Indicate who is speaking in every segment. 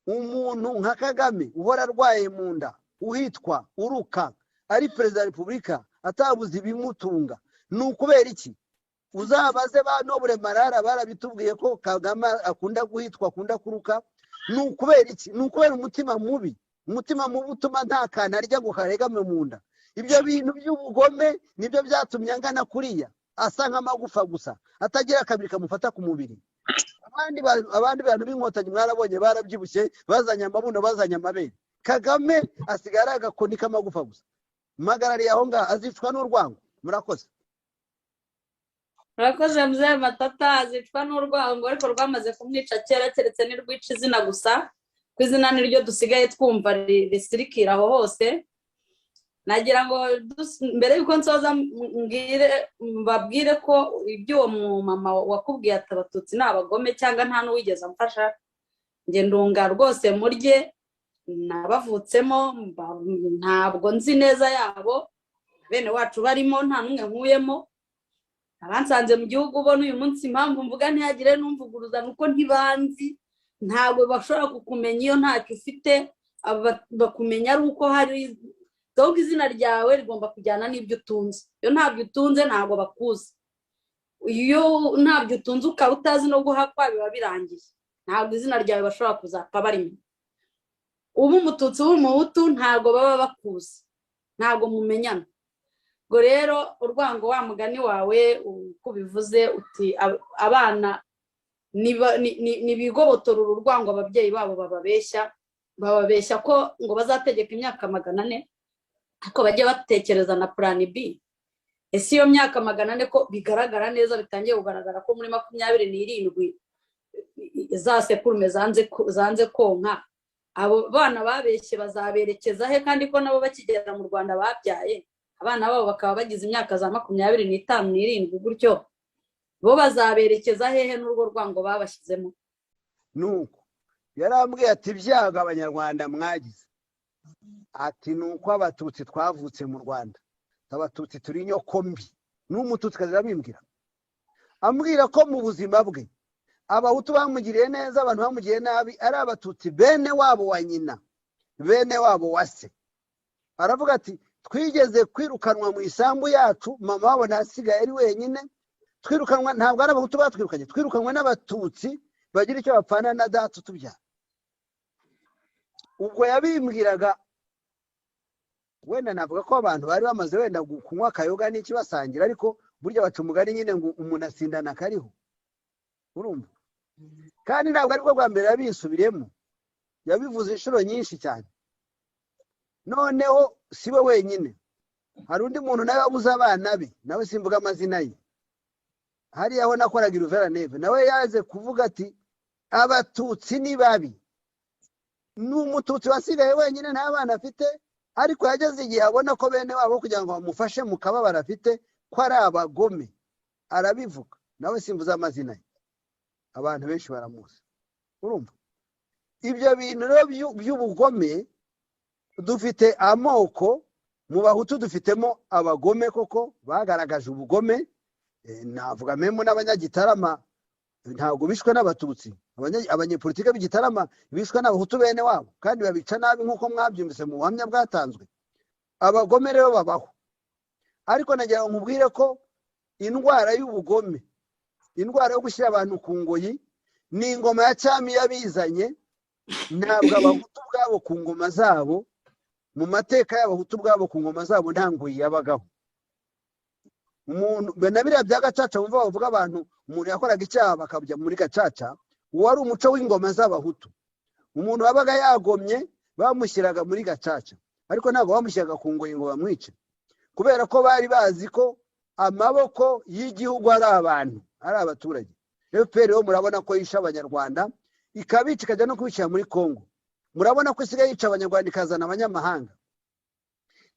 Speaker 1: Umuntu nka Kagame uhora arwaye mu nda, uhitwa uruka, ari perezida wa repubulika, atabuze ibimutunga, ni ukubera iki? Uzabaze ba Noble Marara, barabitubwiye ko Kagame akunda guhitwa, akunda kuruka. Ni ukubera iki? Ni ukubera umutima mubi, umutima mubi utuma nta kantu arya ngo karegame mu nda. Ibyo bintu by'ubugome nibyo byatumye angana kuriya, asa nk'amagufa gusa, atagira akabiri kamufata ku mubiri. Abandi bantu b'Inkotanyi mwarabonye barabyibushye, bazanye amabuno, bazanye amabere. Kagame asigaye ari agakoni k'amagufa gusa. Mpagarariye aho ngaho, azicwa n'urwango. Murakoze.
Speaker 2: Murakoze, Mzee Matata. Azicwa n'urwango, ariko rwamaze kumwica kera, keretse nirwica izina gusa, ko izina niryo dusigaye twumva risirikira aho hose. Nagira ngo mbere y'uko nsoza mbwire, mbabwire ko ibyo uwo mumama wakubwiye ati "Abatutsi ni abagome" cyangwa "Nta n'uwigeze amfasha", njye ndunga rwose murye nabavutsemo, ntabwo nzi neza yabo bene wacu barimo, nta n'umwe nkuyemo. Abansanze mu gihugu bo n'uyu munsi, impamvu mvuga ntihagire n'umvuguruza ni uko ntibanzi. Ntabwo bashobora kukumenya iyo ntacyo ufite. Bakumenya ari uko hari, donc izina ryawe rigomba kujyana n'ibyo utunze. Iyo ntabyo utunze ntabwo bakuzi. Iyo ntabyo utunze ukaba utazi no guhakwa, biba birangiye, ntabwo izina ryawe bashobora kuzapfa barimenya. Uba Umututsi, uba Umuhutu, ntabwo baba bakuzi, ntabwo mumenyana. Ubwo rero urwango, wa mugani wawe uko ubivuze uti abana nibigobotora uru rwango ababyeyi babo bababeshya, bababeshya ko ngo bazategeka imyaka 400, ariko bajye batekereza na plan B. Ese iyo myaka 400, ko bigaragara neza, bitangiye kugaragara ko muri 27 za sekurume zanze konka, abo bana babeshye bazaberekeza he? Kandi ko nabo bakigera mu Rwanda babyaye abana babo bakaba bagize imyaka za 25, 27 gutyo, bo bazaberekeza hehe n'urwo rwango babashyizemo?
Speaker 1: Nuko yarambwiye ati: "Ibyago Abanyarwanda mwagize," ati, "ni uko Abatutsi twavutse mu Rwanda. Abatutsi turi inyoko mbi." N'Umututsi arabimbwira, ambwira ko mu buzima bwe Abahutu bamugiriye neza, abantu bamugiriye nabi ari Abatutsi bene wabo wa nyina, bene wabo wa se. Aravuga ati: "Twigeze kwirukanwa mu isambu yacu, mama wabo ntasigaye ari wenyine. Twirukanwa, ntabwo ari Abahutu batwirukanye, twirukanwe n'Abatutsi bagira icyo bapfana na data utubyara." Ubwo yabimbwiraga, wenda navuga ko abantu bari bamaze wenda kunywa akayoga n'iki, basangira, ariko burya baca umugani nyine ngo umuntu asindana akariho, urumva? Kandi ntabwo aribwo bwa mbere yabisubiriyemo, yabivuze inshuro nyinshi cyane. Noneho si we wenyine, hari undi muntu nawe wabuze abana be, nawe simvuga amazina ye, hariya aho nakoraga i Uvira-Neve, nawe yaje kuvuga ati: "Abatutsi ni babi." Ni Umututsi wasigaye wenyine, nta bana afite, ariko yageze igihe abona ko bene wabo, kugira ngo bamufashe mu kababaro afite, ko ari abagome, arabivuga. Nawe simvuze amazina ye, abantu benshi baramuzi. Urumva ibyo bintu rero by'ubugome, dufite amoko. Mu Bahutu dufitemo abagome koko bagaragaje ubugome. Navuga même n'Abanyagitarama, ntabwo bishwe n'Abatutsi. Abanyepolitike b'Igitarama bishwe n'Abahutu bene wabo, kandi babica nabi nk'uko mwabyumvise mu buhamya bwatanzwe. Abagome rero babaho, ariko nagira ngo nkubwire ko indwara y'ubugome, indwara yo gushyira abantu ku ngoyi, ni ingoma ya cyami yabizanye. Ntabwo Abahutu ubwabo ku ngoma zabo, mu mateka y'Abahutu ubwabo ku ngoma zabo, nta ngoyi yabagaho. Umuntu na biriya bya gacaca wumva bavuga, abantu umuntu yakoraga icyaha bakajya muri gacaca, uwo wari umuco w'ingoma z'Abahutu. Umuntu wabaga yagomye bamushyiraga muri gacaca, ariko ntabwo bamushyiraga ku ngoyi ngo bamwice, kubera ko bari bazi ko amaboko y'igihugu ari abantu, ari abaturage. FPR rero murabona ko yishe Abanyarwanda, ikabica, ikajya no kubicira muri Congo. Murabona ko isigaye yica Abanyarwanda, ikazana abanyamahanga.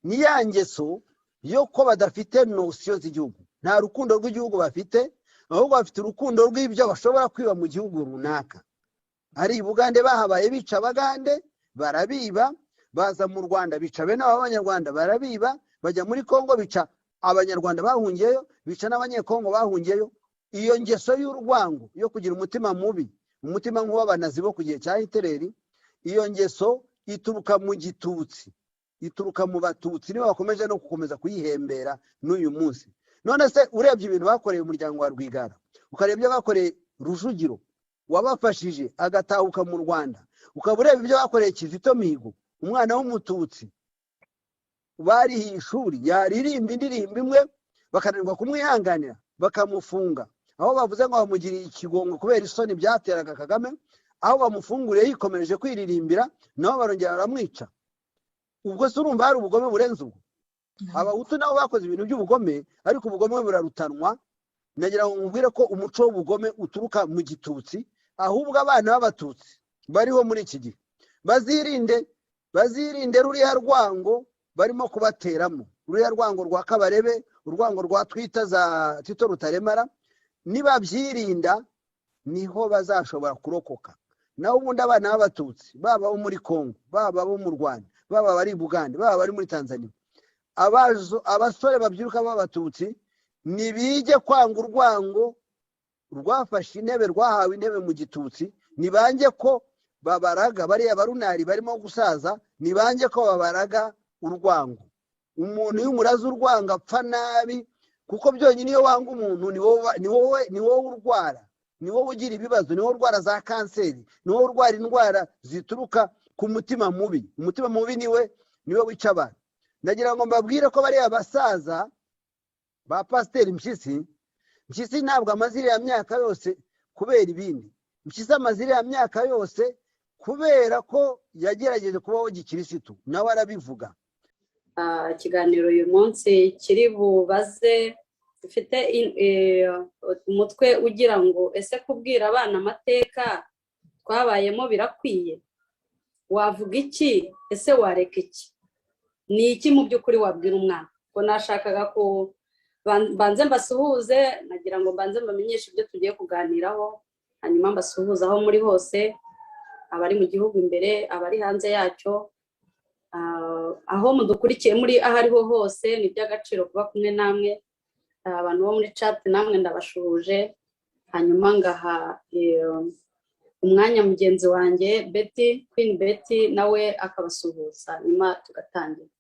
Speaker 1: Ni ya ngeso yo ko badafite notion z'igihugu, nta rukundo rw'igihugu bafite, ahubwo bafite urukundo rw'ibyo bashobora kwiba mu gihugu runaka. Ari i Bugande bahabaye bica Abagande, barabiba, baza mu Rwanda bica bene abo Banyarwanda, barabiba, bajya muri Congo bica Abanyarwanda bahungiyeyo, bica n'Abanyekongo bahungiyeyo. Iyo ngeso y'urwango, yo kugira umutima mubi, umutima nk'uw'Abanazi bo ku gihe cya Hitileri, Iyo ngeso ituruka mu gitutsi, ituruka mu Batutsi, niba bakomeje no gukomeza kuyihembera n'uyu munsi. None se urebye ibintu bakoreye umuryango wa Rwigara, ukareba ibyo bakoreye Rujugiro wabafashije agatahuka mu Rwanda, ukaba ureba ibyo bakoreye Kizito Mihigo, umwana w'Umututsi barihiye ishuri, yaririmba indirimbo imwe bakananirwa kumwihanganira bakamufunga, aho bavuze ngo bamugiriye ikigongo kubera isoni byateraga Kagame, aho bamufunguriye yikomereje kwiririmbira, nabo barongera baramwica. Ubwo se urumva hari ubugome burenze ubwo? Abahutu nabo bakoze ibintu by'ubugome, ariko ubugome burarutanwa. Nagira ngo mubwire ko umuco w'ubugome uturuka mu gitutsi. Ahubwo abana b'Abatutsi bariho muri iki gihe bazirinde, bazirinde ruriya rwango barimo kubateramo, ruriya rwango rwa Kabarebe, urwango rwa twita za Tito Rutaremara. Nibabyirinda niho bazashobora kurokoka. Naho ubundi abana b'Abatutsi, baba abo muri Congo, baba abo mu Rwanda, baba abari i Bugande, baba abari muri Tanzania, abasore babyiruka b'Abatutsi ntibige kwanga urwango rwafashe intebe, rwahawe intebe mu gitutsi. Nibange ko babaraga bariya barunari barimo gusaza, nibange ko babaraga urwango. Umuntu iyo umuraze urwango apfa nabi, kuko byonyine iyo wanga umuntu ni wowe urwara, ni wowe ugira ibibazo, ni wowe urwara za kanseri, ni wowe urwara indwara zituruka ku mutima mubi. Umutima mubi niwe wica abantu. Ndagira ngo mbabwire ko bariya basaza ba Pasiteri Mpyisi, Mpyisi ntabwo amaze iriya myaka yose kubera ibindi. Mpyisi amaze iriya myaka yose kubera ko yagerageje kubaho gikirisitu, nawe arabivuga.
Speaker 2: Ikiganiro uyu munsi kiri bubaze, dufite umutwe ugira ngo: "Ese kubwira abana amateka twabayemo birakwiye? Wavuga iki? Ese wareka iki? Ni iki mu by'ukuri wabwira umwana?" Ngo nashakaga ku mbanze mbasuhuze, nagira ngo mbanze mbamenyeshe ibyo tugiye kuganiraho, hanyuma mbasuhuze aho muri hose, abari mu gihugu imbere, abari hanze yacyo, aho mudukurikiye muri aho ariho hose. Ni iby'agaciro kuba kumwe namwe. Abantu bo muri chat namwe ndabashuhuje. Hanyuma ngaha umwanya mugenzi wanjye Betty, Queen Betty, nawe akabasuhuza, nyuma tugatangira.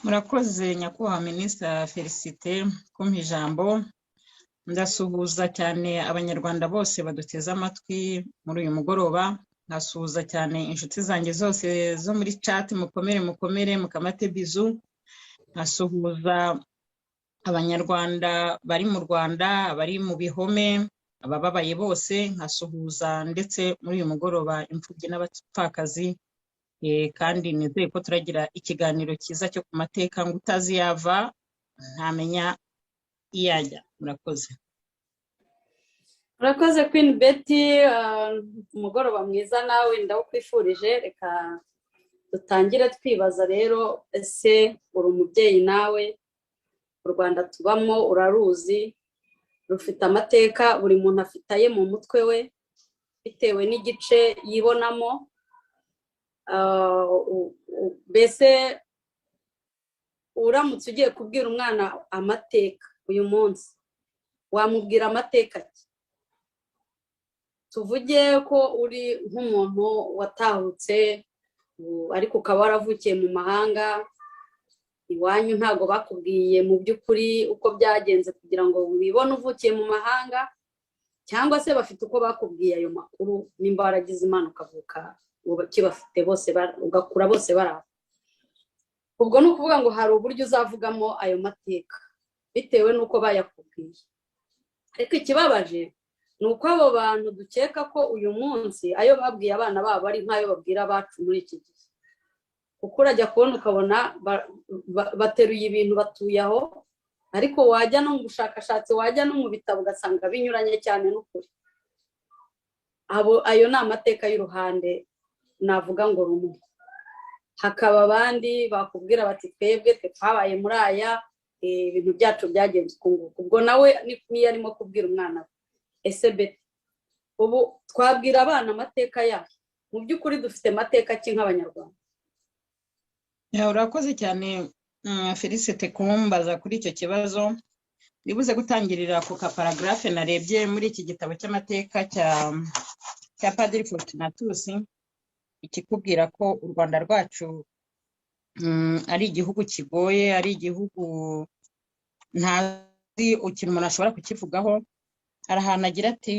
Speaker 3: Murakoze, Nyakubahwa Minisita Felicite, kumpa ijambo. Ndasuhuza cyane Abanyarwanda bose baduteze amatwi muri uyu mugoroba, nkasuhuza cyane inshuti zanjye zose zo muri chat. Mukomere, mukomere, mukamate bizu. Nkasuhuza Abanyarwanda bari mu Rwanda, abari mu bihome, abababaye bose. Nkasuhuza ndetse muri uyu mugoroba imfubyi n'abapfakazi. Kandi nizeye ko turagira ikiganiro cyiza cyo ku mateka, ngo utazi yava ntamenya iyo ajya. Murakoze.
Speaker 2: Urakoze, Queen Betty. Umugoroba mwiza nawe ndawukwifurije. Reka dutangire twibaza rero: ese uri umubyeyi nawe, u Rwanda tubamo uraruzi, rufite amateka, buri muntu afite aye mu mutwe we bitewe n'igice yibonamo. Mbese uramutse ugiye kubwira umwana amateka uyu munsi, wamubwira amateka ki? Tuvuge ko uri nk'umuntu watahutse, ariko ukaba waravukiye mu mahanga, iwanyu ntabwo bakubwiye mu by'ukuri uko byagenze kugira ngo wibone uvukiye mu mahanga, cyangwa se bafite uko bakubwiye ayo makuru, nimba waragize Imana ukavuka ukibafite bose, ugakura bose bari aho. Ubwo ni ukuvuga ngo hari uburyo uzavugamo ayo mateka bitewe n'uko bayakubwiye. Ariko ikibabaje ni uko abo bantu dukeka ko uyu munsi ayo babwiye abana babo ari nk'ayo babwira abacu muri iki gihe, kuko urajya kubona ukabona bateruye ibintu batuye aho, ariko wajya no mu bushakashatsi, wajya no mu bitabo, ugasanga binyuranye cyane n'ukuri. Abo ayo ni amateka y'uruhande navuga ngo rumwe. Hakaba abandi bakubwira bati: "Twebwe twe twabaye muri aya, ibintu byacu byagenze uku nguku." Ubwo nawe niyo arimo kubwira umwana we. Ese Betty, ubu twabwira abana amateka yacu? Mu by'ukuri dufite amateka ki nk'Abanyarwanda?
Speaker 3: Urakoze cyane, Felicite, kumbaza kuri icyo kibazo. Nibuze gutangirira ku kaparagraphe narebye muri iki gitabo cy'amateka cya Padiri Fortunatus. Ikikubwira ko u Rwanda rwacu ari igihugu kigoye, ari igihugu ntazi ikintu umuntu ashobora kukivugaho. Hari ahantu agira ati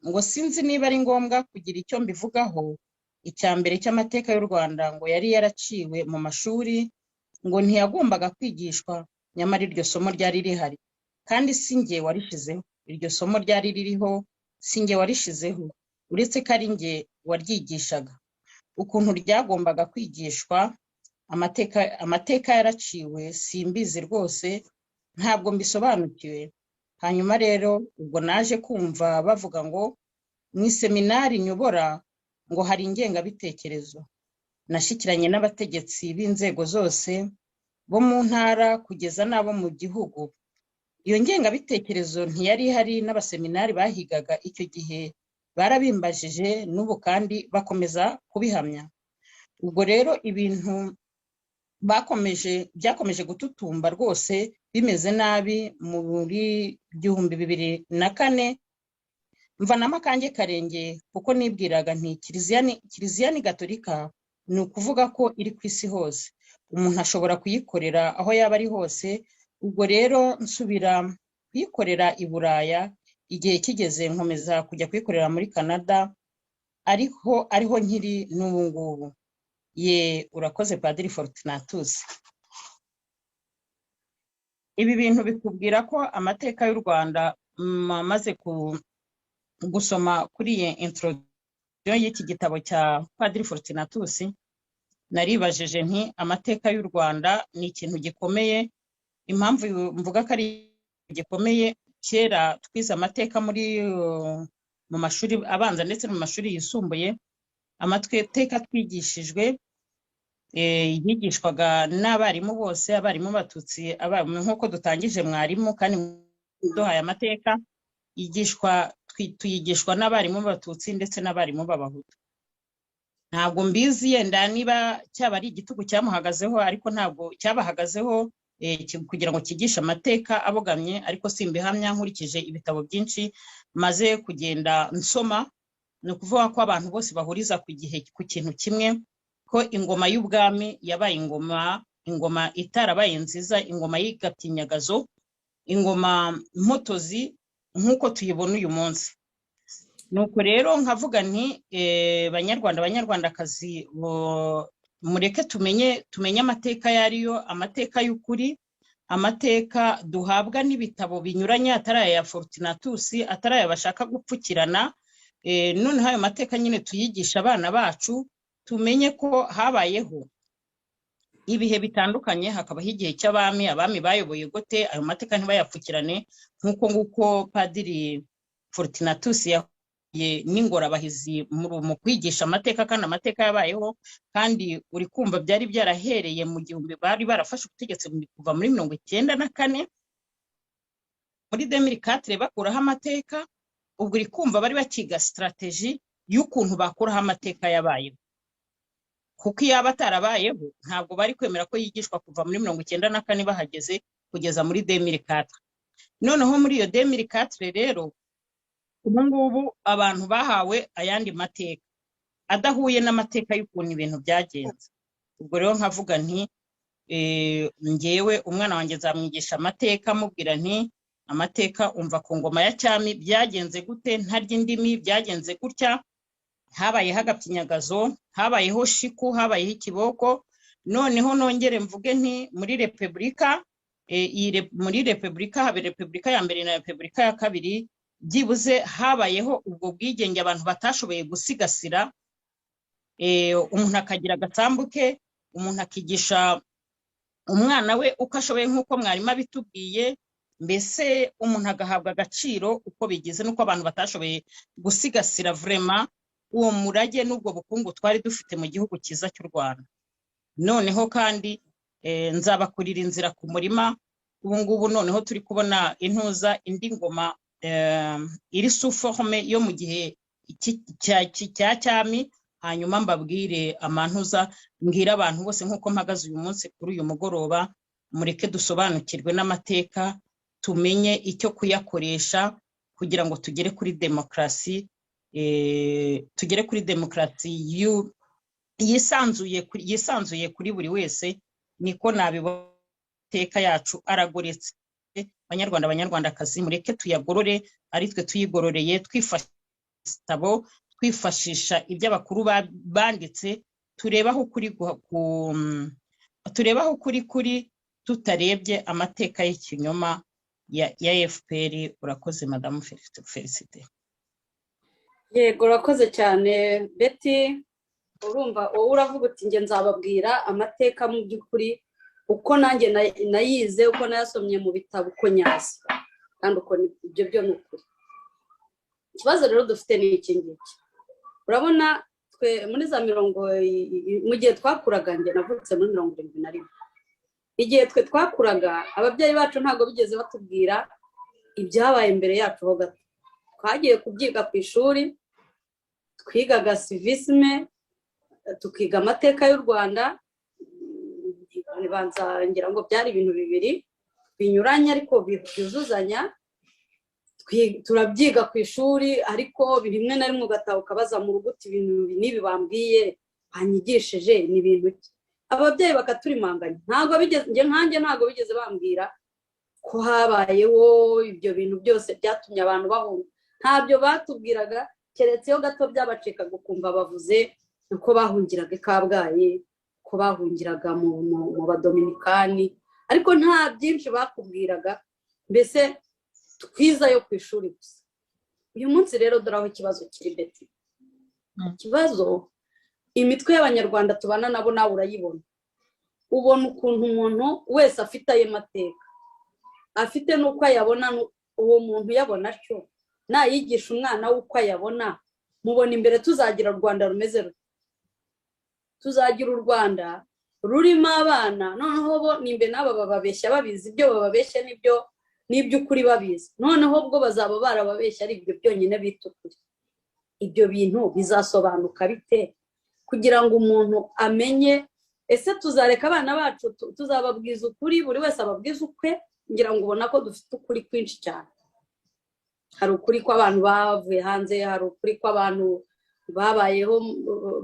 Speaker 3: ngo sinzi niba ari ngombwa kugira icyo mbivugaho. Icya mbere cy'amateka y'u Rwanda ngo yari yaraciwe mu mashuri, ngo ntiyagombaga kwigishwa, nyamara iryo somo ryari rihari, kandi si njye warishizeho. Iryo somo ryari ririho, si njye warishizeho, uretse ko ari njye waryigishaga ukuntu ryagombaga kwigishwa. Amateka yaraciwe, simbizi rwose, ntabwo mbisobanukiwe. Hanyuma rero ubwo naje kumva bavuga ngo mu iseminari nyobora ngo hari ingengabitekerezo. Nashyikiranye n'abategetsi b'inzego zose bo mu ntara kugeza n'abo mu gihugu. Iyo ngengabitekerezo ntiyari ihari, n'abaseminari bahigaga icyo gihe barabimbajije, n'ubu kandi bakomeza kubihamya. Ubwo rero ibintu bakomeje byakomeje gututumba rwose bimeze nabi. Muri 2004 mvanamo akanjye karenge, kuko nibwiraga nti Kiliziya ni gatolika, ni ukuvuga ko iri ku isi hose, umuntu ashobora kuyikorera aho yaba ari hose. Ubwo rero nsubira kuyikorera i Buraya, igihe kigeze nkomeza kujya kuyikorera muri Canada, ariko ariho nkiri n'ubu ngubu. Ye, urakoze Padiri Fortunatus. Ibi bintu bikubwira ko amateka y'u Rwanda, maze gusoma kuri iyi introduction y'iki gitabo cya Padiri Fortunatus, naribajije nti amateka y'u Rwanda ni ikintu gikomeye. Impamvu mvuga ko ari gikomeye, kera twize amateka muri mu mashuri abanza ndetse no mu mashuri yisumbuye. Amateka twigishijwe yigishwaga n'abarimu bose, abarimu b'Abatutsi, nk'uko dutangije mwarimu kandi duhaye amateka yigishwa, tuyigishwa n'abarimu b'Abatutsi ndetse n'abarimu b'Abahutu. Ntabwo mbizi yenda niba cyaba ari igitugu cyamuhagazeho, ariko ntabwo cyabahagazeho kugira ngo cyigishe amateka abogamye, ariko simbihamya nkurikije ibitabo byinshi maze kugenda nsoma. Ni ukuvuga ko abantu bose bahuriza ku gihe ku kintu kimwe, ko ingoma y'ubwami yabaye ingoma itarabaye nziza, ingoma y'igatinyagazo, ingoma mpotozi nk'uko tuyibona uyu munsi. Nuko rero nkavuga nti Banyarwanda, Banyarwandakazi, mureke tumenye amateka ayo ariyo, amateka y'ukuri, amateka duhabwa n'ibitabo binyuranye, atari aya Fortunatus, atari aya bashaka gupfukirana. Noneho ayo mateka nyine tuyigisha abana bacu, tumenye ko habayeho ibihe bitandukanye, hakabaho igihe cy'abami, abami bayoboye gute, ayo mateka ntibayapfukirane nk'uko nguko Padiri Fortunatus yahuye n'ingorabahizi mu kwigisha amateka, kandi amateka yabayeho. Kandi uri kumva byari byarahereye mu gihumbi, bari barafashe ubutegetsi kuva muri 94, muri 2004 bakuraho amateka. Ubwo uri kumva bari bakiga stratégie y'ukuntu bakuraho amateka yabayeho, kuko iyo aba atarabayeho ntabwo bari kwemera ko yigishwa kuva muri 94 bahageze kugeza muri 2004. Noneho muri iyo 2004 rero, ubu ngubu abantu bahawe ayandi mateka adahuye n'amateka y'ukuntu ibintu byagenze. Ubwo rero nkavuga nti ngewe umwana wanjye nzamwigisha amateka, amubwira nti amateka umva ku ngoma ya cyami byagenze gute, ntarya indimi, byagenze gutya, habayeho agapyinyagazo, habayeho shiku, habayeho ikiboko. Noneho nongere mvuge nti muri repubulika, muri repubulika haba repubulika ya mbere na repubulika ya kabiri, byibuze habayeho ubwo bwigenge abantu batashoboye gusigasira, umuntu akagira agasambu ke, umuntu akigisha umwana we uko ashoboye nk'uko mwarimu abitubwiye, mbese umuntu agahabwa agaciro uko bigize, n'uko abantu batashoboye gusigasira vraiment uwo murage n'ubwo bukungu twari dufite mu gihugu cyiza cy'u Rwanda. Noneho kandi nzabakurira inzira ku murima. Ubu ngubu noneho turi kubona intuza indi ngoma iri sous forme yo mu gihe cya cyami. Hanyuma mbabwire amantuza, mbwire abantu bose nk'uko mpagaze uyu munsi kuri uyu mugoroba, mureke dusobanukirwe n'amateka, tumenye icyo kuyakoresha kugira ngo tugere kuri demokarasi, tugere kuri demokarasi. yisanzuye kuri buri wese. Niko nabibona. Amateka yacu aragoretse. Banyarwanda, Banyarwandakazi, mureke tuyagorore, ari twe tuyigororeye, twifashisha ibitabo, twifashisha ibyo abakuru banditse, turebe aho ukuri turebe aho ukuri kuri, tutarebye amateka y'ikinyoma ya FPR. Urakoze, Madamu Felicite.
Speaker 2: Yego, urakoze cyane, Betty. Urumva wowe uravuga uti: "Njye nzababwira amateka mu by'ukuri uko nanjye nayize, uko nayasomye mu bitabo, uko nyazi." Kandi uko ibyo byo ni ukuri. Ikibazo rero dufite ni iki ngiki. Urabona twe muri za mirongo mu gihe twakuraga, njye navutse muri 71, igihe twe twakuraga ababyeyi bacu ntabwo bigeze batubwira ibyabaye mbere yacu ho gato. Twagiye kubyiga ku ishuri, twigaga civisme, tukiga amateka y'u Rwanda. Banza ngira ngo byari ibintu bibiri binyuranye ariko byuzuzanya. Turabyiga ku ishuri, ariko rimwe na rimwe ugataha ukabaza mu rugo uti: "Ibintu ibi n'ibi bambwiye, banyigishije, ni ibintu ki?" Ababyeyi bakaturimanganya. Ntabwo bigeze, njye nkanjye ntabwo bigeze bambwira ko habayeho ibyo bintu byose byatumye abantu bahunga. Ntabyo batubwiraga, keretse iyo gato byabacikaga ukumva bavuze uko bahungiraga i Kabgayi, ko bahungiraga mu Badominikani, ariko nta byinshi bakubwiraga. Mbese twizayo ku ishuri gusa. Uyu munsi rero dore aho ikibazo kiri, Betty. Ikibazo, imitwe y'Abanyarwanda tubana nabo, nawe urayibona, ubona ukuntu umuntu wese afite aye mateka, afite n'uko ayabona. Uwo muntu uyabona atyo nayigisha umwana we uko ayabona, mubona imbere tuzagira u Rwanda rumeze rute? Tuzagira u Rwanda rurimo abana noneho bo nimbe n'aba bababeshya babizi, ibyo bababeshya nibyo n'iby'ukuri babizi, noneho ubwo bazaba barababeshya ari ibyo byonyine bita ukuri. Ibyo bintu bizasobanuka bite kugira ngo umuntu amenye? Ese tuzareka abana bacu, tuzababwiza ukuri, buri wese ababwiza ukwe? Ngira ngo ubona ko dufite ukuri kwinshi cyane. Hari ukuri kw'abantu bavuye hanze, hari ukuri kw'abantu babayeho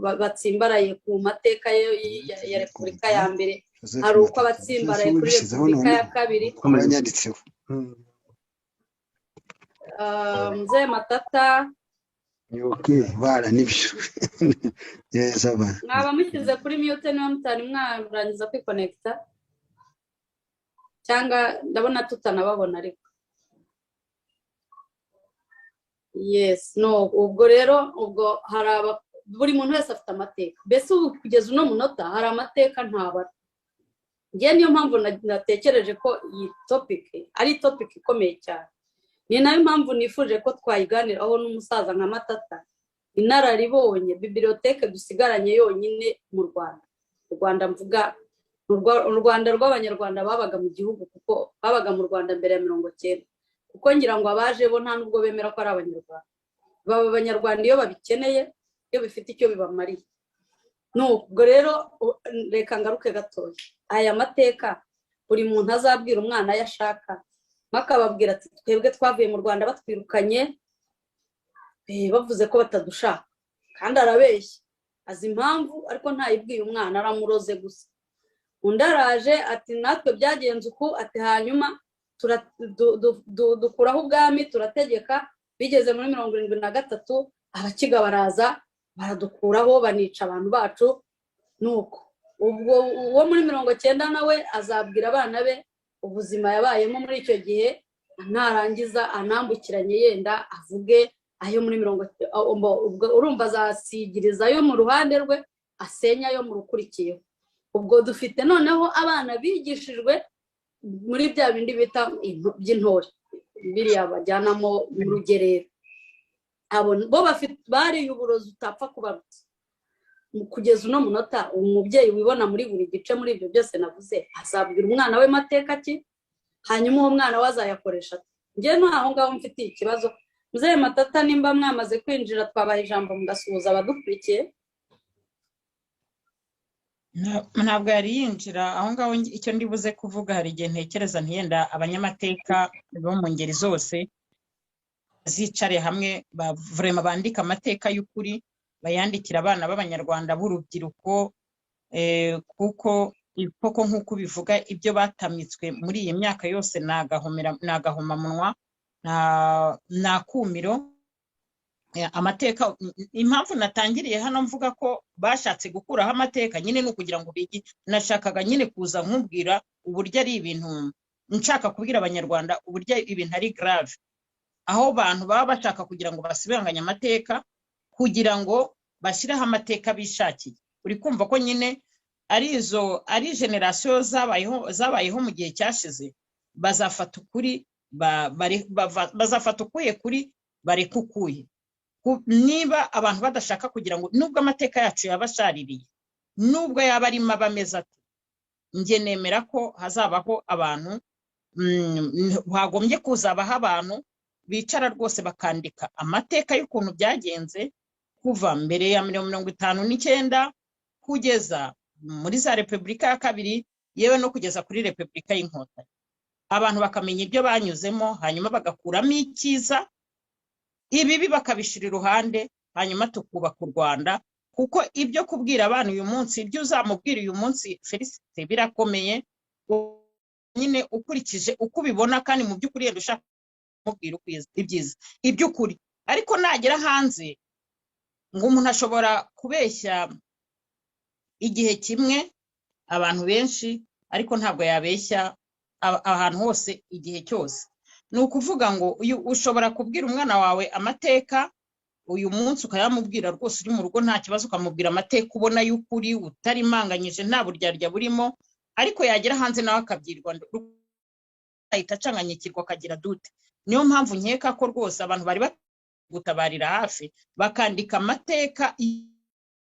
Speaker 2: batsimbaraye ku mateka ya Repubulika ya mbere, hari uko abatsimbaraye kuri Repubulika ya kabiri.
Speaker 1: Yanyanditseho.
Speaker 2: Mzee Matata.
Speaker 1: Okay, bara nibyo neza ba.
Speaker 2: Mwaba mushyize kuri mute niba mutari mwarangiza kwikonekita, cyangwa ndabona tutanababona, ariko yes, no. Ubwo rero ubwo hari aba, buri muntu wese afite amateka. Mbese ubu kugeza uno munota hari amateka ntabara. Njye niyo mpamvu natekereje ko iyi topic ari topic ikomeye cyane. Ni nayo mpamvu nifuje ko twayiganiraho n'umusaza nka Matata, inararibonye, bibliothèque dusigaranye yonyine mu Rwanda. U Rwanda mvuga ni u Rwanda rw'Abanyarwanda babaga mu gihugu, kuko babaga mu Rwanda mbere ya 90, kuko ngira ngo abaje bo nta nubwo bemera ko ari Abanyarwanda. Baba Abanyarwanda iyo babikeneye, iyo bifite icyo bibamariye. Nubwo rero reka ngaruke gatoya. Aya mateka buri muntu azabwira umwana ayo ashaka, akababwira ati: "Twebwe twavuye mu Rwanda batwirukanye, bavuze ko batadushaka." Kandi arabeshya, azi impamvu, ariko ntayibwiye umwana, aramuroze gusa. Undi araje ati: "Natwe byagenze uku." Ati: "Hanyuma dukuraho ubwami, turategeka, bigeze muri 73 Abakiga baraza baradukuraho, banica abantu bacu." Nuko ubwo uwo muri 90 nawe azabwira abana be ubuzima yabayemo muri icyo gihe, narangiza anambukiranye yenda avuge ayo muri mirongo ubwo. Urumva azasigiriza ayo mu ruhande rwe, asenya ayo mu rukurikiyeho. Ubwo dufite noneho abana bigishijwe muri bya bindi bita by'intore, biriya bajyanamo mu rugerero. Abo bo bafite bariye uburozi utapfa kubarutsa. Kugeza uno munota, umubyeyi wibona muri buri gice muri ibyo byose navuze azabwira umwana we mateka ki? Hanyuma uwo mwana we azayakoresha ate? Njye aho ngaho mfitiye ikibazo. Muzehe Matata, nimba mwamaze kwinjira, twabaha ijambo mugasuhuza abadukurikiye.
Speaker 3: Ntabwo yari yinjira. Aho ngaho icyo ndibuze kuvuga, hari igihe ntekereza ntiyenda abanyamateka bo mu ngeri zose zicare hamwe, vraiment bandike amateka y'ukuri. Bayandikira abana b'Abanyarwanda b'urubyiruko, kuko koko nk'uko ubivuga, ibyo batamitswe muri iyi myaka yose ni agahomamunwa, ni akumiro. Amateka, impamvu natangiriye hano mvuga ko bashatse gukuraho amateka nyine ni ukugira ngo bigi. Nashakaga nyine kuza nkubwira uburyo ari ibintu, nshaka kubwira Abanyarwanda uburyo ibintu ari grave, aho abantu baba bashaka kugira ngo basibanganye amateka kugira ngo bashyireho amateka bishakiye. Uri kumva ko nyine ari izo, ari génération zabayeho mu gihe cyashize, bazafata ukuri, bazafata ukuye kuri bareke ukuye. Niba abantu badashaka kugira ngo, nubwo amateka yacu yaba ashaririye, nubwo yaba arimo aba ameze ate, njye nemera ko hazabaho abantu, hagombye kuzabaho abantu bicara rwose bakandika amateka y'ukuntu byagenze kuva mbere ya 59 kugeza muri za Repubulika ya kabiri, yewe no kugeza kuri Repubulika y'Inkotanyi, abantu bakamenya ibyo banyuzemo, hanyuma bagakuramo icyiza, ibibi bakabishyira iruhande, hanyuma tukubaka u Rwanda. Kuko ibyo kubwira abana uyu munsi, ibyo uzamubwira uyu munsi, Felicite, birakomeye nyine ukurikije uko ubibona, kandi mu by'ukuri yenda ushaka kumubwira ibyiza, iby'ukuri, ariko nagera hanze ngo umuntu ashobora kubeshya igihe kimwe abantu benshi, ariko ntabwo yabeshya ahantu hose igihe cyose. Ni ukuvuga ngo ushobora kubwira umwana wawe amateka uyu munsi, ukayamubwira rwose uri mu rugo, nta kibazo, ukamubwira amateka ubona y'ukuri, utarimanganyije, nta buryarya burimo, ariko yagera hanze nawe akabyirwa, ahita acanganyikirwa, akagira doute. Niyo mpamvu nkeka ko rwose abantu bari gutabarira hafi bakandika amateka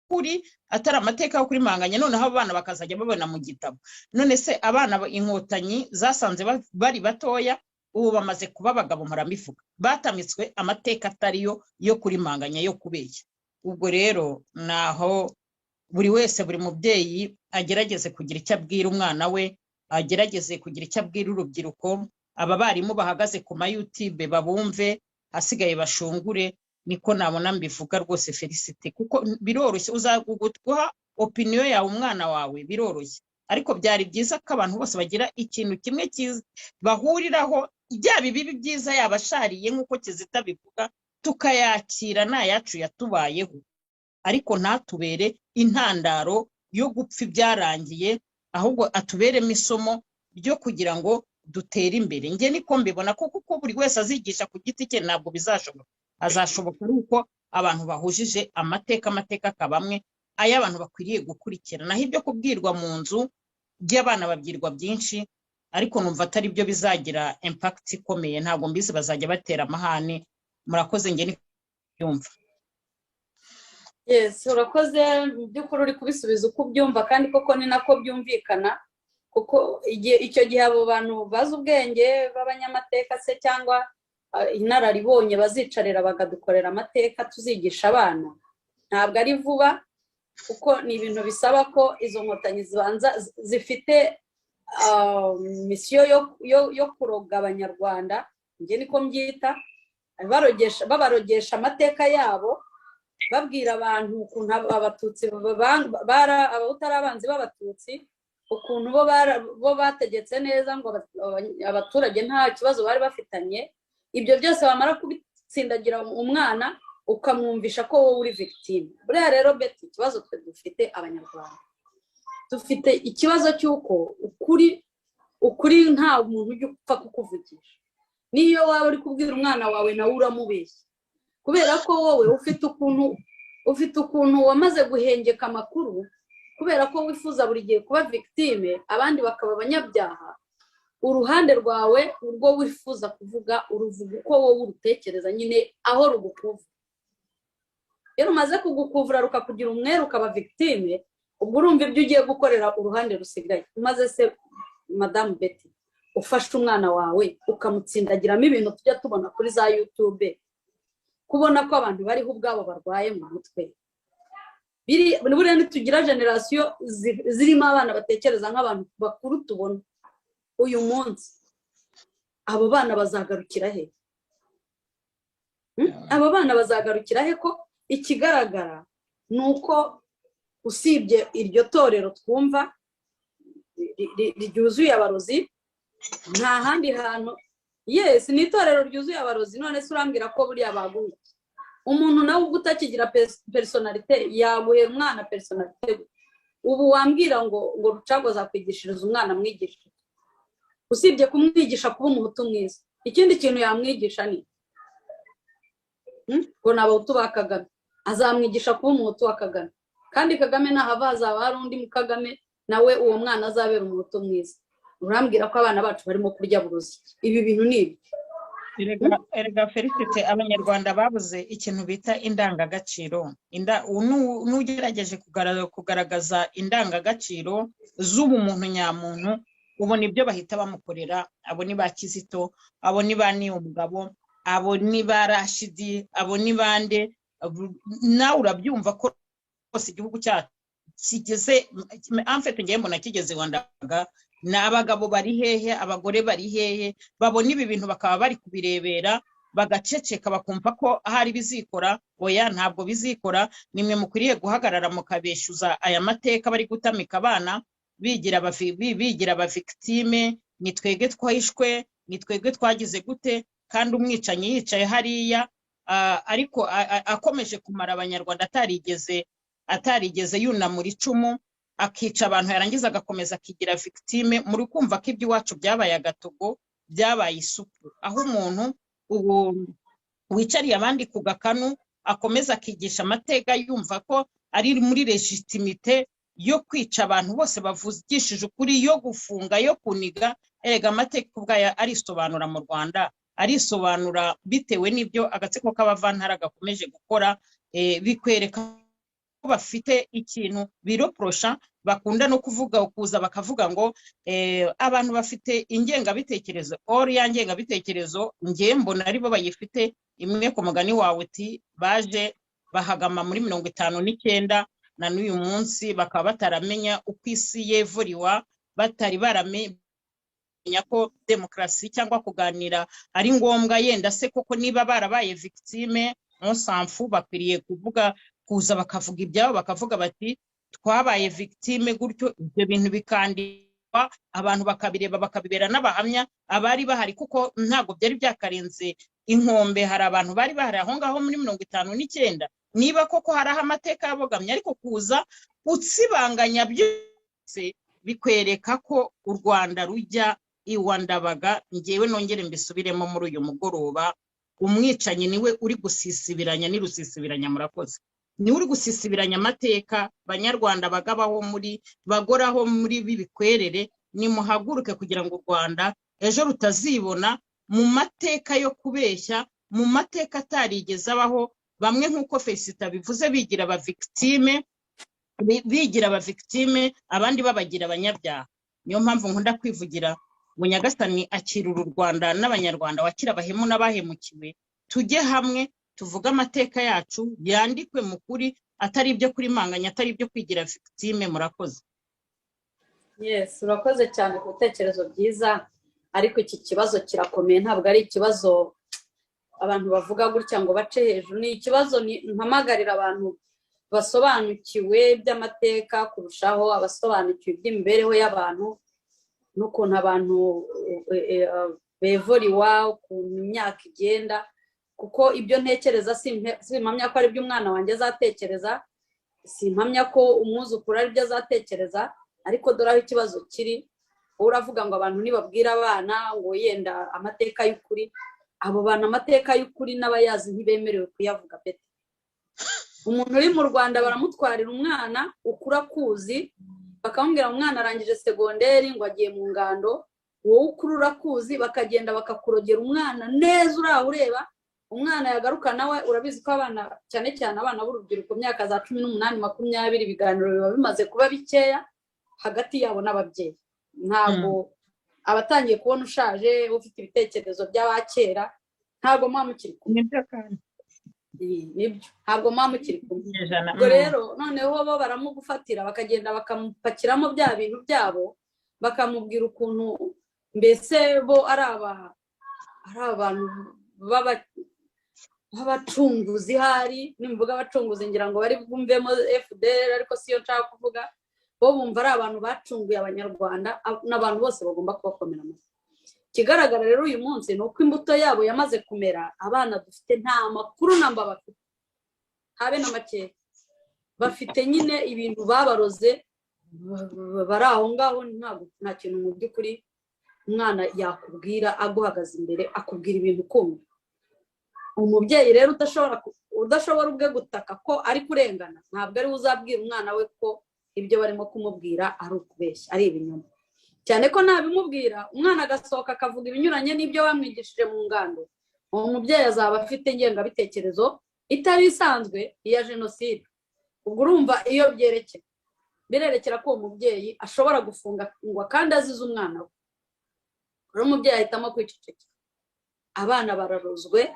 Speaker 3: kuri atari amateka yo kurimanganya, noneho abana bakazajya babona mu gitabo. None se abana Inkotanyi zasanze bari batoya, ubu bamaze kuba abagabo, muramivuga, batamitswe amateka atariyo, yo kurimanganya, yo kubeshya. Ubwo rero naho buri wese, buri mubyeyi agerageze kugira icyo abwira umwana we, agerageze kugira icyo abwira urubyiruko. Aba barimu bahagaze ku ma YouTube babumve, hasigaye bashungure. Niko nabona mbivuga rwose, Felicite, kuko biroroshye uzaguha opinion yawe umwana wawe, biroroshye, ariko byari byiza ko abantu bose bagira ikintu kimwe cyiza bahuriraho, byaba ibibi byiza, yaba ashariye nk'uko Kizita bivuga, tukayakira, ni ayacu yatubayeho, ariko ntatubere intandaro yo gupfa ibyarangiye, ahubwo atuberemo isomo ryo kugira ngo dutere imbere. Njye niko mbibona, kuko uko buri wese azigisha ku giti cye ntabwo bizashoboka. Azashoboka ari uko abantu bahujije amateka, amateka akaba amwe, ay'abantu bakwiriye gukurikira. Naho ibyo kubwirwa mu nzu by'abana, babwirwa byinshi, ariko numva atari byo bizagira impact ikomeye. Ntabwo mbizi, bazajya batera amahane. Murakoze, njye niko yumva.
Speaker 2: Yes, urakoze. Mu by'ukuri uri kubisubiza uko ubyumva, kandi koko ni nako byumvikana, kuko icyo gihe abo bantu bazi ubwenge b'abanyamateka se cyangwa inararibonye bazicarira bakadukorera amateka tuzigisha abana, ntabwo ari vuba, kuko ni ibintu bisaba ko izo nkotanyi zibanza zifite mission yo kuroga Abanyarwanda, njye niko mbyita, babarogesha amateka yabo, babwira abantu ukuntu Abatutsi, Abahutu ari abanzi b'Abatutsi, ukuntu bo bategetse neza, ngo abaturage nta kibazo bari bafitanye. Ibyo byose bamara kubitsindagira umwana, ukamwumvisha ko wowe uri victime. Buriya rero Beti, ikibazo twe dufite Abanyarwanda, dufite ikibazo cy'uko ukuri nta muntu ujya upfa kukuvugisha. Niyo waba uri kubwira umwana wawe, nawe uramubeshya, kubera ko wowe ufite ukuntu wamaze guhengeka amakuru, kubera ko wifuza buri gihe kuba victime, abandi bakaba abanyabyaha. Uruhande rwawe, urwo wifuza kuvuga, uruvuga uko wowe urutekereza nyine, aho rugukuvura. Iyo rumaze kugukuvura rukakugira umwere, ukaba victime, ubwo urumva ibyo ugiye gukorera uruhande rusigaye. Maze se Madamu Betty, ufashe umwana wawe ukamutsindagiramo ibintu tujya tubona kuri za YouTube, kubona ko abantu bariho ubwabo barwaye mu mutwe, buriya nitugira génération zirimo abana batekereza nk'abantu bakuru tubona uyu munsi, abo bana bazagarukira he? Abo bana bazagarukira he ko ikigaragara Ni uko usibye iryo torero twumva ryuzuye abarozi, nta handi hantu. Yes, ni itorero ryuzuye abarozi. None se urambwira ko buriya baguye umuntu nawe ubwo utakigira personnalité, yaguhera umwana personnalité? Ubu wambwira ngo Rucagu azakwigishiriza umwana amwigisha, usibye kumwigisha kuba Umuhutu mwiza, ikindi kintu yamwigisha ni ngo ni Abahutu ba Kagame? Azamwigisha kuba Umuhutu wa Kagame, kandi Kagame nahava hazaba hari undi mu Kagame, nawe uwo mwana azabera Umuhutu mwiza. Urambwira ko abana bacu barimo kurya burozi? Ibi bintu ni ibi.
Speaker 3: Erega Felicite, Abanyarwanda babuze ikintu bita indangagaciro. N'ugerageje kugaragaza indangagaciro z'ubumuntu nyamuntu, ubona ibyo bahita bamukorera. Abo ni ba Kizito, abo ni ba Niyomugabo, abo ni ba Rashidi, abo ni bande. Nawe urabyumva ko rwose igihugu cyacu kigeze, en fait ngewe mbona kigeze wandaga. Ni abagabo bari hehe, abagore bari hehe, babona ibi bintu bakaba bari kubirebera bagaceceka, bakumva ko ahari bizikora? Oya, ntabwo bizikora. Nimwe mukwiriye guhagarara mukabeshyuza aya mateka bari gutamika abana, bigira aba victime: ni twebwe twishwe, ni twebwe twagize gute, kandi umwicanyi yicaye hariya, ariko akomeje kumara Abanyarwanda, atarigeze yunamura icumu, akica abantu, yarangiza agakomeza akigira victime. Muri kumva ko iby'iwacu byabaye agatogo, byabaye isupu, aho umuntu ubu wicariye abandi ku gakanu akomeza akigisha amateka, yumva ko ari muri légitimité yo kwica abantu bose bavugishije ukuri, yo gufunga, yo kuniga. Erega amateka ubwayo arisobanura mu Rwanda, arisobanura bitewe n'ibyo agatsiko k'abavantara gakomeje gukora. Bikwereka ko bafite ikintu biroporosha, bakunda no kuvuga, kuza bakavuga ngo abantu bafite ingengabitekerezo. Or ya ngengabitekerezo nge mbona aribo bayifite. Imwe ku mugani wawe uti baje bahagama muri 59, na n'uyu munsi bakaba bataramenya uko isi yevuriwa, batari baramenya ko demokarasi cyangwa kuganira ari ngombwa. Yenda se koko niba barabaye victime, on s'en fout, bakwiriye kuvuga, kuza bakavuga ibyabo, bakavuga bati twabaye victime gutyo, ibyo bintu bikandikwa, abantu bakabireba, bakabibera n'abahamya abari bahari, kuko ntabwo byari byakarenze inkombe. Hari abantu bari bahari aho ngaho muri 59, niba koko hari aho amateka yabogamye. Ariko kuza utsibanganya byose bikwereka ko u Rwanda rujya iwa Ndabaga. Ngewe nongere mbisubiremo muri uyu mugoroba: umwicanyi niwe uri gusisibiranya, ni Rusisibiranya. Murakoze. Niwe uri gusisibiranya amateka. Banyarwanda, bagabaho muri bagoraho muri bibikwerere, nimuhaguruke kugira ngo u Rwanda ejo rutazibona mu mateka yo kubeshya, mu mateka atarigeze abaho. Bamwe, nk'uko Felicita bivuze, bigira aba victime, bigira aba victime, abandi babagira abanyabyaha. Niyo mpamvu nkunda kwivugira ngo Nyagasani akira uru Rwanda n'Abanyarwanda, wakira abahemu n'abahemukiwe. Tujye hamwe tuvuge amateka yacu, yandikwe mu kuri, atari ibyo kurimanganya, atari ibyo kwigira victime. Murakoze.
Speaker 2: Yes, urakoze cyane ku bitekerezo byiza. Ariko iki kibazo kirakomeye, ntabwo ari ikibazo abantu bavuga gutya ngo bace hejuru. Ni ikibazo mpamagarira abantu basobanukiwe by'amateka kurushaho, abasobanukiwe iby'imibereho y'abantu n'ukuntu abantu bevoriwa, ukuntu imyaka igenda, kuko ibyo ntekereza simpamya ko ari byo umwana wanjye azatekereza, simpamya ko umwuzukuru ari byo azatekereza. Ariko dore aho ikibazo kiri: uravuga ngo abantu ntibabwira abana ngo yenda amateka y'ukuri. Abo bantu amateka y'ukuri n'abayazi ntibemerewe kuyavuga pete. Umuntu uri mu Rwanda baramutwarira umwana ukura akuzi, bakamubwira umwana arangije segonderi ngo agiye mu ngando. Wowe ukura urakuzi, bakagenda bakakurogera umwana neza uri aho ureba. Umwana yagaruka nawe urabizi ko abana, cyane cyane abana b'urubyiruko, myaka za 18, 20, ibiganiro biba bimaze kuba bikeya hagati yabo n'ababyeyi. Ntabwo abatangiye kubona ushaje, ufite ibitekerezo by'abakera, ntabwo muba mukiri kumwe.
Speaker 3: Nibyo kandi.
Speaker 2: Nibyo, ntabwo muba mukiri kumwe. Ubwo rero noneho bo baramugufatira, bakagenda bakamupakiramo bya bintu byabo, bakamubwira ukuntu mbese bo ari abantu baba b'abacunguzi. Hari nimvuga abacunguzi ngira ngo bari bwumvemo FDR, ariko siyo nshaka kuvuga. Bo bumva ari abantu bacunguye Abanyarwanda n'abantu bose bagomba kubakomera amashyi. Ikigaragara rero uyu munsi ni uko imbuto yabo yamaze kumera. Abana dufite nta makuru namba bafite, habe na makeya. Bafite nyine ibintu babaroze, bari aho ngaho. Nta kintu mu by'ukuri umwana yakubwira aguhagaze imbere, akubwira ibintu ukumva. Umubyeyi rero udashobora ubwe gutaka ko ari kurengana, ntabwo ariwe uzabwira umwana we ko ibyo barimo kumubwira ari ukubeshya, ari ibinyoma, cyane ko nabimubwira umwana agasohoka akavuga ibinyuranye n'ibyo bamwigishije mu ngando, uwo mubyeyi azaba afite ingengabitekerezo itari isanzwe iya jenoside. Ubwo urumva iyo byerekera, birerekera ko uwo mubyeyi ashobora gufungwa kandi azize umwana we. Rero umubyeyi ahitamo kwicecekera. Abana bararozwe.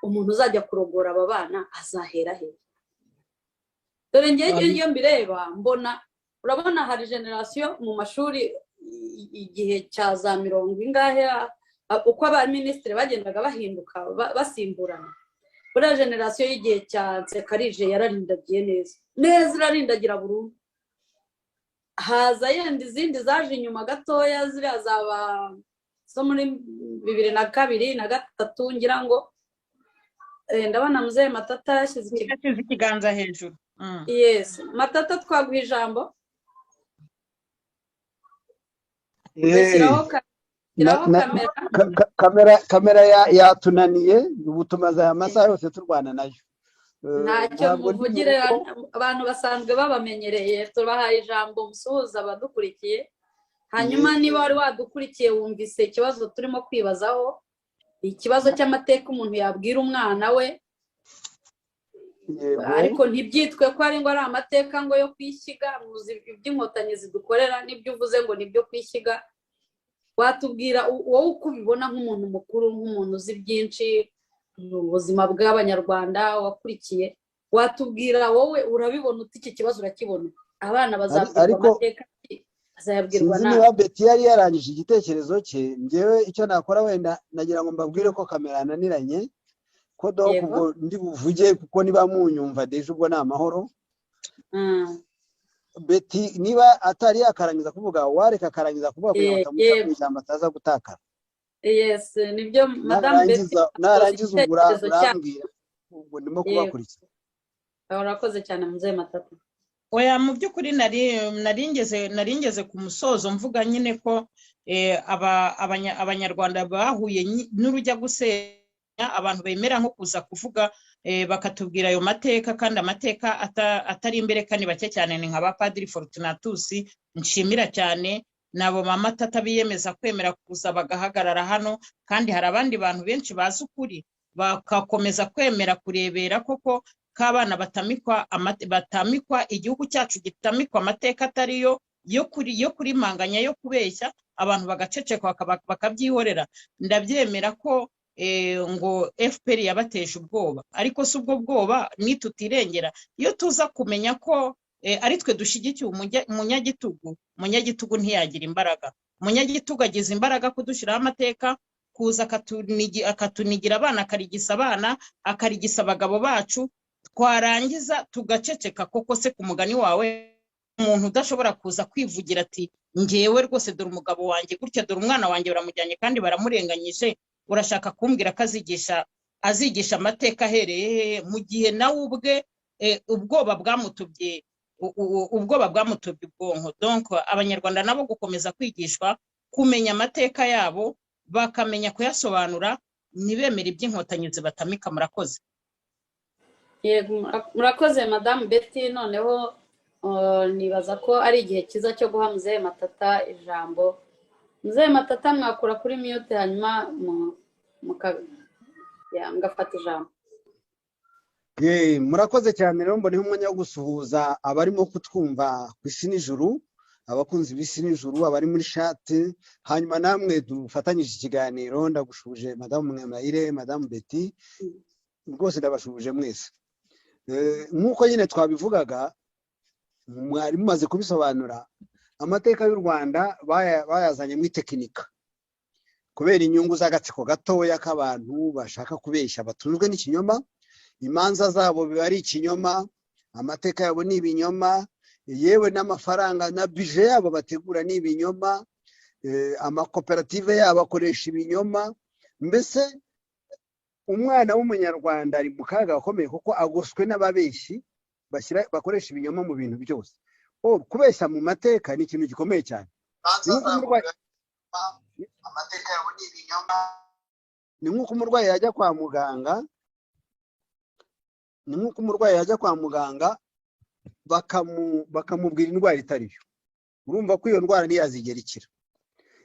Speaker 2: Umuntu uzajya kurogora aba bana azahera he? Dore ngewe iyo mbireba mbona, urabona hari génération mu mashuri igihe cya za mirongo ingahe, uko abaminisitiri bagendaga bahinduka, basimburana. Buriya génération y'igihe cya Nsekarije yararindagiye neza neza, irarindagira burundu. Haza yenda izindi zaje inyuma gatoya, ziriya zaba zo muri 2002 na 3 ngira ngo. Ndabona muzehe Matata yashyize
Speaker 3: ikiganza hejuru.
Speaker 2: Yes, Matata, twaguha ijambo.
Speaker 1: Kamera, kamera yatunaniye. Ubu tumaze aya masaha yose turwana nayo.
Speaker 2: Ntacyo, muvugire abantu basanzwe babamenyereye. Tubahaye ijambo, musuhuza abadukurikiye. Hanyuma niba wari wadukurikiye, wumvise ikibazo turimo kwibazaho, ikibazo cy'amateka umuntu yabwira umwana we, ariko ntibyitwe ko ari ngo ari amateka ngo yo kwishyiga. Muzi iby'Inkotanyi zidukorera n'ibyo uvuze ngo nibyo kwishyiga. Watubwira wowe uko ubibona nk'umuntu mukuru, nk'umuntu uzi byinshi mu buzima bw'Abanyarwanda wakurikiye. Watubwira wowe urabibona ute? Iki kibazo urakibona? Abana bazabwirwa amateka, bazayabwirwa?
Speaker 1: Sinzi niba Beti yari yarangije igitekerezo cye. Ngewe icyo nakora wenda, nagira ngo mbabwire ko kamera yananiranye, ko donc ubwo ndi buvuge, kuko niba munyumva déjà ubwo ni amahoro. Beti niba atari yakarangiza kuvuga, wareka akarangiza kuvuga kugira ngo utamuca mu ijambo, ataza gutakara.
Speaker 2: Yes, nibyo, madamu Beti.
Speaker 1: Narangiza ubwo urambwira, ubwo ndimo kubakurikira.
Speaker 2: Urakoze cyane, muzehe Matata.
Speaker 3: Oya, mu by'ukuri nari ngeze ku musozo, mvuga nyine ko Abanyarwanda bahuye n'urujya gusenya. Abantu bemera nko kuza kuvuga, bakatubwira ayo mateka, kandi amateka atari imbere, kandi bake cyane, ni nka ba Padiri Fortunatus nshimira cyane, nabo ba Matata biyemeza kwemera kuza bagahagarara hano. Kandi hari abandi bantu benshi bazi ukuri, bagakomeza kwemera kurebera koko k'abana batamikwa, igihugu cyacu gitamikwa amateka atariyo, yo kurimanganya, yo kubeshya abantu, bagaceceka, bakabyihorera. Ndabyemera ko ngo FPR yabateje ubwoba, ariko si ubwo bwoba nitutirengera. Iyo tuza kumenya ko ari twe dushyigikiye umunyagitugu, umunyagitugu ntiyagira imbaraga. Umunyagitugu agize imbaraga kudushyiraho amateka, kuza akatunigira abana, akarigisa abana, akarigisa abagabo bacu, twarangiza tugaceceka. Koko se ku mugani wawe, umuntu udashobora kuza kwivugira ati: "Ngewe rwose dore umugabo wanjye gutya, dore umwana wanjye baramujyanye kandi baramurenganyije," urashaka kumbwira ko azigisha amateka ahereye hehe, mu gihe nawe ubwe ubwoba bwamutubye ubwonko? Donc Abanyarwanda nabo gukomeza kwigishwa kumenya amateka yabo, bakamenya kuyasobanura, ntibemere iby'Inkotanyi zibatamika. Murakoze.
Speaker 2: Yego, murakoze madamu Betty. Noneho nibaza ko ari igihe cyiza cyo guha muzehe Matata ijambo. Muzehe Matata, mwakura kuri mute, hanyuma mugafata ijambo.
Speaker 1: Murakoze cyane. Rero mboneho umwanya wo gusuhuza abarimo kutwumva ku isi n'ijuru, abakunzi b'Isi n'Ijuru, abari muri chat, hanyuma namwe dufatanyije ikiganiro. Ndagushuhuje madamu Mwemayire, madamu Betty, rwose ndabashuhuje mwese. Nk'uko nyine twabivugaga, mwari mumaze kubisobanura, amateka y'u Rwanda bayazanye mu itekinika. Kubera inyungu z'agatsiko gatoya k'abantu bashaka kubeshya, batunzwe n'ikinyoma. Imanza zabo biba ari ikinyoma, amateka yabo ni ibinyoma, yewe n'amafaranga na budget yabo bategura ni ibinyoma, amakoperative yabo akoresha ibinyoma. Mbese umwana w'Umunyarwanda ari mu kaga gakomeye, kuko agoswe n'ababeshyi bakoresha ibinyoma mu bintu byose. Kubeshya mu mateka ni ikintu gikomeye cyane.
Speaker 4: Amateka yabo ni ibinyoma.
Speaker 1: Ni nk'uko umurwayi yajya kwa muganga, ni nk'uko umurwayi yajya kwa muganga bakamubwira indwara itari yo. Urumva ko iyo ndwara ntiyazigera ikira.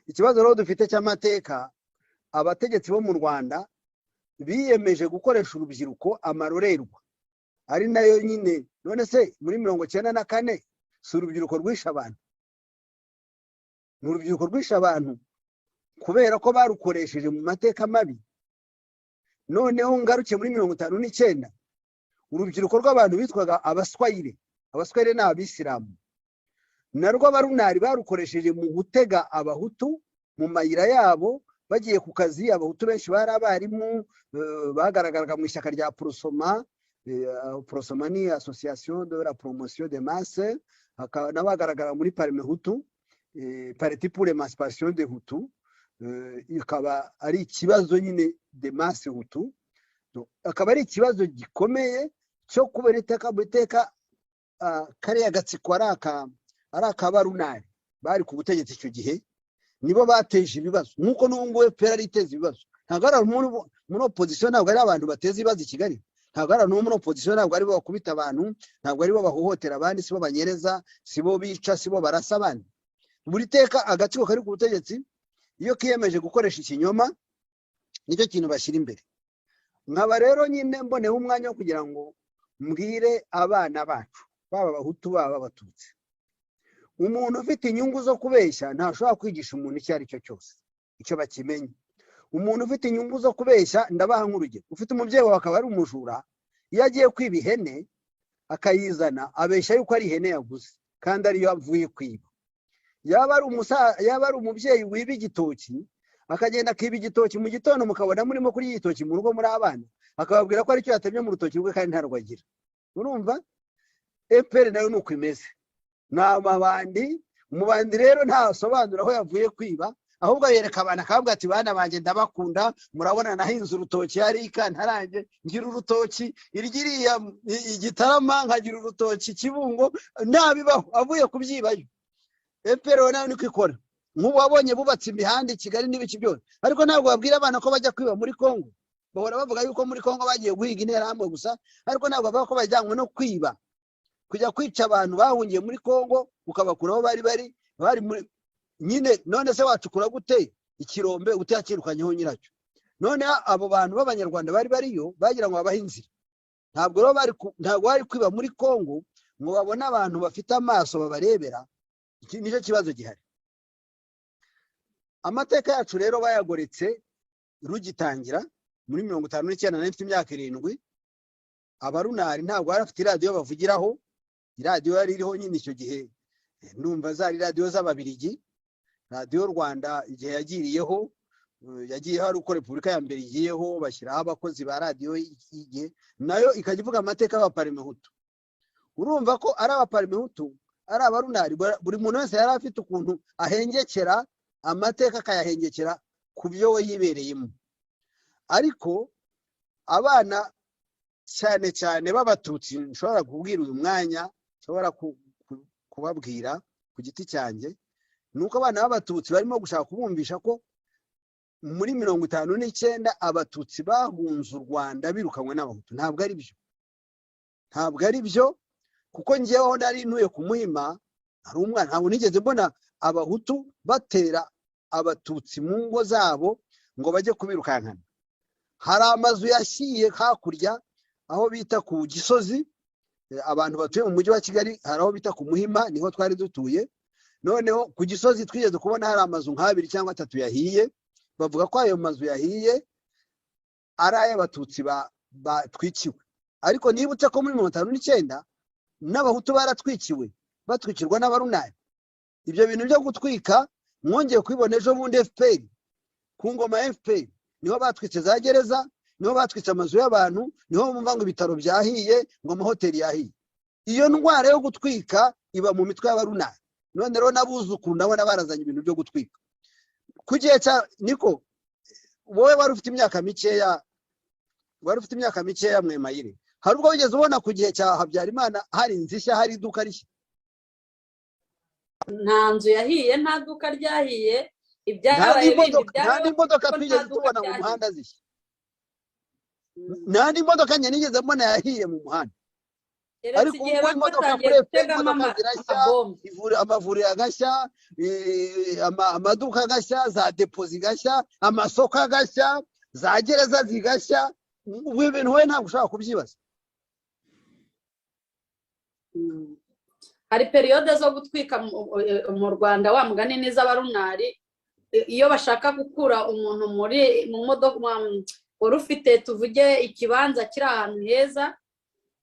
Speaker 1: Ikibazo rero dufite cy'amateka, abategetsi bo mu Rwanda biyemeje gukoresha urubyiruko amarorerwa, ari nayo nyine. None se muri 94 si urubyiruko rwishe abantu? Ni urubyiruko rwishe abantu kubera ko barukoresheje mu mateka mabi. Noneho ngaruke muri 59, urubyiruko rw'abantu bitwaga Abaswayire. Abaswayire ni Abisilamu. Narwo Abarunari barukoresheje mu gutega Abahutu mu mayira yabo bagiye ku kazi. Abahutu benshi bari abarimu, bagaragaraga mu ishyaka rya Aprosoma. Aprosoma ni Association de la Promotion de Masse, n'abagaragara muri Parmehutu, Parti pour l'Emancipation de Hutu, ikaba ari ikibazo nyine de masse Hutu, akaba ari ikibazo gikomeye cyo kubera iteka mu iteka kariya gatsiko ari akabarunari bari ku butegetsi icyo gihe, nibo bateje ibibazo, nk'uko n'ubu ngubu FPR ari iteza ibibazo. Ntabwo ari muri opposition, ntabwo ari abantu bateza ibibazo i Kigali, ntabwo ari abantu muri opposition, ntabwo aribo bakubita abantu, ntabwo aribo bahohotera abandi, sibo banyereza, sibo bica, sibo barasa abandi. Buri teka agatsiko kari ku butegetsi iyo kiyemeje gukoresha ikinyoma, nicyo kintu bashyira imbere. Nkaba rero nyine mboneho umwanya wo kugira ngo mbwire abana bacu, baba Abahutu, baba Abatutsi: umuntu ufite inyungu zo kubeshya ntashobora kwigisha umuntu icyo ari cyo cyose. Icyo bakimenye, umuntu ufite inyungu zo kubeshya, ndabaha nk'urugero: ufite umubyeyi wawe akaba ari umujura, iyo agiye kwiba ihene akayizana, abeshya yuko ari ihene yaguze kandi ariyo avuye kwiba. Yaba ari umubyeyi wiba igitoki, akagenda akiba igitoki mu gitondo, mukabona murimo kurya igitoki mu rugo muri abana, akababwira ko aricyo yatemye mu rutoki rwe kandi ntarwo agira. Urumva FPR nayo ni uko imeze, ni amabandi. Umubandi rero ntasobanura aho yavuye kwiba, ahubwo yereka abantu akavuga ati: "Bana banjye, ndabakunda, murabona nahinze urutoki hariya ntarange, ngira urutoki iryiriya Igitarama, nkagira urutoki Kibungo." Ntabibaho, avuye kubyibayo. FPR nayo niko ikora. Nk'ubu wabonye bubatse imihanda i Kigali n'ibiki byose, ariko ntabwo babwira abana ko bajya kwiba muri Kongo. Bahora bavuga yuko muri Kongo bagiye guhiga Interahamwe gusa, ariko ntabwo bavuga ko bajyanywe no kwiba, kujya kwica abantu bahungiye muri Kongo, ukabakura aho bari muri nyine. None se wacukura gute ikirombe utakirukanyeho nyiracyo? None abo bantu b'Abanyarwanda bari bariyo bagira ngo babahe inzira. Ntabwo rero ntabwo bari kwiba muri Kongo ngo babone abantu bafite amaso babarebera. Iki nicyo kibazo gihari. Amateka yacu rero bayagoretse rugitangira muri 59. Nari mfite imyaka 7. Abarunari ntabwo bari bafite iradiyo bavugiraho. Iradiyo yari iriho nyine icyo gihe, ndumva zari radiyo z'Ababirigi. Radiyo Rwanda igihe yagiriyeho, yagiyeho ari uko Repubulika ya mbere igiyeho, bashyiraho abakozi ba radiyo y'igihe, nayo ikajya ivuga amateka y'Abaparimehutu. Urumva ko ari Abaparimehutu, ari Abarunari, buri muntu wese yari afite ukuntu ahengekera amateka, akayahengekera ku byo we yibereyemo. Ariko abana cyane cyane b'Abatutsi, nshobora kubwira uyu mwanya, nshobora kubabwira ku giti cyanjye, ni uko abana b'Abatutsi barimo gushaka kubumvisha ko muri 59 Abatutsi bahunze u Rwanda birukanywe n'Abahutu. Ntabwo ari byo, ntabwo ari byo, kuko ngeweho nari ntuye ku Muhima, hari umwana, ntabwo nigeze mbona Abahutu batera Abatutsi mu ngo zabo ngo bajye kubirukankana. Hari amazu yashyiye hakurya aho bita ku Gisozi. Abantu batuye mu mujyi wa Kigali, hari aho bita ku Muhima, niho twari dutuye. Noneho ku Gisozi twigeze kubona hari amazu nk'abiri cyangwa atatu yahiye. Bavuga ko ayo mazu yahiye ari ay'Abatutsi batwikiwe, ariko nibutse ko muri 59 n'Abahutu baratwikiwe, batwikirwa n'Abarunari. Ibyo bintu byo gutwika mwongeye kubibona ejo bundi, FPR Ku ngoma ya FPR niho batwitse za gereza, niho batwitse amazu y'abantu, niho bumva ngo ibitaro byahiye, ngo amahoteli yahiye. Iyo ndwara yo gutwika iba mu mitwe y'abarunari. None rero n'abuzukuru ndabona barazanye ibintu byo gutwika ku gihe cya niko. Wowe wari ufite imyaka mikeya, wari ufite imyaka mikeya, Mwemayire. Hari ubwo wigeze ubona ku gihe cya Habyarimana hari inzu ishya, hari iduka rishya?
Speaker 2: Nta nzu yahiye, nta duka ryahiye.
Speaker 1: Nta
Speaker 2: Ibyabaye bindi
Speaker 1: n'imodoka, nta
Speaker 2: byabaye
Speaker 1: n'imodoka
Speaker 2: ko nta
Speaker 1: twigeze
Speaker 2: duka
Speaker 1: tubona mu
Speaker 2: ryahiye.
Speaker 1: muhanda zishya. Nta n'imodoka njye nigeze mbona yahiye mu muhanda.
Speaker 2: Keretse
Speaker 1: Ariko
Speaker 2: igihe
Speaker 1: ubwo
Speaker 2: bari
Speaker 1: imodoka
Speaker 2: batangiye
Speaker 1: kuri FPR,
Speaker 2: gutegamo
Speaker 1: imodoka zirashya,
Speaker 2: amabombe.
Speaker 1: Amavuriro agashya, amaduka agashya, za depo zigashya, amasoko agashya, za gereza zigashya. Ubu ibintu wowe ntabwo ushobora kubyibaza.
Speaker 2: Hari période zo gutwika mu Rwanda, wa mugani n'iz'abarunari. Iyo bashaka gukura umuntu muri mu modoka wari ufite, tuvuge, ikibanza kiri ahantu heza,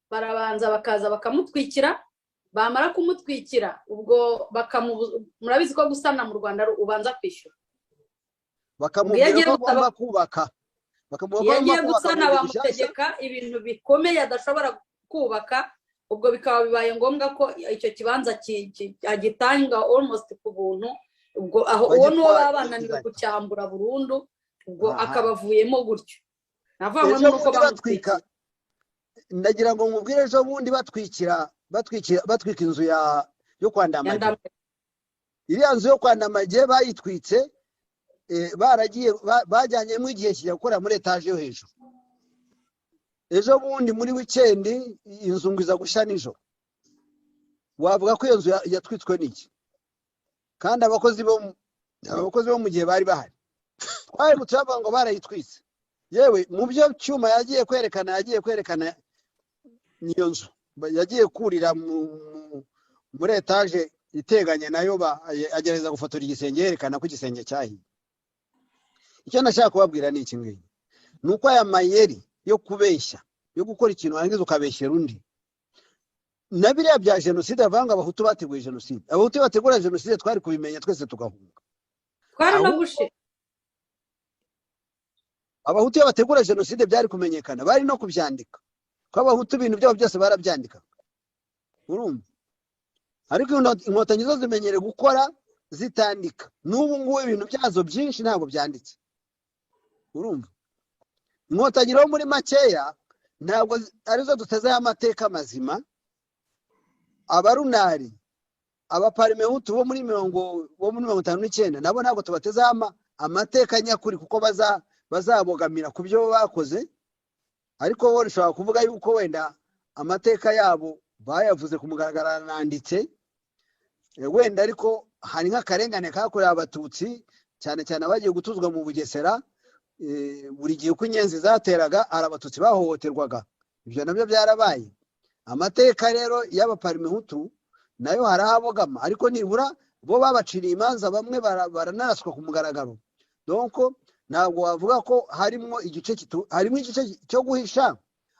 Speaker 2: barabanza bakaza bakamutwikira. Bamara kumutwikira, ubwo bakamubuza. Murabizi ko gusana mu Rwanda ubanza kwishyura.
Speaker 1: Bakamubwira
Speaker 2: Iyo agiye
Speaker 1: ko agomba kubaka, bakamubwira ko
Speaker 2: Iyo
Speaker 1: agomba
Speaker 2: agiye
Speaker 1: kubaka
Speaker 2: gusana,
Speaker 1: bundi bushyashya.
Speaker 2: Bamutegeka ibintu bikomeye adashobora kubaka. Ubwo bikaba bibaye ngombwa ko icyo kibanza agitanga almost ku buntu. Ubwo aho uwo n'uwo baba bananiwe kucyambura burundu, ubwo akaba avuyemo gutyo. Navuga ngo
Speaker 1: Ejo
Speaker 2: ni uko
Speaker 1: bundi batwika,
Speaker 2: bamutwikiye.
Speaker 1: Ndagira ngo nkubwire, ejo bundi batwikira batwikira batwika inzu yo kwa Ndamage.
Speaker 2: Ndamage.
Speaker 1: Iriya nzu yo kwa Ndamage bayitwitse, baragiye bajyanyemo igihe kijya gukora muri etaje yo hejuru. Ejo bundi muri wikendi inzu ngo iza gushya nijoro. Wavuga ko iyo nzu yatwitswe n'iki? Kandi abakozi bo mu gihe bari bahari, twahemutse bavuga ngo barayitwitse. Yewe, mu byo Cyuma yagiye kwerekana niyo nzu yagiye kurira muri etaje iteganye nayo, agerageza gufotora igisenge, yerekana ko igisenge cyahiye. Icyo nashaka kubabwira ni iki ngiki: ni uko aya mayeri yo kubeshya, yo gukora ikintu warangiza ukabeshyera undi, na biriya bya jenoside bavuga ngo Abahutu bateguye jenoside. Abahutu iyo bategura jenoside twari kubimenya twese tugahunga.
Speaker 2: Twari no
Speaker 1: Ahubwo
Speaker 2: gushira.
Speaker 1: Abahutu iyo bategura jenoside byari kumenyekana, bari no kubyandika, ko Abahutu ibintu byabo byose barabyandika, urumva? Ariko Inkotanyi zo zimenyereye gukora zitandika. N'ubu ngubu ibintu byazo byinshi ntabwo byanditse, urumva? Inkotanyi rero muri makeya ntabwo arizo dutezeho amateka mazima. Abarunari, Abaparimehutu bo muri 59 nabo ntabwo tubatezeho amateka nyakuri, kuko bazabogamira ku byo bakoze. Ariko bo bishobora kuvuga yuko wenda amateka yabo bayavuze ku mugaragaro, arananditse. Wenda ariko hari nk'akarengane kakorewe Abatutsi, cyane cyane abagiye gutuzwa mu Bugesera. Buri gihe uko inyenzi zateraga, hari Abatutsi bahohoterwaga. Ibyo nabyo byarabaye. Amateka rero y'Abaparimehutu nayo hari aho abogama, ariko nibura bo babaciriye imanza, bamwe baranaraswa ku mugaragaro. Donc ntabwo wavuga ko harimo igice harimo igice cyo guhisha,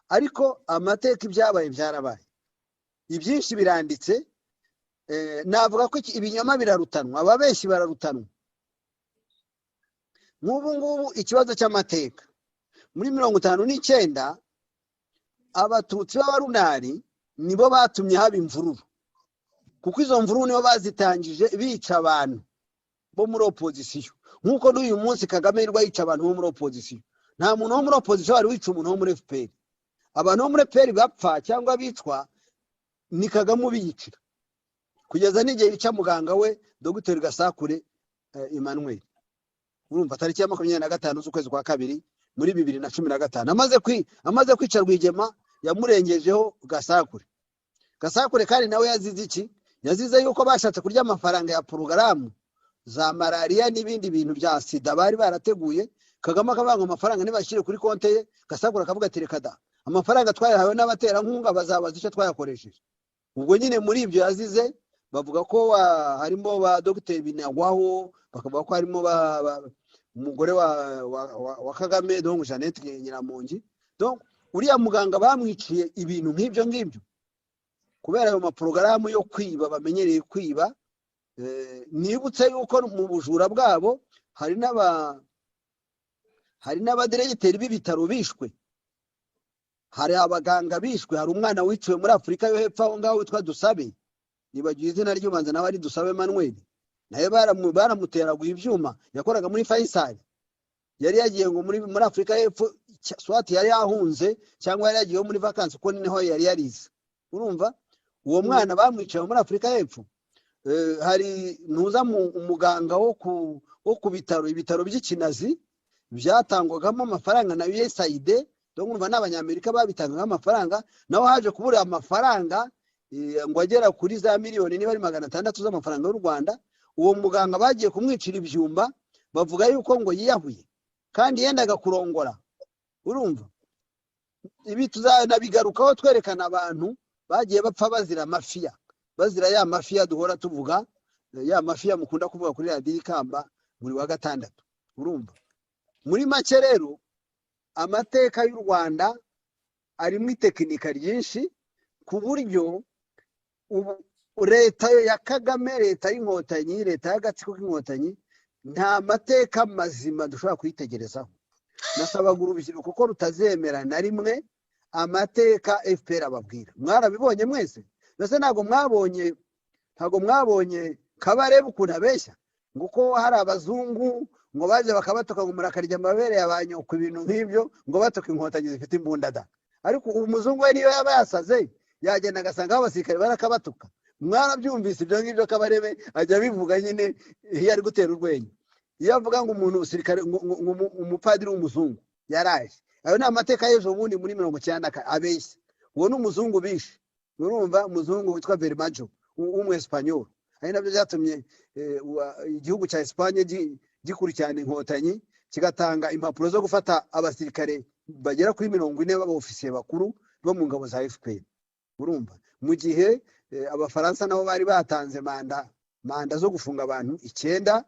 Speaker 1: ariko amateka, ibyabaye byarabaye, ibyinshi biranditse. Navuga ko ibinyoma birarutanwa, ababeshyi bararutanwa. Nk'ubu ngubu ikibazo cy'amateka muri 59, Abatutsi b'Abarunari nibo batumye haba imvururu, kuko izo mvururu nibo bazitangije, bica abantu bo muri opozisiyo, nk'uko n'uyu munsi Kagame yirirwa yica abantu bo muri opozisiyo. Nta muntu wo muri opozisiyo wari wica umuntu wo muri FPR. Abantu bo muri FPR bapfa cyangwa bicwa ni Kagame ubiyicira, kugeza n'igihe yica muganga we, Dogiteri Gasakure Emmanuel, urumva, tariki ya 25 z'ukwezi kwa kabiri muri 2015. Amaze kwica Rwigema, yamurengejeho Gasakure. Gasakure kandi nawe yazize iki? Yazize yuko bashatse kurya amafaranga ya porogaramu za malariya n'ibindi bintu bya sida bari barateguye. Kagame akavuga ngo amafaranga ntibashyire kuri konte ye. Gasakure akavuga ati: "Reka da, amafaranga twayahawe n'abaterankunga, bazabaza icyo twayakoresheje." Ubwo nyine muri ibyo yazize, bavuga ko harimo ba Dogiteri Binagwaho, bakavuga ko harimo umugore wa Kagame, donc Jeannette Nyiramongi. Donc uriya muganga bamwiciye ibintu nk'ibyo ngibyo kubera ayo maporogaramu yo kwiba bamenyereye kwiba. Nibutse yuko mu bujura bwabo hari n'aba Hari n'abadiregiteri b'ibitaro bishwe, hari abaganga bishwe, hari umwana wiciwe muri Afurika yo hepfo aho ngaho witwa Dusabe, nibagiwe izina ry'ubanza, nawe ari Dusabe Manuel, nawe baramuteraguye ibyuma. Yakoraga muri Faisal, yari yagiye ngo muri Afurika y'Epfo, swati yari yahunze cyangwa yari yagiyeho muri vacances, kuko niho yari yarize. Urumva, uwo mwana bamwicaye muri Afurika y'Epfo. Hari ntuza umuganga wo ku bitaro, ibitaro by'Ikinazi byatangwagamo amafaranga na USAID, donc urumva n'Abanyamerika babitangagamo amafaranga, naho haje kubura amafaranga ngo agera kuri za miliyoni niba ari 600 z'amafaranga y'u Rwanda. Uwo muganga bagiye kumwicira ibyumba, bavuga yuko ngo yiyahuye kandi yendaga kurongora. Urumva, ibi tuzanabigarukaho twerekana abantu bagiye bapfa bazira mafiya, bazira ya mafiya duhora tuvuga, ya mafiya mukunda kuvuga kuri Radiyo Ikamba buri wa gatandatu. Urumva, muri make rero, amateka y'u Rwanda arimo itekinika ryinshi, ku buryo ubu leta ya Kagame, leta y'Inkotanyi, leta y'agatsiko k'Inkotanyi, nta mateka mazima dushobora kuyitegerezaho. Nasabaga urubyiruko ko rutazemera na rimwe amateka FPR ababwira. Mwarabibonye mwese mbese, ntabwo mwabonye Kabarebe ukuntu abeshya, ngo uko hari abazungu ngo baje bakabatuka ngo murakarya amabere ya ba nyoko, ibintu nk'ibyo, ngo batuka Inkotanyi zifite imbunda da. Ariko umuzungu we niyo yaba yasaze, yagenda agasanga aho abasirikare barakabatuka. Mwarabyumvise ibyo ngibyo? Kabarebe ajya abivuga nyine iyo ari gutera urwenya, iyo avuga ngo umuntu usirikare ngo umupadiri w'umuzungu yaraje. Ayo ni amateka y'ejo bundi muri 94 abeshya. Uwo ni umuzungu bishe. Urumva, umuzungu witwa Bermejo w'Umwesipanyol, ari nabyo byatumye igihugu cya Esipanye gikurikirana Inkotanyi, kigatanga impapuro zo gufata abasirikare bagera kuri 40 b'abofisiye bakuru bo mu ngabo za FPR. Urumva, mu gihe Abafaransa nabo bari batanze manda zo gufunga abantu icyenda,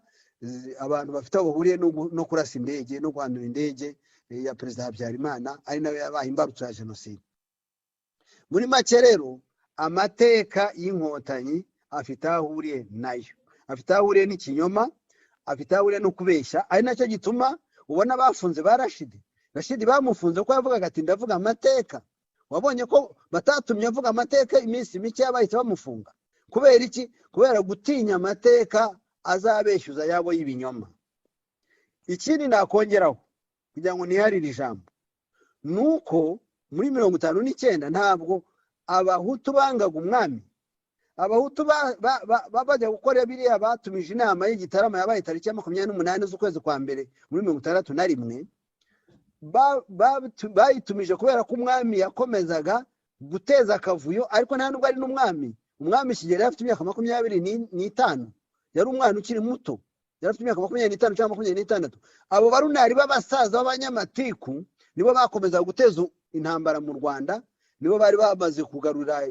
Speaker 1: abantu bafite aho bahuriye no kurasa indege no guhanura indege ya Perezida Habyarimana, ari nayo yabaye imbarutso ya jenoside. Muri make rero, amateka y'Inkotanyi afite aho ahuriye nayo, afite aho ahuriye n'ikinyoma, afite aho ahuriye no kubeshya, ari nacyo gituma ubona bafunze ba Rashidi. Rashidi bamufunze kuko yavugaga ati: "Ndavuga amateka." Wabonye ko batatumye avuga amateka, iminsi mike bahita bamufunga. Kubera iki? Kubera gutinya amateka azabeshyuza yabo y'ibinyoma. Ikindi nakongeraho kugira ngo niharire ijambo ni uko muri 59 ntabwo Abahutu bangaga umwami. Abahutu bajya gukora biriya, batumije inama y'igitarama yabaye tariki ya 28 z'ukwezi kwa mbere muri 61. Bayitumije kubera ko umwami yakomezaga guteza akavuyo, ariko nta nubwo ari n'umwami. Umwami Kigeli yari afite imyaka 25, yari umwana ukiri muto, yari afite imyaka 25 cyangwa 26. Abo barunari b'abasaza b'abanyamatiku nibo bakomezaga guteza intambara mu Rwanda, nibo bari bamaze kugarura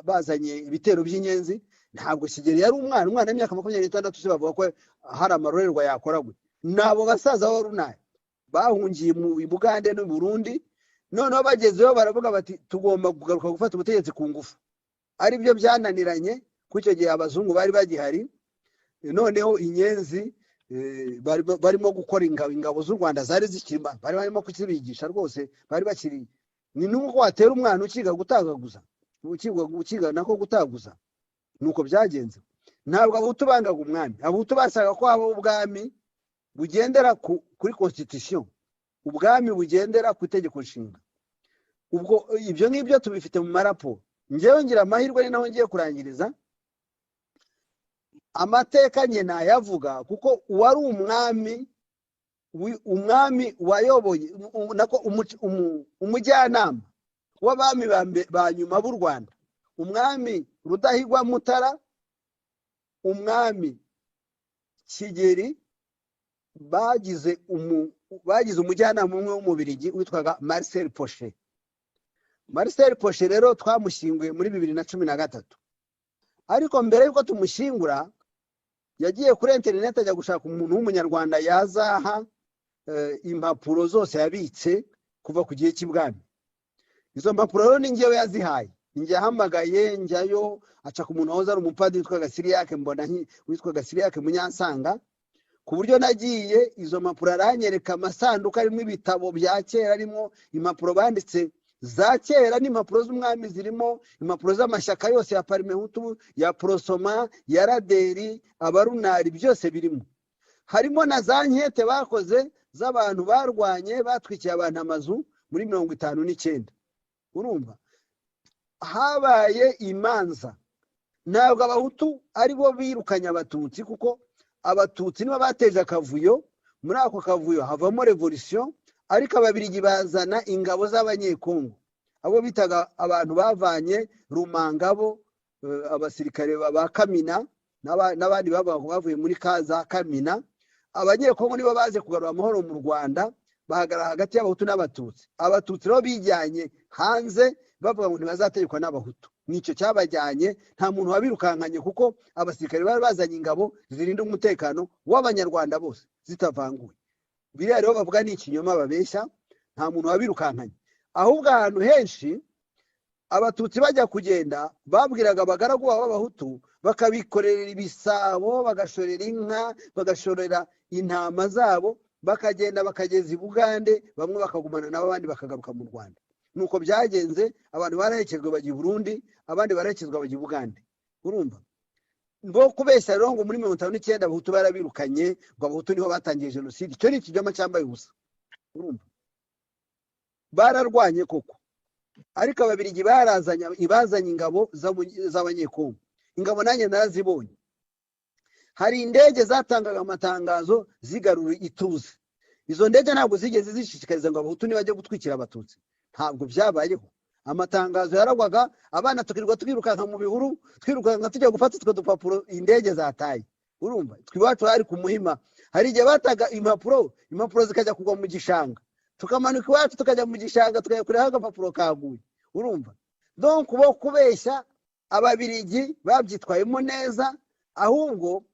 Speaker 1: bazanye ibitero by'inyenzi. Ntabwo Kigeli yari umwana. Umwana w'imyaka 26 se bavuga ko hari amarorerwa yakora gute? Ni abo basaza b'abarunari bahungiye mu Bugande n'u Burundi, noneho bagezeyo baravuga bati: "Tugomba kugaruka gufata ubutegetsi ku ngufu." Aribyo byananiranye kuko icyo gihe abazungu bari bagihari. Noneho inyenzi barimo gukora ingabo z'u Rwanda zari zikiri, bari barimo kuzibigisha rwose, bari bakiri, ni nuko watera umwana ukiga gutagaguza, ukiga nako gutaguza, nuko byagenze. Ntabwo Abahutu bangaga umwami. Abahutu basaga ko habaho ubwami bugendera kuri constitution, ubwami bugendera ku itegeko nshinga. Ubwo ibyo ngibyo tubifite mu maraporo. Ngewe ngira amahirwe, ni naho ngiye kurangiriza. Amateka nye nayavuga kuko uwari umwami umwami wayoboye nako umujyanama w'abami ba nyuma b'u Rwanda, Umwami Rudahigwa Mutara, Umwami Kigeli, bagize umujyanama umwe w'Umubirigi witwaga Marcel Pochet. Marcel Pochet rero twamushyinguye muri 2013, ariko mbere y'uko tumushyingura yagiye kuri interineti ajya gushaka umuntu w'Umunyarwanda yazaha impapuro zose yabitse kuva ku gihe cy'ibwami. Izo mpapuro rero ni njyewe yazihaye, njye yahamagaye njyayo, aca ku muntu wahoze ari umupadiri witwaga Siriyake, mbona witwaga Siriyake Munyansanga. Ku buryo nagiye izo mpapuro, aranyereka amasanduku arimo ibitabo bya kera, arimo impapuro banditse za kera n'impapuro z'umwami, zirimo impapuro z'amashyaka yose ya Parmehutu, ya Aprosoma, ya Raderi, Abarunari, byose birimo. Harimo na za enquête bakoze z'abantu barwanye, batwikiye abantu amazu muri 59. Urumva habaye imanza. Ntabwo Abahutu ari bo birukanye Abatutsi, kuko Abatutsi nibo bateje akavuyo. Muri ako kavuyo havamo révolution, ariko Ababirigi bazana ingabo z'Abanyekongo, abo bitaga abantu bavanye Rumangabo, abasirikare ba Kamina n'abandi bavuye muri za Kamina. Abanyekongo nibo baje kugarura amahoro mu Rwanda, bahagarara hagati y'Abahutu n'Abatutsi. Abatutsi rero bijyanye hanze, bavuga ngo ntibazategekwa n'Abahutu. Nicyo cyabajyanye, nta muntu wabirukankanye, kuko abasirikare bari bazanye ingabo zirinda umutekano w'Abanyarwanda bose zitavanguye. Biriya rero bavuga ni ikinyoma babeshya, nta muntu wabirukankanye. Ahubwo ahantu henshi Abatutsi bajya kugenda, babwiraga abagaragu babo b'Abahutu, bakabikorera ibisabo, bagashorera inka, bagashorera intama zabo, bakagenda bakageza i Bugande, bamwe bakagumana nabo, abandi bakagaruka mu Rwanda. Nuko byagenze. Abantu baraherekejwe bajya i Burundi, abandi baraherekezwa bajya i Bugande. Urumva bo kubeshya rero ngo muri 59 Abahutu barabirukanye, ngo Abahutu niho batangiye jenoside, icyo ni ikinyoma cyambaye ubusa. Urumva bararwanye koko, ariko Ababirigi barazanye, bazanye ingabo z'Abanyekongo. Ingabo nanjye narazibonye. Hari indege zatangaga amatangazo zigarura ituze. Izo ndege ntabwo zigeze zishishikariza ngo Abahutu nibajya gutwikira Abatutsi, ntabwo byabayeho. Amatangazo yaragwaga, abana tukirirwa twirukanka mu bihuru, twirukanka tujya gufata utwo dupapuro indege zataye. Urumva twe iwacu hari ku Muhima, hari igihe bataga impapuro, impapuro zikajya kugwa mu gishanga, tukamanuka iwacu tukajya mu gishanga, tukajya kureba aho agapapuro kaguye. Urumva donc bo kubeshya, Ababirigi babyitwayemo neza. Ahubwo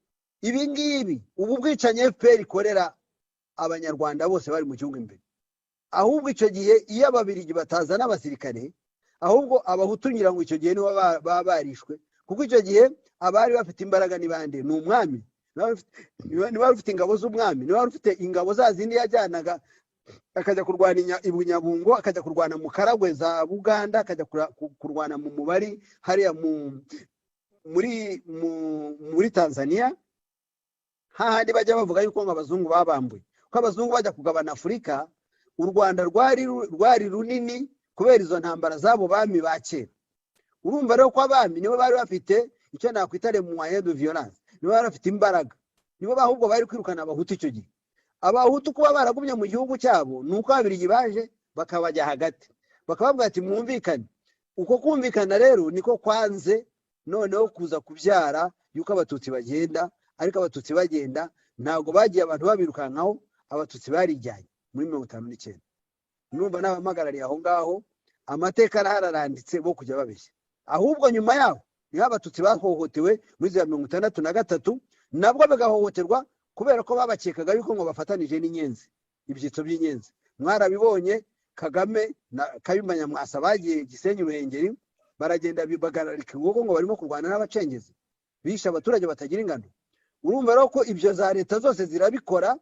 Speaker 1: ibi ngibi, ubu bwicanyi FPR ikorera Abanyarwanda bose bari mu gihugu imbere, ahubwo icyo gihe iyo Ababirigi batazana abasirikare, ahubwo Abahutu ngira ngo icyo gihe nibo baba barishwe, kuko icyo gihe abari bafite imbaraga ni bande? Ni umwami. Niba wari ufite ingabo z'umwami, niba wari ufite ingabo za zindi yajyanaga akajya kurwana i Bunyabungo, akajya kurwana mu Karagwe za Buganda, akajya kurwana mu Mubari hariya muri Tanzania, hahandi bajya bavuga yuko ngo abazungu babambuye, ko abazungu bajya kugabana Afurika, u Rwanda rwari runini kubera izo ntambara z'abo bami ba kera. Urumva rero ko abami nibo bari bafite icyo nakwita les moyens de violence, nibo bari bafite imbaraga, nibo ahubwo bari kwirukana Abahutu icyo gihe. Abahutu kuba baragumye mu gihugu cyabo ni uko Ababiligi baje bakabajya hagati, bakababwira ati: "Mwumvikane." Uko kumvikana rero niko kwanze noneho kuza kubyara yuko Abatutsi bagenda. Ariko Abatutsi bagenda, ntabwo bagiye abantu babirukankaho, Abatutsi barijyanye muri 59. Numva n'abamagarariye aho ngaho, amateka arahari, bo kujya babeshya. Ahubwo nyuma yaho niho Abatutsi bahohotewe muri za 63, nabwo bagahohoterwa kubera ko babakekaga yuko ngo bafatanije n'inyenzi, ibyitso by'inyenzi. Mwarabibonye, Kagame na Kayumba Nyamwasa bagiye Gisenyi, Ruhengeri, baragenda bagararika inkoko ngo barimo kurwana n'abacengezi bishe abaturage batagira ingano. Urumva rero ko ibyo za leta zose zirabikora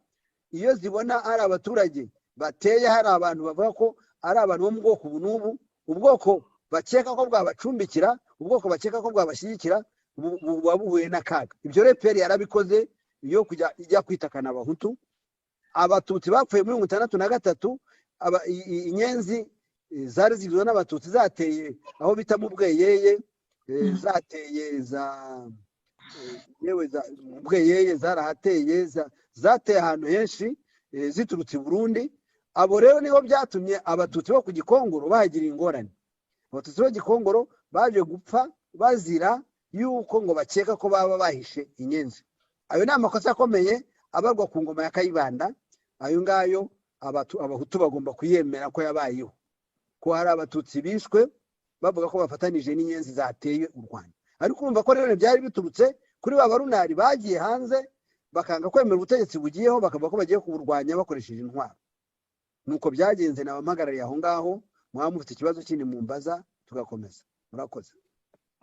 Speaker 1: iyo zibona hari abaturage bateye, hari abantu bavuga ko ari abantu bo mu bwoko ubu n'ubu, ubwoko bakeka ko bwabacumbikira, ubwoko bakeka ko bwabashyigikira, buba buhuye n'akaga. Ibyo rero FPR yarabikoze iyo kujya ijya kwitakana Abahutu. Abatutsi bapfuye muri 63, inyenzi zari zigizwe n'Abatutsi zateye aho bita mu Bweyeye, zateye za yewe mu Bweyeye zarahateye, zateye ahantu henshi, ziturutse i Burundi. Abo rero nibo byatumye Abatutsi bo ku Gikongoro bahagira ingorane. Abatutsi bo Gikongoro baje gupfa bazira yuko ngo bakeka ko baba bahishe inyenzi. Ayo ni amakosa akomeye abarwa ku ngoma ya Kayibanda. Ayo ngayo Abahutu bagomba kuyemera ko yabayeho, ko hari Abatutsi bishwe bavuga ko bafatanije n'inyenzi zateye u Rwanda. Ariko urumva ko rero byari biturutse kuri ba barunari bagiye hanze, bakanga kwemera ubutegetsi bugiyeho, bakavuga ko bagiye kuburwanya bakoresheje intwaro. Nuko byagenze. Nabampagarariye aho ngaho, mwaba mufite ikibazo kindi mumbaza tugakomeza. Murakoze.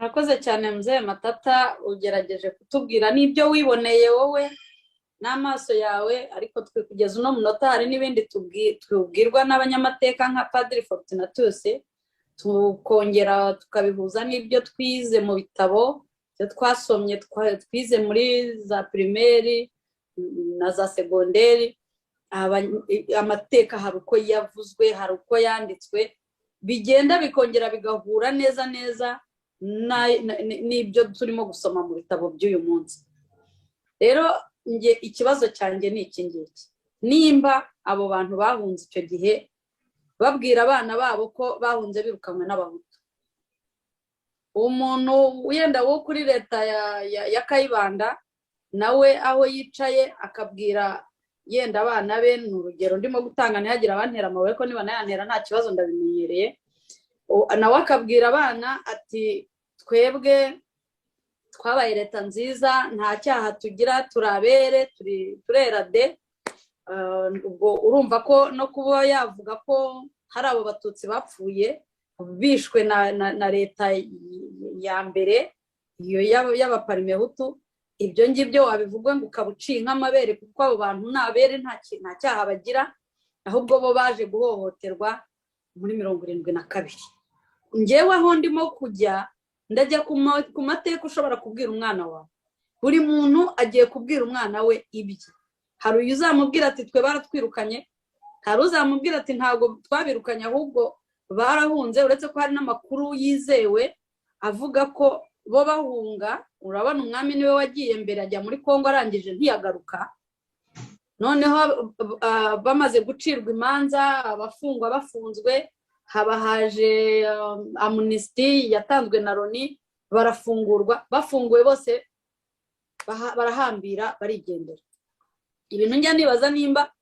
Speaker 2: Murakoze cyane, Mzee Matata. Ugerageje kutubwira n'ibyo wiboneye wowe. n'amaso yawe, ariko twe kugeza uno munota hari n'ibindi tubwirwa n'abanyamateka nka Padiri Fortunatus, tukongera tukabihuza n'ibyo twize mu bitabo, ibyo twasomye, twize muri za primaire na za secondaire. Amateka hari uko yavuzwe, hari uko yanditswe, bigenda bikongera bigahura neza neza n'ibyo turimo gusoma mu bitabo by'uyu munsi. Rero nge ikibazo cyanjye ni iki ngiki: nimba abo bantu bahunze icyo gihe babwira abana babo ko bahunze birukanwe n'Abahutu, umuntu wenda wo kuri leta ya Kayibanda nawe aho yicaye akabwira yenda abana be, ni urugero ndimo gutanga, ntihagire abantera amabuye, ko niba nayantera nta kibazo, ndabimenyereye, nawe akabwira abana ati: "Twebwe twabaye leta nziza, nta cyaha tugira, turabere, turera de." Ubwo urumva ko no kuba yavuga ko hari abo Batutsi bapfuye bishwe na leta ya mbere, iyo y'Abaparimehutu, ibyo ngibyo wabivuga ngo ukaba uciye nk'amabere, kuko abo bantu ni abere, nta cyaha bagira, ahubwo bo baje guhohoterwa muri 72. Ngewe aho ndimo kujya, ndajya ku mateka ushobora kubwira umwana wawe. Buri muntu agiye kubwira umwana we ibye. Hari uyu uzamubwira ati: "Twe baratwirukanye." Hari uzamubwira ati: "Ntabwo twabirukanye, ahubwo barahunze." Uretse ko hari n'amakuru yizewe avuga ko bo bahunga, urabona umwami niwe wagiye mbere, ajya muri Kongo, arangije ntiyagaruka. Noneho bamaze gucirwa imanza, abafungwa bafunzwe, haba haje amnistie yatanzwe na Loni, barafungurwa. Bafunguwe bose barahambira, barigendera. Ibintu njya nibaza, nimba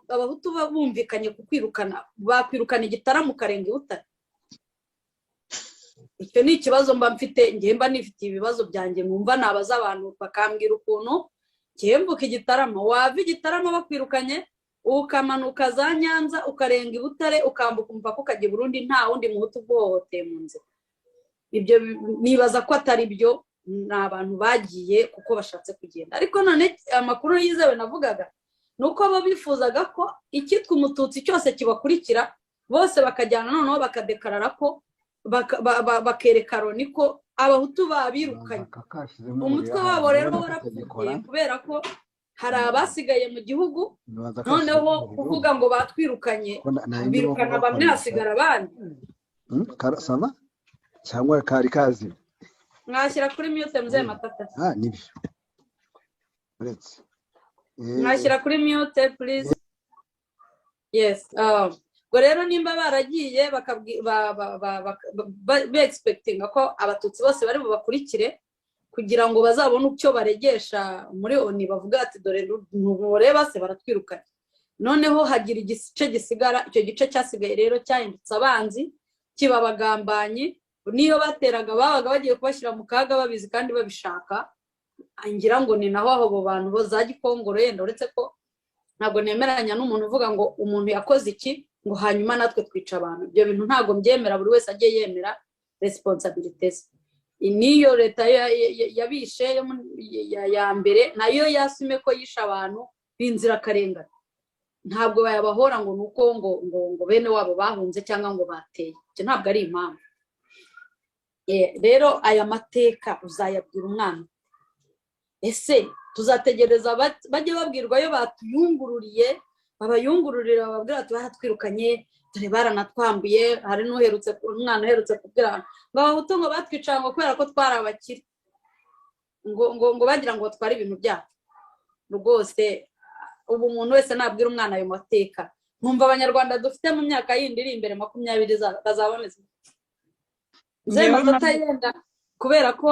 Speaker 2: Abahutu bumvikanye ku kwirukana, bakwirukana Igitaramo ukarenga i Butare? Icyo ni ikibazo mba mfite. Ngewe mba nifitiye ibibazo byanjye, nkumva nabaza abantu bakambwira ukuntu ngewe mvuka Igitaramo, wava Igitaramo bakwirukanye, ukamanuka za Nyanza, ukarenga i Butare, ukambuka umupaka, ukajya i Burundi, nta wundi Muhutu uguhohoteye mu nzira. Ibyo nibaza ko atari byo, ni abantu bagiye kuko bashatse kugenda. Ariko none amakuru yizewe navugaga ni uko bo bifuzaga ko icyitwa Umututsi cyose kibakurikira bose bakajyana, noneho bakadekarara ko bakereka Loni ko Abahutu babirukanye. Umutwe wabo rero warapfuye kubera ko hari abasigaye mu gihugu. Noneho kuvuga ngo batwirukanye, birukana bamwe hasigara abandi.
Speaker 1: Sama cyangwa kari kazi?
Speaker 2: Mwashyira kuri mute muzehe Matata.
Speaker 1: Ah, nibyo, uretse
Speaker 2: Mwashyira kuri mute, please. Yes. Ubwo rero nimba baragiye be-expectinga ko Abatutsi bose bari bubakurikire kugira ngo bazabone icyo baregesha muri ONU, bavuga ati: "Dore ntureba se, baratwirukanye." Noneho hagira igice gisigara. Icyo gice cyasigaye rero cyahindutse abanzi, kiba abagambanyi. Niyo bateraga babaga bagiye kubashyira mu kaga, babizi kandi babishaka. Ngira ngo ni naho abo bantu bo za Gikongoro yenda, uretse ko ntabwo nemeranya n'umuntu uvuga ngo umuntu yakoze iki, ngo hanyuma natwe twica abantu. Ibyo bintu ntabwo mbyemera. Buri wese ajye yemera responsabilité ze. Niyo leta yabishe ya mbere nayo yasume ko yishe abantu b'inzirakarengane. Ntabwo bayabahora ngo ni uko ngo bene wabo bahunze cyangwa ngo bateye. Ibyo ntabwo ari impamvu. Rero aya mateka uzayabwira umwana? Ese tuzategereza bajye babwirwa ayo batuyungururiye, babayungururira, bababwira bati: "Baratwirukanye, dore baranatwambuye"? Hari n'uherutse, umwana uherutse kubwira ngo Abahutu ngo batwicara ngo kubera ko twari abakire, ngo bagira ngo batware ibintu byacu. Rwose ubu umuntu wese nabwira umwana ayo mateka, nkumva Abanyarwanda dufite mu myaka yindi iri imbere 20 bazaba bameze. Matata yenda kubera ko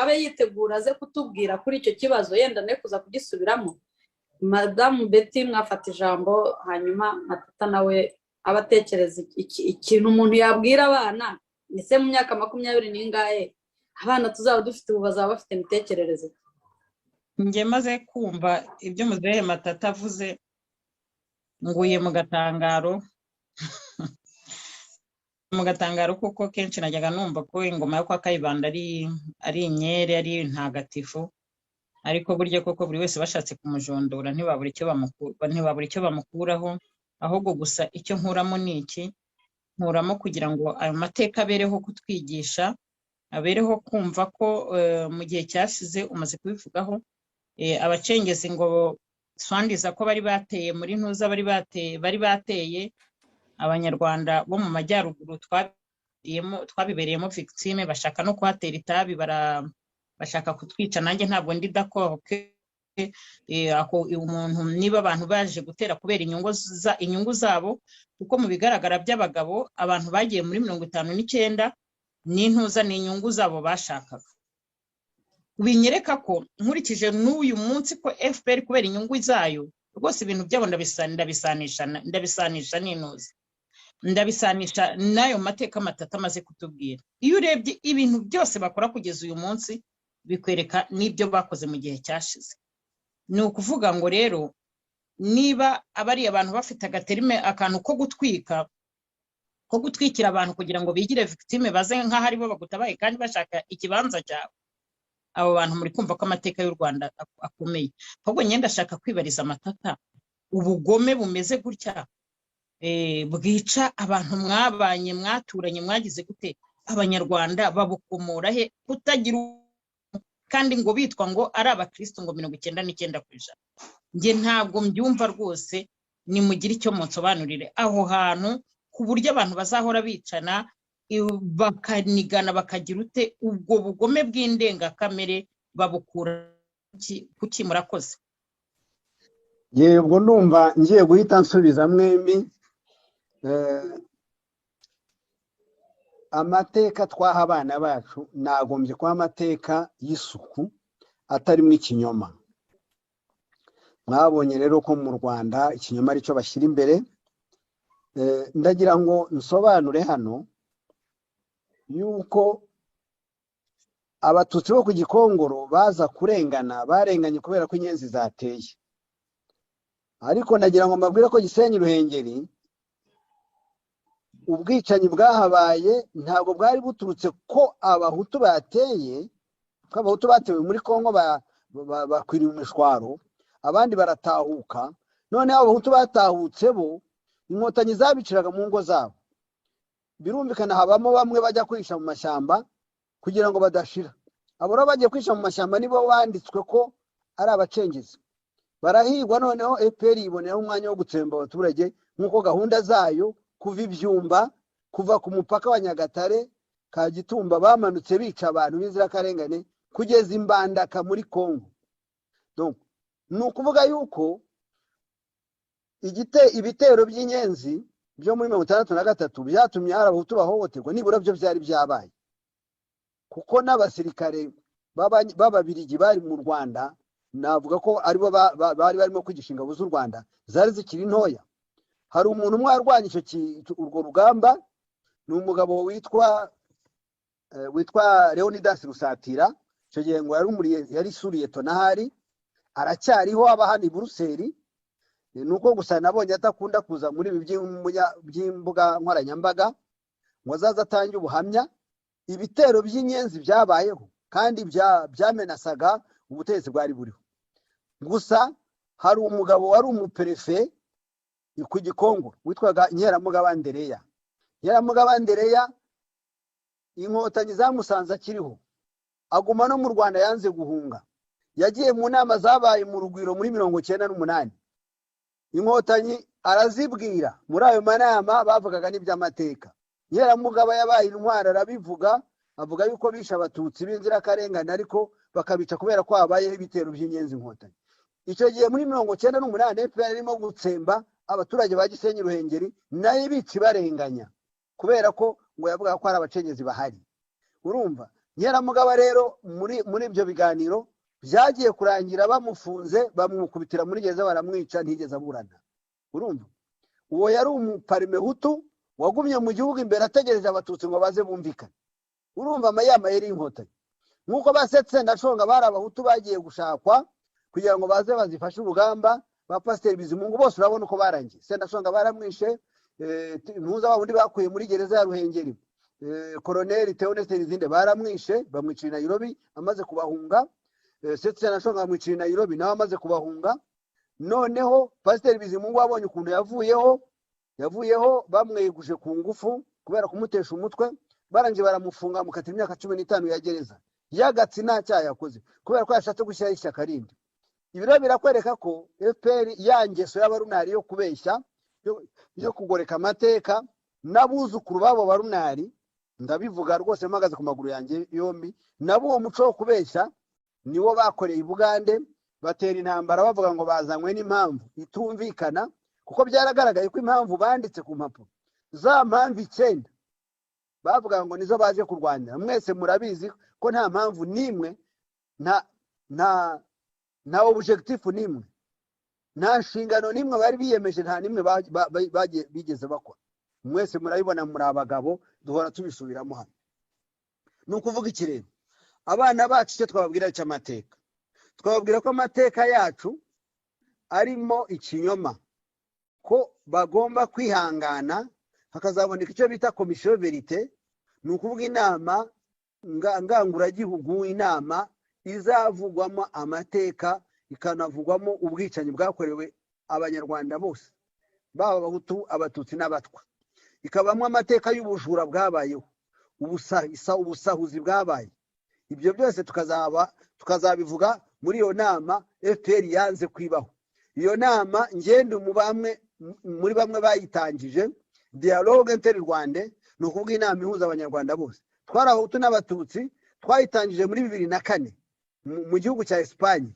Speaker 2: abe yitegura aze kutubwira kuri icyo kibazo, yenda ne kuza kugisubiramo. Madamu Betty, mwafata ijambo, hanyuma Matata nawe aba atekereza ikintu umuntu yabwira abana. Ese mu myaka 20 n'ingahe abana tuzaba dufite ubu bazaba bafite imitekerereze?
Speaker 3: Njye maze kumva ibyo muzehe Matata avuze, nguye mu gatangaro, mu gatangaro, kuko kenshi najyaga numva ko ingoma yo kwa Kayibanda ari inyere, ari ntagatifu. Ariko burya koko buri wese bashatse kumujondora ntibabura icyo bamukuraho. Ahubwo gusa icyo nkuramo ni iki: nkuramo kugira ngo ayo mateka abereho kutwigisha, abereho kumva ko mu gihe cyashize, umaze kubivugaho, abacengezi ngo swandiza ko bari bateye muri ntuza, bari bateye Abanyarwanda bo mu majyaruguru, twabibereyemo victime, bashaka no kuhatera itabi, bashaka kutwica. Nanjye ntabwo ndi d'accord ako umuntu niba abantu baje gutera kubera inyungu zabo, kuko mu bigaragara by'abagabo, abantu bagiye muri 59 n'intuza, ni inyungu zabo bashakaga. Binyereka ko nkurikije n'uyu munsi ko FPR kubera inyungu zayo rwose, ibintu byabo ndabisanisha n'intuza, ndabisanisha n'ayo mateka matatu amaze kutubwira. Iyo urebye ibintu byose bakora kugeza uyu munsi, bikwereka n'ibyo bakoze mu gihe cyashize. Ni ukuvuga ngo rero niba abariya abantu bafite agaterime, akantu ko gutwika, ko gutwikira abantu kugira ngo bigire victime, baze nk'aho aribo bagutabaye kandi bashaka ikibanza cyawe, abo bantu muri kumva ko amateka y'u Rwanda akomeye. Ahubwo njye ndashaka kwibariza amatata: ubugome bumeze gutya, bwica abantu mwabanye, mwaturanye, mwagize gute, Abanyarwanda babukomora he kutagira kandi ngo bitwa ngo ari Abakristo, ngo 99%? Njye ntabwo mbyumva rwose. Nimugire icyo munsobanurire aho hantu, ku buryo abantu bazahora bicana, bakanigana, bakagira ute? Ubwo bugome bw'indengakamere babukura kuki? Murakoze.
Speaker 1: Yego, ndumva ngiye guhita nsubiza mwembi. Amateka twaha abana bacu nagombye kuba amateka y'isuku, atarimo ikinyoma. Mwabonye rero ko mu Rwanda ikinyoma aricyo bashyira imbere. Ndagira ngo nsobanure hano yuko Abatutsi bo ku Gikongoro baza kurengana, barenganye kubera ko inyenzi zateye. Ariko ndagira ngo mbabwire ko Gisenyi, Ruhengeri, ubwicanyi bwahabaye ntabwo bwari buturutse ko Abahutu bateye, ko Abahutu batewe muri Kongo, bakwiriye imishwaro, abandi baratahuka. Noneho Abahutu batahutse bo, Inkotanyi zabiciraga mu ngo zabo. Birumvikana, habamo bamwe bajya kwihisha mu mashyamba kugira ngo badashira. Abo rero bagiye kwihisha mu mashyamba nibo banditswe ko ari abacengezi, barahigwa. Noneho FPR iboneraho umwanya wo gutsemba abaturage nk'uko gahunda zayo, kuva ibyumba, kuva ku mupaka wa Nyagatare, Kagitumba, bamanutse bica abantu b'inzirakarengane kugeza imbandaka muri Kongo. Donc, ni ukuvuga yuko ibitero by'inyenzi byo muri 63 byatumye hari Abahutu bahohoterwa, nibura byo byari byabaye, kuko n'abasirikare b'Ababirigi bari mu Rwanda, navuga ko aribo bari barimo kwigisha ingabo z'u Rwanda zari zikiri ntoya. Hari umuntu umwe warwanya urwo rugamba, ni umugabo witwa Leonidas Rusatira. Icyo gihe ngo yari sous-lieutenant ahari, aracyariho, aba hano i Buruseli. Ni uko gusa nabonye adakunda kuza muri ibi by'imbuga nkoranyambaga ngo azaze atange ubuhamya. Ibitero by'inyenzi byabayeho kandi byamenasaga ubutegetsi bwari buriho. Gusa hari umugabo wari umuperefe ku Gikongoro witwaga Nkeramugaba Andereya. Nkeramugaba Andereya, Inkotanyi zamusanze akiriho, aguma no mu Rwanda, yanze guhunga. Yagiye mu nama zabaye mu Rugwiro muri 98, Inkotanyi arazibwira. Muri ayo manama bavugaga n'iby'amateka. Nkeramugaba yabaye intwari, arabivuga, avuga yuko bishe Abatutsi b'inzirakarengane, ariko bakabica kubera ko habayeho ibitero by'inyenzi Inkotanyi. Icyo gihe muri 98, FPR irimo gutsemba abaturage ba Gisenyi, Ruhengeri, nayo ibica, ibarenganya kubera ko ngo yavugaga ko hari abacengezi bahari. Urumva, Nkeramugaba rero muri ibyo biganiro byagiye kurangira bamufunze, bamukubitira muri gereza, baramwica, ntigeze aburana. Urumva, uwo yari umuparimehutu wagumye mu gihugu imbere, ategereje Abatutsi ngo baze bumvikane. Urumva ya mayeri y'Inkotanyi, nk'uko basetse Ndashonga bari Abahutu bagiye gushakwa kugira ngo baze bazifashe urugamba, ba Pasiteri Bizimungu bose urabona uko barangiye. Sendashonga baramwishe, ntuza wa wundi bakuye muri gereza ya Ruhengeri, Koroneri Theoneste Lizinde, baramwishe, bamwicira i Nairobi amaze kubahunga. Seth Sendashonga bamwicira i Nairobi, nawe amaze kubahunga. Noneho Pasiteri Bizimungu abonye ukuntu yavuyeho bamweguje ku ngufu kubera kumutesha umutwe, barangije baramufunga, bamukatira imyaka 15 ya gereza y'agatsi, nta cyaha yakoze, kubera ko yashatse gushyiraho ishyaka rindi. Ibi rero birakwereka ko FPR ya ngeso y'abarunari yo kubeshya, yo kugoreka amateka, n'abuzukuru b'abo barunari, ndabivuga rwose mpagaze ku maguru yanjye yombi, nabo uwo muco wo kubeshya niwo bakoreye i Bugande. Batera intambara bavuga ngo bazanywe n'impamvu itumvikana, kuko byaragaragaye ko impamvu banditse ku mpapuro, za mpamvu 9 bavuga ngo nizo baje kurwanira, mwese murabizi ko nta mpamvu n'imwe, nta objectif n'imwe, nta nshingano n'imwe bari biyemeje, nta n'imwe bigeze bakora. Mwese murabibona, muri abagabo, duhora tubisubiramo hano. Ni ukuvuga iki rero? Abana bacu icyo twababwira cy'amateka, twababwira ko amateka yacu arimo ikinyoma, ko bagomba kwihangana hakazaboneka icyo bita commission vérité. Ni ukuvuga inama nganguragihugu, inama izavugwamo amateka, ikanavugwamo ubwicanyi bwakorewe Abanyarwanda bose, baba Abahutu, Abatutsi n'Abatwa, ikabamo amateka y'ubujura bwabayeho, ubusahuzi bwabaye. Ibyo byose tukazabivuga muri iyo nama FPR yanze kwibaho. Iyo nama ngende mu bamwe muri bamwe bayitangije, dialogue inter-rwandais, ni ukuvuga inama ihuza Abanyarwanda bose, twari Abahutu n'Abatutsi. Twayitangije muri 2004 mu gihugu cya Esipanye.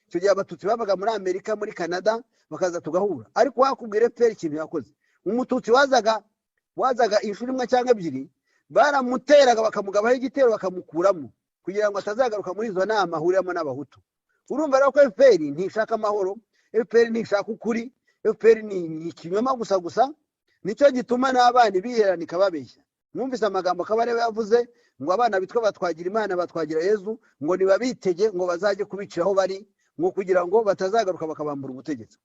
Speaker 1: Icyo gihe Abatutsi babaga muri Amerika, muri Canada, bakaza tugahura. Ariko wakubwira FPR ikintu yakoze, Umututsi wazaga inshuro imwe cyangwa ebyiri, baramuteraga, bakamugabaho igitero, bakamukuramo kugira ngo atazagaruka muri izo nama ahuriramo n'Abahutu. Urumva rero ko FPR ntishaka amahoro, FPR ntishaka ukuri, FPR ni ikinyoma gusa gusa. Nicyo gituma n'abana biherana ikababeshya. Mwumvise amagambo Kabarebe yavuze ngo abana bitwa batwagira Imana, batwagira Yezu, ngo ntibabitege, ngo bazajye kubicira aho bari, ngo kugira ngo batazagaruka bakabambura ubutegetsi.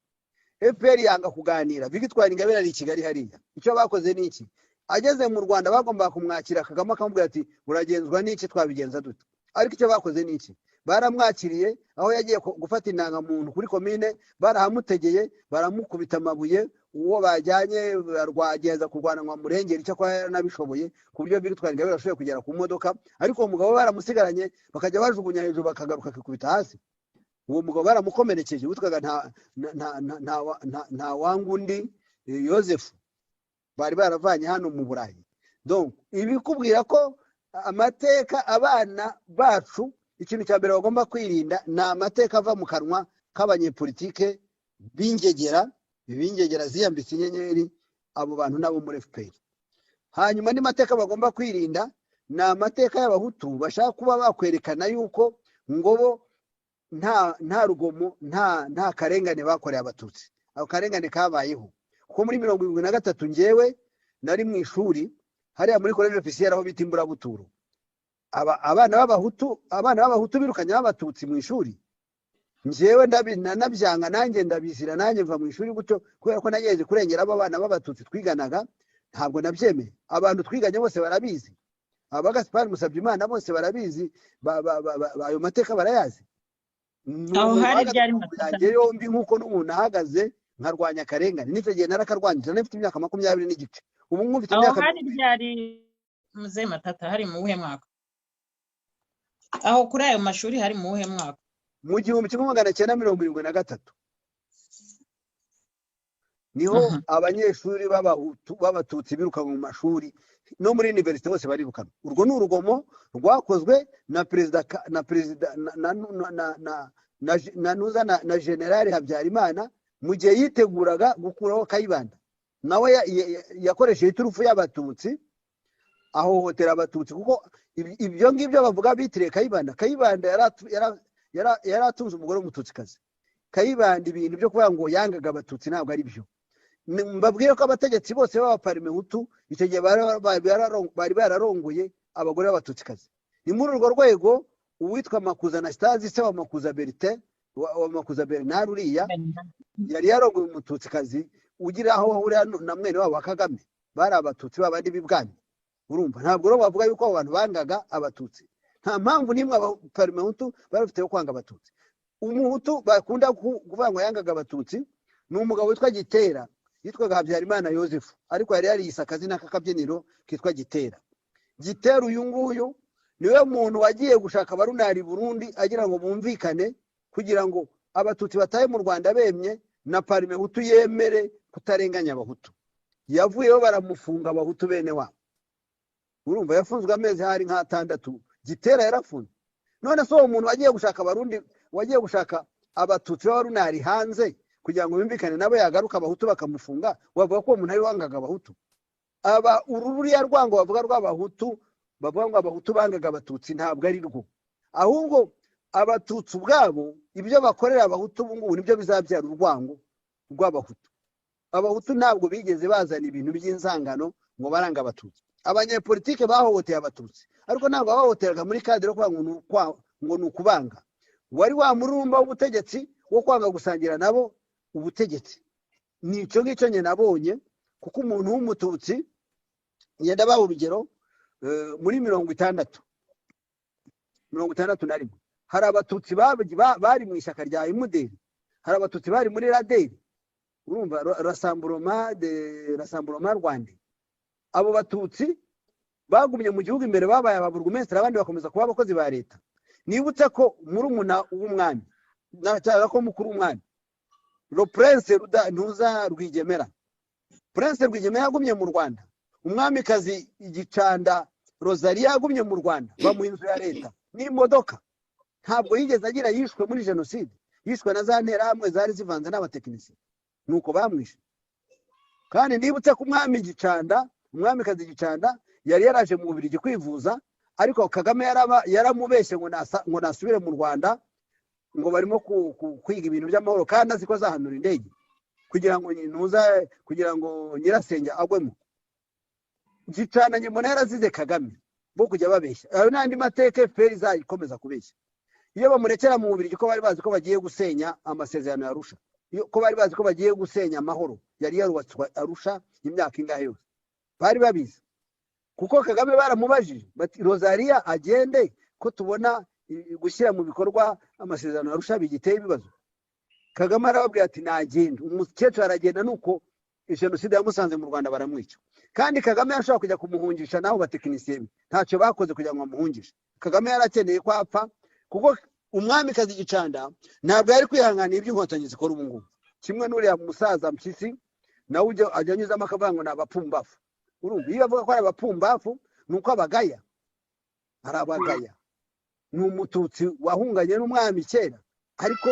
Speaker 1: FPR yanga kuganira. Victoire Ingabire ari i Kigali hariya. Icyo bakoze ni iki? Ageze mu Rwanda bagombaga kumwakira, Kagame akamubwira ati: "Uragenzwa n'iki? Twabigenza dute?" Ariko icyo bakoze ni iki? Baramwakiriye, aho yagiye gufata indangamuntu kuri komine barahamutegeye, baramukubita amabuye. Uwo bajyanye rwageza kurwana ngo amurengere, icyo akora yaranabishoboye, ku buryo Victoire Ingabire ashoboye kugera ku modoka. Ariko uwo mugabo baramusigaranye, bakajya bajugunya hejuru, bakagaruka akikubita hasi. Uwo mugabo baramukomerekeje, witwaga nta Wangundi Yosefu, bari baravanye hano mu Burayi. Donc ibikubwira ko amateka, abana bacu ikintu cya mbere bagomba kwirinda ni amateka ava mu kanwa k'abanyepolitike b'ingegera ziyambitse inyenyeri. Abo bantu nabo muri FPR. Hanyuma andi mateka bagomba kwirinda ni amateka y'Abahutu bashaka kuba bakwerekana yuko ngo bo nta rugomo, nta karengane bakoreye Abatutsi. Ako karengane kabayeho, kuko muri 73 ngewe nari mu ishuri hariya muri Collège Officiel, aho bita Imburabuturo. Abana b'Abahutu birukanye b'Abatutsi mu ishuri. Njyewe nabyanga nanjye, ndabizira nanjye, mva mu ishuri gutyo, kubera ko nageze kurengera abo bana b'Abatutsi twiganaga. Ntabwo nabyemeye. Abantu twiganye bose barabizi, aba Gaspard Musabyimana bose barabizi, ayo mateka barayazi. Ni
Speaker 3: Aho
Speaker 1: umuntu
Speaker 3: hari
Speaker 1: uhagaze
Speaker 3: ryari
Speaker 1: ku maguru
Speaker 3: Matata?
Speaker 1: yanjye yombi, nk'uko n'umuntu ahagaze nkarwanya akarengane. N'icyo gihe narakarwanyije, nari mfite imyaka 20 n'igice, ubu ngubu mfite
Speaker 3: Aho
Speaker 1: imyaka
Speaker 3: hari ryari, muzehe Matata? Hari mu wuhe mwaka? Aho kuri ayo mashuri hari mu wuhe mwaka?
Speaker 1: Mu 1973 niho abanyeshuri b'Abahutu b'Abatutsi birukanwe mu mashuri, no muri université bose barirukanwa. Urwo ni urugomo rwakozwe na perezida na perezida na nuza na General Habyarimana mu gihe yiteguraga gukuraho Kayibanda. Nawe yakoresheje iturufu y'Abatutsi, ahohotera Abatutsi, kuko ibyo ngibyo bavuga bitiriye Kayibanda, Kayibanda yari atunze umugore w'Umututsikazi. Kayibanda, ibintu byo kuvuga ngo yangaga Abatutsi ntabwo ari byo. Mbabwire ko abategetsi bose b'Abaparimehutu icyo gihe bari bararongoye abagore b'Abatutsikazi. Ni muri urwo rwego uwitwa Makuza Anastase, se wa Makuza Bertin, wa Makuza Bernard, uriya yari yarongoye Umututsikazi ugira aho ahurira na mwene wabo wa Kagame. Bari Abatutsi babandi b'ibwami. Urumva, ntabwo rero bavuga yuko abo bantu bangaga Abatutsi. Nta mpamvu n'imwe Abaparimehutu bari bafite yo kwanga Abatutsi. Umuhutu bakunda kuvuga ngo yangaga Abatutsi ni umugabo witwa Gitera, yitwaga Habyarimana Yosefu, ariko yari yariyise akazina k'akabyiniro kitwa Gitera. Gitera uyu nguyu niwe muntu wagiye gushaka Abarunari Burundi, agira ngo bumvikane kugira ngo Abatutsi batahe mu Rwanda bemye, na Parimehutu yemere kutarenganya Abahutu. Yavuyeho baramufunga, Abahutu bene wabo. Urumva yafunzwe amezi hari nk'atandatu. Gitera yarafunze. None se uwo muntu wagiye gushaka Abarundi, wagiye gushaka Abatutsi b'Abarunari hanze kugira ngo bumvikane nabo, yagaruka Abahutu bakamufunga, wavuga ko uwo muntu ari wangaga Abahutu? Aba uru ruriya rwango bavuga rw'Abahutu, bavuga ngo Abahutu bangaga Abatutsi, ntabwo ari rwo. Ahubwo Abatutsi ubwabo, ibyo bakorera Abahutu ubu ngubu nibyo bizabyara urwango rw'Abahutu. Abahutu ntabwo bigeze bazana ibintu by'inzangano ngo baranga Abatutsi. Abanyepolitike bahohoteye Abatutsi, ariko ntabwo bahohoteraga muri cadre yo kuvuga ngo ni ukubanga. Wari wa mururumba w'ubutegetsi, wo kwanga gusangira nabo ubutegetsi. Ni icyo ngicyo njye nabonye. Kuko umuntu w'Umututsi, ngenda baha urugero, muri 60, 61, hari Abatutsi bari mu ishyaka rya MDR, hari Abatutsi bari muri RADER, urumva, Rassemblement de Rassemblement Rwanda. Abo Batutsi bagumye mu gihugu imbere, babaye ababurugumesitiri, abandi bakomeza kuba abakozi ba leta. Nibutse ko murumuna w'umwami, cyangwa ko mukuru w'umwami, le prince Ntuza Rwigemera, Prince Rwigemera yagumye mu Rwanda. Umwamikazi Igicanda Rosalie yagumye mu Rwanda, bamuha inzu ya leta n'imodoka. Ntabwo yigeze agira. Yishwe muri jenoside, yishwe na za nterahamwe zari zivanze n'abatekinisiye, nuko bamwishe. Kandi nibutse ko umwami Gicanda, umwamikazi Gicanda yari yaraje mu Bubiligi kwivuza, ariko Kagame yaramubeshye ngo nasubire mu Rwanda, ngo barimo kwiga ibintu by'amahoro, kandi azi ko azahanura indege kugira ngo ntuza, kugira ngo nyirasenge agwemo. Gicanda mbona yarazize Kagame bo kujya babeshya. Ayo n'andi mateka FPR izayikomeza kubeshya. Iyo bamurekera mu Bubiligi, ko bari bazi ko bagiye gusenya amasezerano ya Arusha, ko bari bazi ko bagiye gusenya amahoro yari yarubatswe Arusha imyaka ingahe yose, bari babizi. Kuko Kagame baramubajije bati: "Rosalia agende, ko tubona gushyira mu bikorwa amasezerano ya Arusha bigiteye ibibazo?" Kagame arababwira ati: "Nagenda." Umukecuru aragenda, nuko jenoside yamusanze mu Rwanda, baramwica. Kandi Kagame yashobora kujya kumuhungisha n'abo batekinisiye be, ntacyo bakoze kugira ngo bamuhungishe. Kagame yarakeneye ko apfa, kuko umwamikazi Gicanda ntabwo yari kwihanganira ibyo Inkotanyi zikora ubu ngubu. Kimwe n'uriya musaza Mpyisi, nawe ajya anyuzamo akavuga ngo ni abapfumbafu. Urumva iyo avuga ko ari abapfumbafu, ni uko abagaya, arabagaya. Ni Umututsi wahunganye n'umwami kera, ariko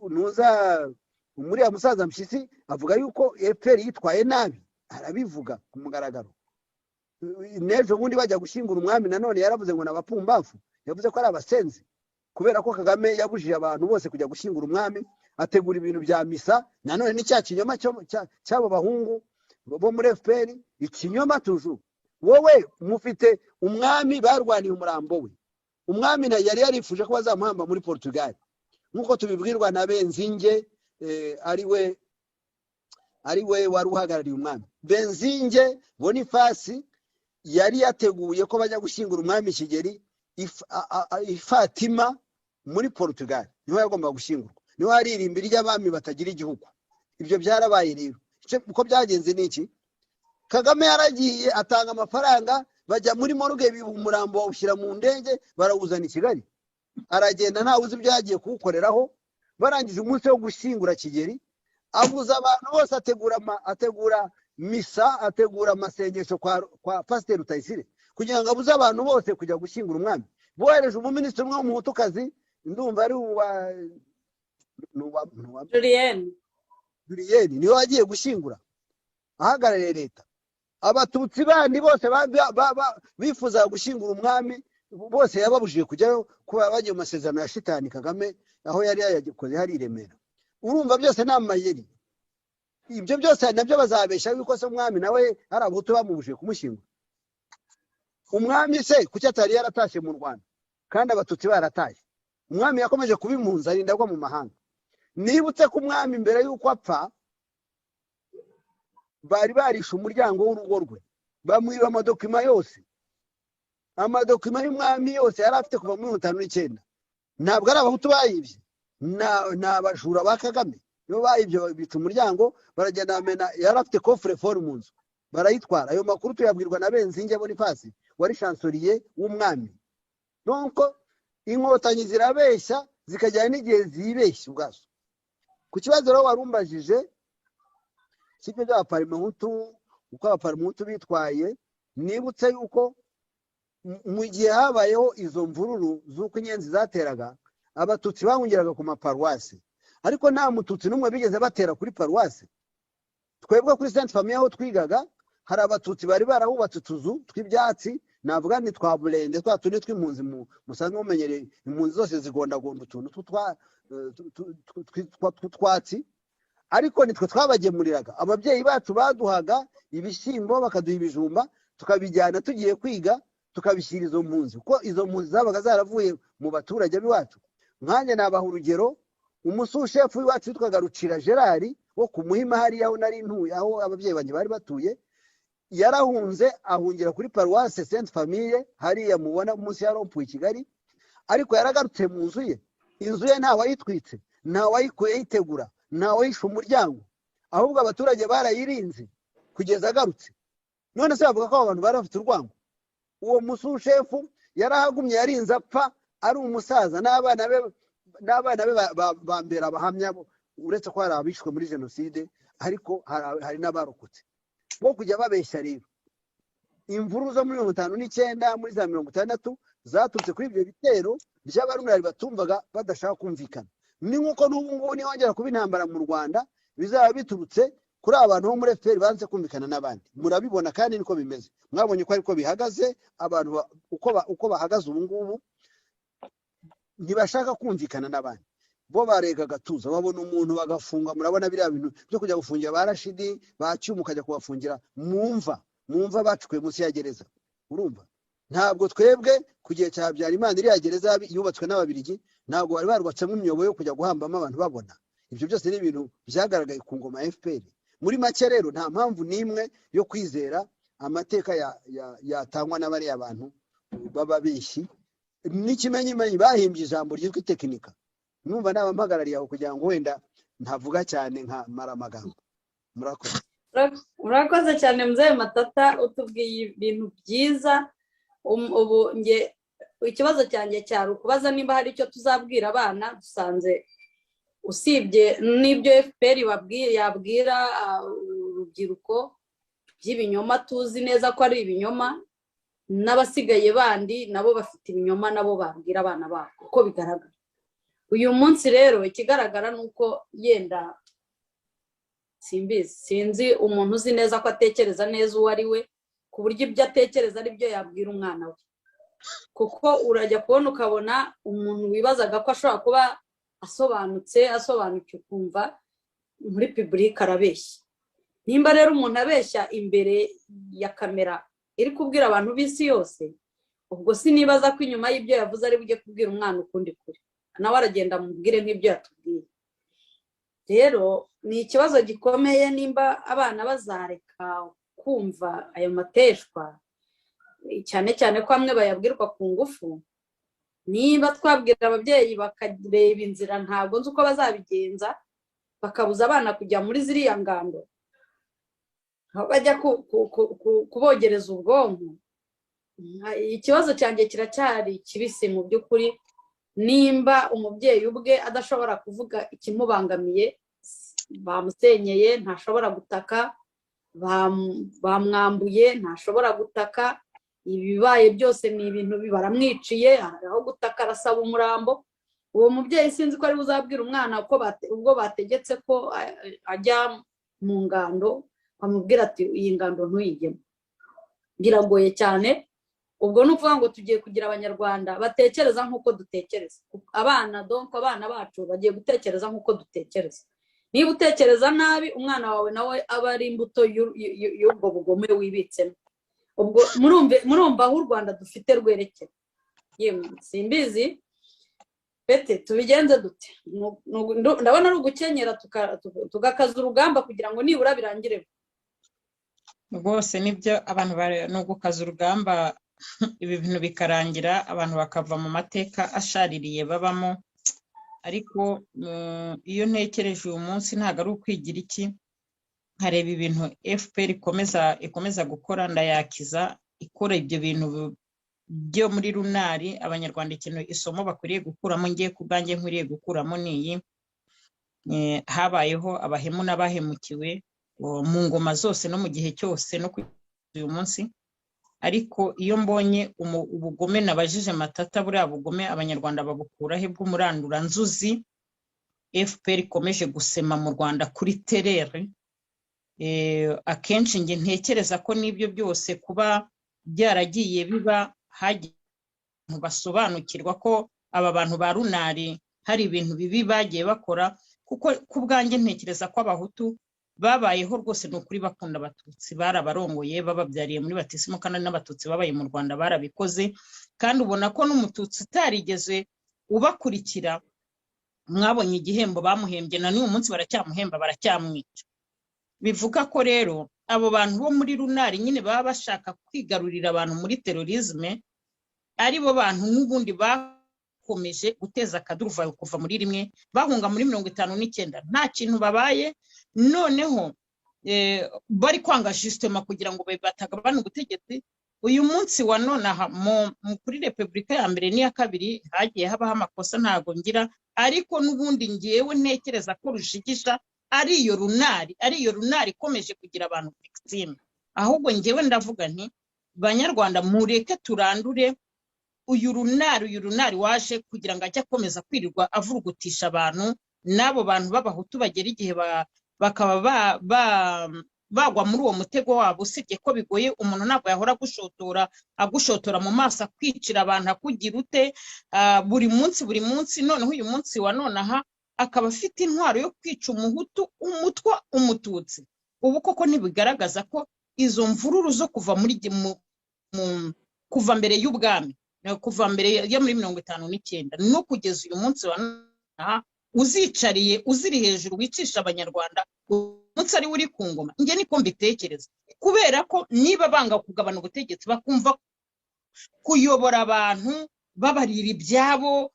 Speaker 1: ntuza muriya musaza Mpyisi avuga yuko FPR yitwaye nabi, arabivuga ku mugaragaro. N'ejo bundi bajya gushyingura umwami, nanone yaravuze ngo ni abapfumbafu, yavuze ko ari abasenzi, kubera ko Kagame yabujije abantu bose kujya gushyingura umwami, ategura ibintu bya misa. Nanone ni cya kinyoma cy'abo bahungu bo muri FPR, ikinyoma tuju. Wowe mufite umwami barwaniye umurambo we. Umwami yari yarifuje ko bazamuhamba muri Portugal, nk'uko tubibwirwa na Benzinge, ari we wari uhagarariye umwami. Benzinge Bonifasi yari yateguye ko bajya gushyingura umwami Kigeli i Fatima muri Portugal, niho yagombaga gushyingurwa, niho hari irimbi ry'abami batagira igihugu. Ibyo byarabaye rero. Uko byagenze ni iki? Kagame yaragiye atanga amafaranga, bajya muri morgue, biba umurambo, bawushyira mu ndege, barawuzana i Kigali. Aragenda, ntawe uzi ibyo yagiye kuwukoreraho. Barangije, umunsi wo gushyingura Kigeli, abuza abantu bose, ategura misa, ategura amasengesho kwa Pasiteri Rutayisire, kugira ngo abuze abantu bose kujya gushyingura umwami. Bohereje umuminisitiri umwe w'Umuhutukazi, ndumva ari uwa ni uwa
Speaker 2: Julienne.
Speaker 1: Julienne, niwe wagiye gushyingura ahagarariye leta. Abatutsi bandi bose bifuzaga gushyingura umwami bose yababujije kujyayo, kuba bagiye mu masezerano ya shitani Kagame, aho yari yayakoze hari i Remera. Urumva byose ni amayeri. Ibyo byose nabyo bazabesha yuko se umwami nawe hari Abahutu bamubujije kumushyingura. Umwami se kuki atari yaratashye mu Rwanda kandi Abatutsi baratashye? Umwami yakomeje kuba impunzi, arinda agwa mu mahanga. Nibutse ko umwami mbere y'uko apfa bari barishe umuryango w'urugo rwe, bamwiba amadocuments yose. Amadocuments y'umwami yose yari afite kuva muri 59, ntabwo ari Abahutu bayibye, ni abajura ba Kagame nibo bayibye. Bica umuryango, baragenda bamena. Yari afite coffre-fort mu nzu, barayitwara. Ayo makuru tuyabwirwa na Benzinge Bonifasi wari chancelier w'umwami. Donc Inkotanyi zirabeshya, zikajyana n'igihe zibeshya ubwazo. Ku kibazo rero warumbajije cy'ibyo by'Abaparimehutu, uko Abaparimehutu bitwaye, nibutse yuko mu gihe habayeho izo mvururu z'uko Inyenzi zateraga, Abatutsi bahungiraga ku maparuwasi, ariko nta Mututsi n'umwe bigeze batera kuri paruwasi. Twebwe kuri Sainte Famille aho twigaga, hari Abatutsi bari barahubatse utuzu tw'ibyatsi, navuga ni twa burende, twa tundi tw'impunzi musanzwe mumenyereye. Impunzi zose zigondagonda utuntu tw'utwatsi, ariko nitwe twabagemuriraga. Ababyeyi bacu baduhaga ibishyimbo, bakaduha ibijumba, tukabijyana tugiye kwiga, tukabishyira izo mpunzi, kuko izo mpunzi zabaga zaravuye mu baturage b'iwacu. Nkanjye nabaha urugero: umusushefu w'iwacu witwaga Rucira Gerard wo ku Muhima hariya aho nari ntuye, aho ababyeyi banjye bari batuye, yarahunze ahungira kuri paruwase Sainte Famille hariya mubona munsi ya rond-point i Kigali, ariko yaragarutse mu nzu ye. Inzu ye ntawayitwitse, ntawayikuye yitegura, ntawayishe umuryango, ahubwo abaturage barayirinze kugeza agarutse. None se bavuga ko abo bantu bari bafite urwango? Uwo musushefu yarahagumye, yarinze apfa ari umusaza, n'abana be bambera abahamya bo, uretse ko hari abishwe muri jenoside, ariko hari n'abarokotse bo kujya babeshya. Rero imvururu zo muri 59, muri za 60, zaturutse kuri ibyo bitero by'Abarunari batumvaga, badashaka kumvikana. Ni nk'uko n'ubu ngubu nihongera kuba intambara mu Rwanda, bizaba biturutse kuri aba bantu bo muri FPR banze kumvikana n'abandi. Murabibona kandi niko bimeze, mwabonye ko ariko bihagaze. Abantu uko bahagaze ubu ngubu, ntibashaka kumvikana n'abandi. Bo barega agatuza, babona umuntu bagafunga. Murabona biriya bintu byo kujya gufungira ba Rashidi, ba Cyuma, ukajya kubafungira mu mva bacukuye munsi ya gereza. Urumva, ntabwo twebwe ku gihe cya Habyarimana, iriya gereza yubatswe n'Ababirigi, ntabwo bari barubatsemo imyobo yo kujya guhambamo abantu babona. Ibyo byose ni ibintu byagaragaye ku ngoma ya FPR. Muri make rero, nta mpamvu n'imwe yo kwizera amateka yatangwa n'abariya bantu b'ababeshyi. N'ikimenyimenyi, bahimbye ijambo ryitwa itekinika. Numva naba mpagarariye aho kugira ngo wenda ntavuga cyane nka maramagambo. Murakoze.
Speaker 2: Urakoze cyane, muzehe Matata, utubwiye ibintu byiza. Ubu nge ikibazo cyanjye cyari ukubaza niba hari icyo tuzabwira abana. Dusanze usibye n'ibyo FPR yabwira urubyiruko by'ibinyoma, tuzi neza ko ari ibinyoma, n'abasigaye bandi nabo bafite ibinyoma nabo babwira abana babo uko bigaragara uyu munsi. Rero ikigaragara ni uko yenda simbizi, sinzi umuntu uzi neza ko atekereza neza uwo ari we, ku buryo ibyo atekereza ari byo yabwira umwana we, kuko urajya kubona ukabona umuntu wibazaga ko ashobora kuba asobanutse, asobanukiwe, ukumva muri public arabeshya. Nimba rero umuntu abeshya imbere ya kamera iri kubwira abantu b'isi yose, ubwo sinibaza ko inyuma y'ibyo yavuze ari bujye kubwira umwana ukundi kuri, nawe aragenda amubwire nk'ibyo yatubwiye. Rero ni ikibazo gikomeye nimba abana bazareka kumva ayo mateshwa, cyane cyane ko amwe bayabwirwa ku ngufu. Niba twabwira ababyeyi bakareba inzira, ntabwo nzi uko bazabigenza, bakabuza abana kujya muri ziriya ngando aho bajya kubogereza ubwonko. Ikibazo cyanjye kiracyari kibisi mu by'ukuri. Nimba umubyeyi ubwe adashobora kuvuga ikimubangamiye, bamusenyeye ntashobora gutaka, bamwambuye ntashobora gutaka, ibibaye byose ni ibintu baramwiciye, aho gutaka arasaba umurambo. Uwo mubyeyi sinzi ko ari buzabwira umwana ko ubwo bategetse ko ajya mu ngando, bamubwira ati: "Iyi ngando ntuyigemo." Biragoye cyane. Ubwo ni ukuvuga ngo tugiye kugira Abanyarwanda batekereza nk'uko dutekereza. Abana, donc abana bacu bagiye gutekereza nk'uko dutekereza. Niba utekereza nabi, umwana wawe nawe aba ari imbuto y'ubwo bugome wibitsemo. Ubwo murumva aho u Rwanda dufite rwerekera. Yemwe, simbizi pete tubigenze dute. Ndabona ari ugukenyera, tugakaza urugamba kugira ngo nibura birangire.
Speaker 3: Rwose nibyo, abantu ni ugukaza urugamba. Ibi bintu bikarangira, abantu bakava mu mateka ashaririye babamo. Ariko iyo ntekereje uyu munsi, ntabwo ari ukwigira iki, nkareba ibintu FPR ikomeza gukora, ndayakiza ikora ibyo bintu byo muri runari. Abanyarwanda, ikintu isomo bakwiriye gukuramo, ngiye ku bwanjye nkwiriye gukuramo ni iyi: habayeho abahemu n'abahemukiwe mu ngoma zose no mu gihe cyose no kugeza uyu munsi. Ariko iyo mbonye ubugome nabajije Matata, buriya bugome Abanyarwanda babukura he bw'umuranduranzuzi FPR ikomeje gusema mu Rwanda kuri terreur? Akenshi njye ntekereza ko n'ibyo byose kuba byaragiye biba, hagiye abantu basobanukirwa ko aba bantu ba runari hari ibintu bibi bagiye bakora, kuko ku bwanjye ntekereza ko Abahutu babayeho rwose, ni ukuri, bakunda Abatutsi, barabarongoye, bababyariye muri batisimu, kandi n'Abatutsi babaye mu Rwanda barabikoze. Kandi ubona ko n'Umututsi utarigeze ubakurikira, mwabonye igihembo bamuhembye, na n'uyu munsi baracyamuhemba, baracyamwica. Bivuga ko rero abo bantu bo muri runari nyine baba bashaka kwigarurira abantu muri terrorisme, ari bo bantu n'ubundi bakomeje guteza akaduruvayo kuva muri rimwe bahunga muri 59, nta kintu babaye. Noneho bari kwanga justement kugira ngo batagabane ubutegetsi. Uyu munsi wa none aha kuri Repubulika ya mbere n'iya kabiri hagiye habaho amakosa, ntago ngira, ariko n'ubundi ngewe ntekereza ko rushigisha ari iyo runari ikomeje kugira abantu victime. Ahubwo ngewe ndavuga nti: "Banyarwanda, mureke turandure uyu runari waje kugira ngo ajye akomeza kwirirwa avurugutisha abantu, n'abo bantu b'Abahutu bagera igihe bakaba bagwa muri uwo mutego wabo." Usibye ko bigoye, umuntu ntabwo yahora agushotora, agushotora mu maso, akwicira abantu, akugira ute, buri munsi, buri munsi. Noneho uyu munsi wa none aha akaba afite intwaro yo kwica Umuhutu, Umutwa, Umututsi. Ubu koko ntibigaragaza ko izo mvururu zo kuva muri kuva mbere y'ubwami, kuva mbere yo muri 59 no kugeza uyu munsi wa none, uzicariye, uziri hejuru, wicisha Abanyarwanda, umunsi ari uri ku ngoma? Njye niko mbitekereza, kubera ko niba banga kugabana ubutegetsi, bakumva kuyobora abantu babarira ibyabo,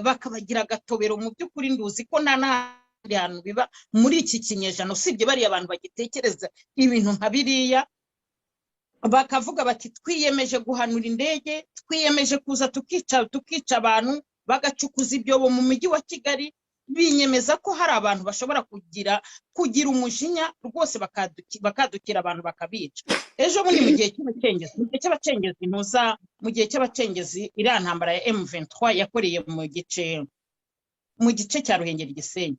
Speaker 3: bakabagira agatobero, mu by'ukuri nduzi ko nta n'ahandi hantu biba muri iki kinyejana usibye bariya abantu bagitekereza ibintu nka biriya, bakavuga bati: "Twiyemeje guhanura indege, twiyemeje kuza tukica abantu," bagacukuza ibyobo mu mujyi wa Kigali. Binyemeza ko hari abantu bashobora kugira umujinya rwose, bakadukira abantu, bakabica. Ejo bundi mu gihe cy'abacengezi, ntuza, mu gihe cy'abacengezi, iriya ntambara ya M23 yakoreye mu gice cya Ruhengeri, Gisenyi,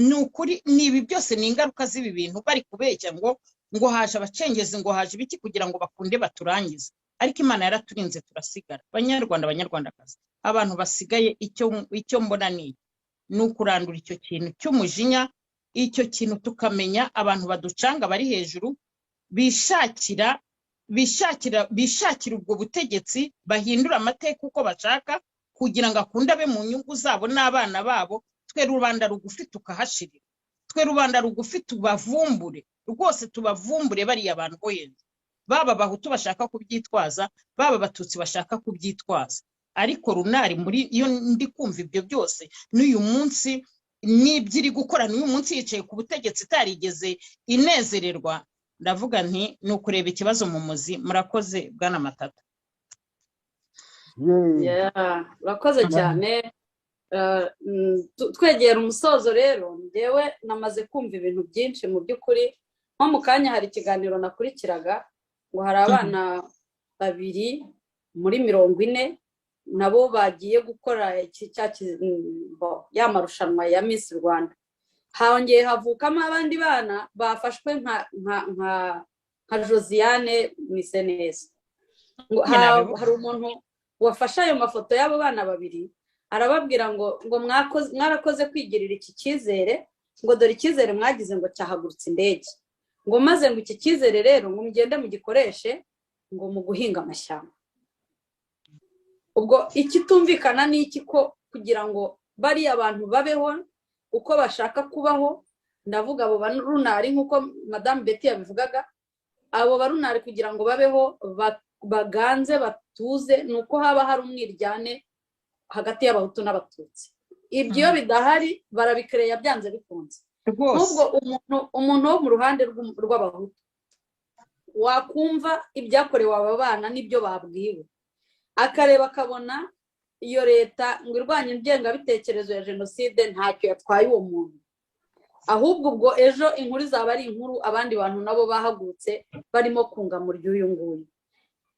Speaker 3: ni ukuri ni ibi byose, ni ingaruka z'ibi bintu bari kubeshya ngo haje abacengezi, ngo haje ibiki, kugira ngo bakunde baturangize. Ariko Imana yaraturinze, turasigara. Banyarwanda, Banyarwandakazi, abantu basigaye, icyo mbona ni iki: Ni ukurandura icyo kintu cy'umujinya, icyo kintu tukamenya abantu baducanga bari hejuru, bishakira ubwo butegetsi, bahindura amateka uko bashaka kugira ngo akunde abe mu nyungu zabo n'abana babo. Twe rubanda rugufi tukahashirira, twe rubanda rugufi tubavumbure rwose, tubavumbure bariya bantu bo hejuru, baba Abahutu bashaka kubyitwaza, baba Abatutsi bashaka kubyitwaza. Ariko runari muri iyo ndi kumva ibyo byose n'uyu munsi, n'ibyo iri gukora n'uyu munsi yicaye ku butegetsi itarigeze inezererwa, ndavuga nti ni ukureba ikibazo mu muzi. Murakoze, bwana Matata.
Speaker 2: Yeah, urakoze cyane. Twegera umusozo rero, njyewe namaze kumva ibintu byinshi mu by'ukuri. Nko mu kanya hari ikiganiro nakurikiraga, ngo hari abana babiri muri 40 nabo bagiye gukora iki cya ya marushanwa ya Miss Rwanda, hongeye havukamo abandi bana bafashwe nka Josiane Mwiseneza. Ngo hari umuntu wafashe ayo mafoto y'abo bana babiri, arababwira ngo mwarakoze kwigirira iki cyizere, ngo dore icyizere mwagize ngo cyahagurutse indege, ngo maze ngo iki cyizere rero ngo mugende mugikoreshe ngo mu guhinga amashyamba. Ubwo ikitumvikana ni iki? Ko kugira ngo bariya bantu babeho uko bashaka kubaho, ndavuga abo barunari nk'uko Madamu Betty yabivugaga, abo barunari kugira ngo babeho. baganze batuze, ni uko haba hari umwiryane hagati y'Abahutu n'Abatutsi. Ibyo iyo bidahari barabikereya byanze bikunze. Nk'ubwo umuntu wo mu ruhande rw'Abahutu wakumva ibyakorewe aba bana n'ibyo babwiwe, akareba akabona iyo leta ngo irwanye ingengabitekerezo ya jenoside ntacyo yatwaye uwo muntu, ahubwo ubwo ejo inkuru izaba ari inkuru, abandi bantu nabo bahagurutse barimo kunga mu ry'uyu nguyu.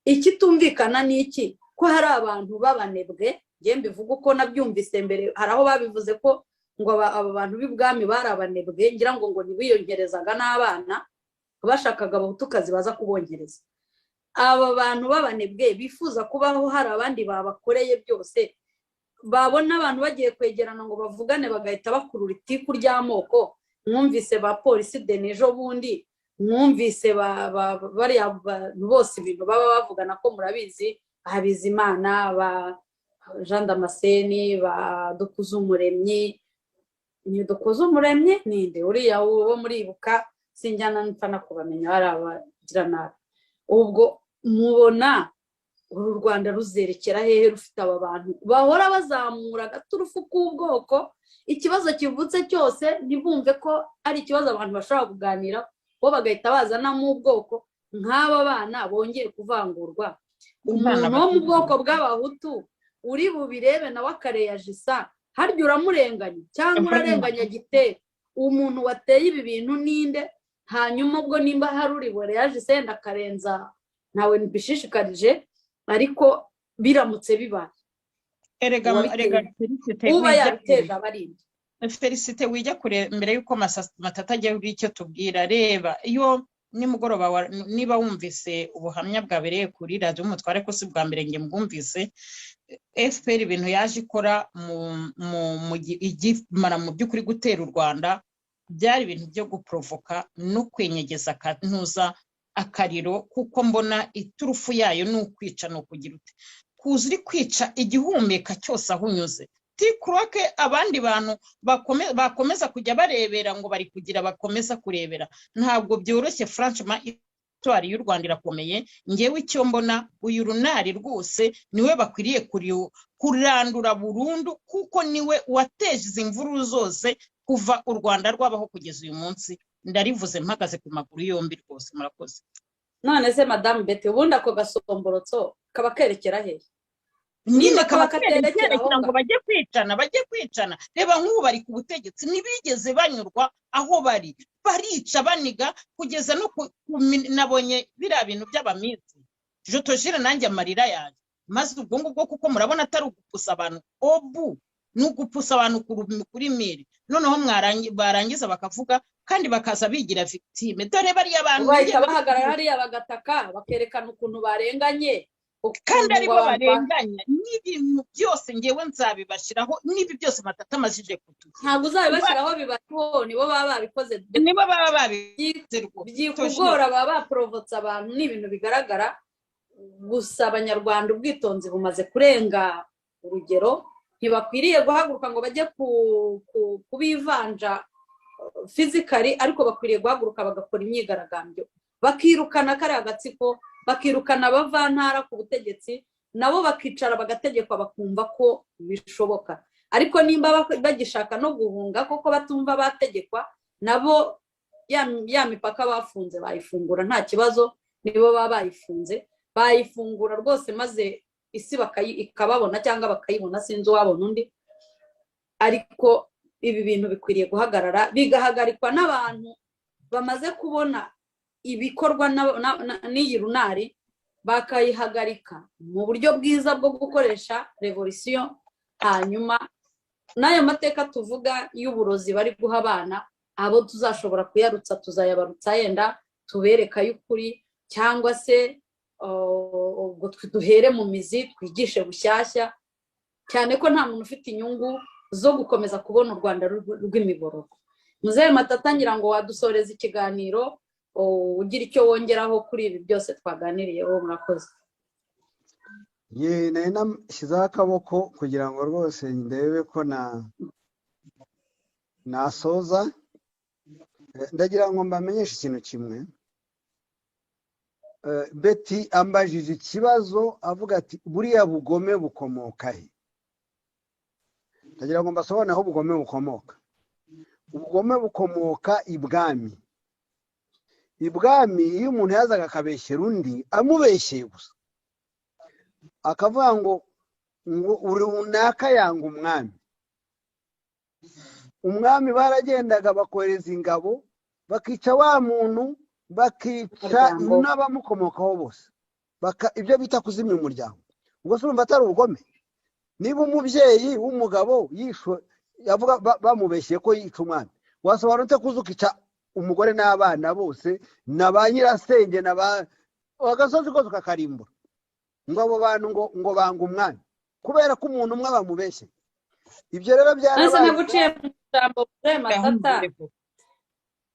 Speaker 2: Ikitumvikana ni iki? Ko hari abantu b'abanebwe, njye mbivuga uko nabyumvise mbere, hari aho babivuze ko ngo aba bantu b'ibwami bari abanebwe, ngira ngo ntibiyongerezaga n'abana, bashakaga Abahutukazi baza kubongereza. Aba bantu b'abanebwe bifuza kubaho hari abandi babakoreye byose, babona abantu bagiye kwegerana ngo bavugane bagahita bakurura itiku ry'amoko. Mwumvise ba polisi deni ejo bundi, mwumvise bariya bantu bose ibintu baba bavugana ko murabizi, Habizimana, ba Jean Damascene, ba Dukuzumuremyi, ni Dukuzumuremyi ninde uriya wo muribuka, sinjyana mpfa kubamenya, bari abagira nabi. Ubwo mubona uru Rwanda ruzerekera hehe rufite aba bantu bahora bazamura agaturufu k'ubwoko? Ikibazo kivutse cyose ntibumve ko ari ikibazo abantu bashobora kuganira, bo bagahita bazanamo ubwoko. Nk'aba bana bongeye kuvangurwa, umuntu wo mu bwoko bw'Abahutu uri bubirebe nawe akareyajisa, harya uramurenganya cyangwa urarenganya gitera umuntu wateye ibi bintu ninde? Hanyuma ubwo nimba hari uri bureyajise yenda akarenza, ntawe mbishishikarije, ariko biramutse bibaye,
Speaker 3: Erega erega Felicite,
Speaker 2: uba
Speaker 3: wijya
Speaker 2: yabiteje abarinda.
Speaker 3: Felicite, wijya kure. Mbere y'uko Matata ajya kugira icyo tubwira, reba iyo nimugoroba niba wumvise ubuhamya bwabereye kuri Radiyo Umutware, ko si bwa mbere nge mbwumvise. FPR ibintu yaje ikora igimara mu by'ukuri gutera u Rwanda byari ibintu byo guporovoka no kwenyegeza akantuza akariro, kuko mbona iturufu yayo ni ukwica, ni ukugira ute, kuza uri kwica igihumeka cyose aho unyuze. Tikuroke abandi bantu bakomeza kujya barebera ngo bari kugira bakomeza kurebera, ntabwo byoroshye. Franchement, histoire y'u Rwanda irakomeye. Ngewe icyo mbona, uyu runari rwose niwe bakwiriye kurandura burundu, kuko niwe wateje izi mvururu zose kuva u Rwanda rwabaho kugeza uyu munsi. Ndarivuze mpagaze ku maguru yombi rwose. Murakoze.
Speaker 2: None se Madamu Bete, ubundi ako gasomborotso kaba kerekera hehe?
Speaker 3: Nyine
Speaker 2: Niba
Speaker 3: kaba
Speaker 2: kaba katerekera
Speaker 3: kerekera
Speaker 2: aho
Speaker 3: ngo
Speaker 2: ngaho.
Speaker 3: Bajye kwicana, bajye kwicana. Reba nk'ubu bari ku butegetsi, ntibigeze banyurwa aho bari, barica baniga kugeza no nabonye biriya bintu by'abaminsi jotojire, nanjye amarira yanjye maze ubwo ngubwo, kuko murabona atari ugupusa abantu, obu ni ugupusa abantu kuri miri. Noneho barangiza bakavuga kandi bakaza bigira victime. Dore bariya bantu
Speaker 2: Bahita bahagarara hariya bagataka, bakerekana ukuntu barenganye,
Speaker 3: kandi
Speaker 2: ukuntu
Speaker 3: aribo
Speaker 2: ngo abantu
Speaker 3: barenganya n'ibintu byose. Ngewe nzabibashyiraho n'ibi byose Matata amajije kutugira.
Speaker 2: Ntabwo uzabibashyiraho, bibariho, nibo baba babikoze.
Speaker 3: Nibo baba babize rwose.
Speaker 2: Byikugora, baba baporovotse abantu, ni ibintu bigaragara. Gusa Abanyarwanda ubwitonzi bumaze kurenga urugero, ntibakwiriye guhaguruka ngo bajye kubivanja physically, ariko bakwiriye guhaguruka bagakora imyigaragambyo, bakirukana kariya gatsiko, bakirukana abavantara ku butegetsi, nabo bakicara bagategekwa, bakumva ko bishoboka. Ariko nimba bagishaka no guhunga koko batumva bategekwa, nabo ya mipaka bafunze bayifungura nta kibazo. Nibo baba bayifunze, bayifungura rwose, maze isi ikababona cyangwa bakayibona, sinzi uwabona undi. Ariko ibi bintu bikwiriye guhagarara, bigahagarikwa n'abantu bamaze kubona ibikorwa n'iyi runari, bakayihagarika mu buryo bwiza bwo gukoresha revolisiyo. Hanyuma n'ayo mateka tuvuga y'uburozi bari guha abana, abo tuzashobora kuyarutsa tuzayabarutsa, yenda tubereka y'ukuri, cyangwa se ubwo duhere mu mizi twigishe bushyashya, cyane ko nta muntu ufite inyungu zo gukomeza kubona u Rwanda rw'imiborogo. Muzehe Matata, ngira ngo wadusoreza ikiganiro ugira icyo wongeraho kuri ibi byose twaganiriyeho. Murakoze.
Speaker 1: Ye, nari nashyizeho akaboko kugira ngo rwose ndebe ko nasoza. Ndagira ngo mbamenyeshe ikintu kimwe. Betty ambajije ikibazo avuga ati: "Buriya bugome bukomoka he?" Ndagira ngo mbasobanure aho ubugome bukomoka. Ubugome bukomoka ibwami. Ibwami, iyo umuntu yazaga akabeshyera undi, amubeshyeye gusa, akavuga ngo runaka yanga umwami, umwami baragendaga bakohereza ingabo, bakica wa muntu, bakica
Speaker 2: Umuryango.
Speaker 1: n'abamukomokaho bose. Ibyo bita kuzimya umuryango. Ubwo se urumva atari ubugome? Niba umubyeyi w'umugabo yishwe, yavuga bamubeshyeye ko yica umwami, wasobanura ute kuza ukica umugore n'abana bose na ba nyirasenge na ba agasozi kose ukakarimbura, ngo abo bantu ngo banga umwami kubera ko umuntu umwe bamubeshye? Ibyo rero
Speaker 2: Nese
Speaker 1: byarabaye.
Speaker 2: Naguciye mu ijambo, Matata,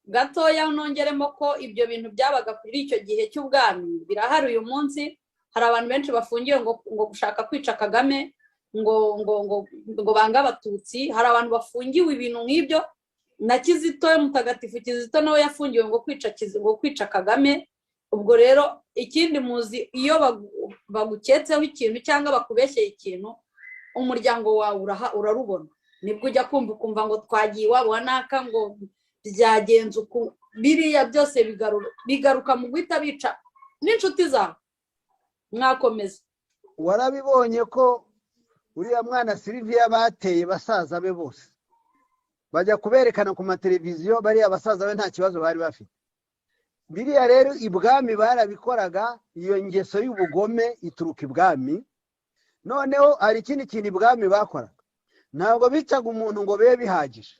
Speaker 2: gatoya nongeremo ko ibyo bintu byabaga kuri icyo gihe cy'ubwami birahari uyu munsi. Hari abantu benshi bafungiwe ngo gushaka kwica Kagame, ngo bange Abatutsi. Hari abantu bafungiwe ibintu nk'ibyo. Na Kizito, mutagatifu Kizito, nawe yafungiwe ngo kwica Kagame. Ubwo rero ikindi muzi, iyo baguketseho ikintu cyangwa bakubeshyeye ikintu, umuryango wawe urarubona. Nibwo ujya kumva ukumva ngo twagiye iwabo wa naka, ngo byagenze uku. Biriya byose bigaruka mu guhita bica n'inshuti zawe. Mwakomeza.
Speaker 1: Warabibonye ko uriya mwana Siliviya bateye basaza be bose, bajya kuberekana ku mateleviziyo, bariya basaza be nta kibazo bari bafite. Biriya rero ibwami barabikoraga. Iyo ngeso y'ubugome ituruka ibwami. Noneho hari ikindi kintu ibwami bakoraga: ntabwo bicaga umuntu ngo bibe bihagije.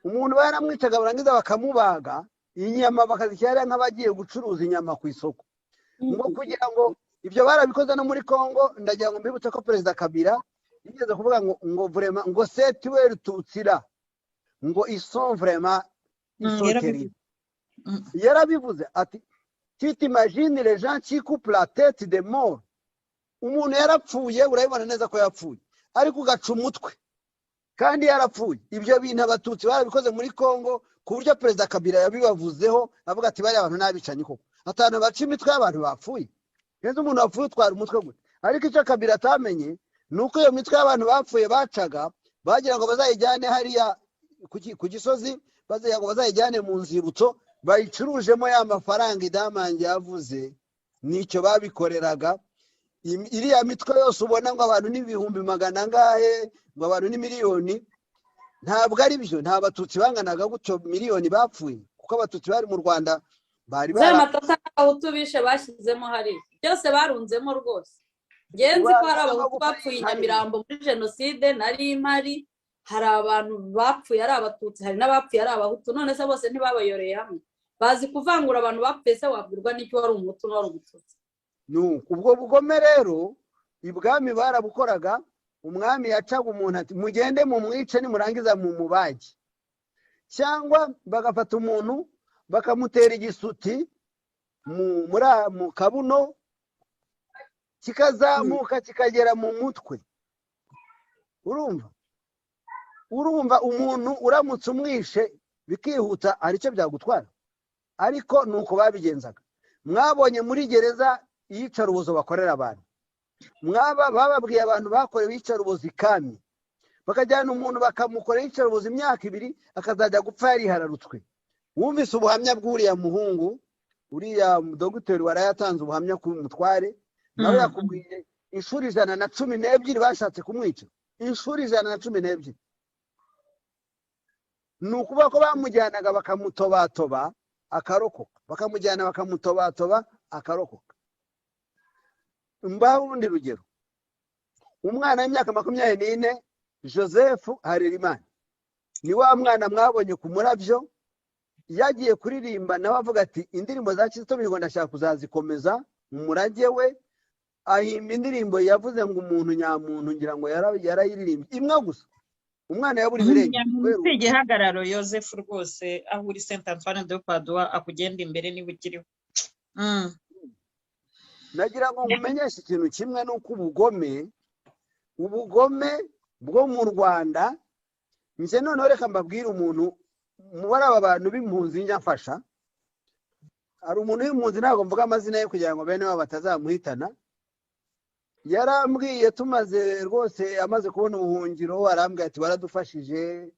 Speaker 1: Umuntu baramwicaga, barangiza bakamubaga, inyama bakazishyira nk'abagiye gucuruza inyama ku isoko, ngo kugira ngo. Ibyo barabikoze no muri Congo. Ndagira ngo mbibutse ko Perezida Kabila yigeze kuvuga ngo vraiment, ngo ces tueurs tutsi-là, ngo ils sont vraiment, ils sont
Speaker 3: Yarabivuze.
Speaker 1: terribles. Yarabivuze ati: "Tu t'imagines les gens qui coupent la tête des morts?" Umuntu yarapfuye, urabibona neza ko yapfuye, ariko ugaca umutwe kandi yarapfuye. Ibyo bintu Abatutsi barabikoze muri Congo, ku buryo Perezida Kabila yabibavuzeho, avuga ati: "Bariya bantu n'abicanyi koko, atanu baca imitwe y'abantu bapfuye." Neza, umuntu wapfuye utwara umutwe gute? Ariko icyo Kabila atamenye ni uko iyo mitwe y'abantu bapfuye bacaga, bagira ngo bazayijyane hariya ku Gisozi, bagira ngo bazayijyane mu nzibutso, bayicurujemo ya mafaranga Idamange yavuze. Nicyo babikoreraga. Iriya mitwe yose ubona ngo abantu n'ibihumbi magana angahe, ngo abantu ni miliyoni, ntabwo ari byo. Nta Batutsi banganaga gutyo miliyoni bapfuye, kuko Abatutsi bari mu Rwanda bari
Speaker 2: Za
Speaker 1: bara
Speaker 2: Matata, n'Abahutu bishe bashyizemo hariya, byose barunzemo rwose. Ngenzi ko hari Abahutu bapfuye i Nyamirambo muri jenoside, nari mpari. Hari abantu bapfuye ari Abatutsi, hari n'abapfuye ari Abahutu. None se bose ntibabayoreye hamwe? Bazi kuvangura abantu bapfuye se? Wabwirwa n'icyo wari Umuhutu n'uwari Umututsi?
Speaker 1: Nuko ubwo bugome rero ibwami barabukoraga. Umwami yacaga umuntu ati: "Mugende mumwice, nimurangiza mumubage." Cyangwa bagafata umuntu bakamutera igisuti mu kabuno, kikazamuka kikagera mu mutwe. Urumva umuntu uramutse umwishe bikihuta, hari icyo byagutwara? Ariko ni uko babigenzaga. Mwabonye muri gereza iyicarubozo bakorera abantu. Mwaba bababwiye abantu bakorewe iyicarubozo ikami, bakajyana umuntu bakamukorera iyicarubozo imyaka 2, akazajya gupfa yarihararutswe. Wumvise ubuhamya bw'uriya muhungu, uriya dogiteri waraye atanze ubuhamya ku mutware, nawe yakubwiye inshuro 112 bashatse kumwica, inshuro 112. Ni ukuvuga ko bamujyanaga bakamutobatoba akarokoka, bakamujyana bakamutobatoba akarokoka. Mbaho urundi rugero: umwana w'imyaka 24, Joseph Harerimana, ni wa mwana mwabonye ku Murabyo yagiye kuririmba, nawe avuga ati: "Indirimbo za Kizito Mihigo ndashaka kuzazikomeza mu murage we." Ahimba indirimbo yavuze ngo "Umuntu nyamuntu", ngira ngo yarayiririmbye imwe gusa. Umwana yaburiwe irengero kubera
Speaker 3: Si igihagararo. Yosefu rwose, aho uri, Saint Antoine de Padua akugenda imbere niba ukiriho.
Speaker 1: Nagira ngo nkumenyeshe ikintu kimwe, ni uko ubugome bwo mu Rwanda, njye noneho reka mbabwire umuntu muri aba bantu b'impunzi njya mfasha. Hari umuntu w'impunzi, ntabwo mvuga amazina ye kugira ngo bene wabo batazamuhitana. Yarambwiye, tumaze rwose, amaze kubona ubuhungiro, arambwira ati: "Baradufashije."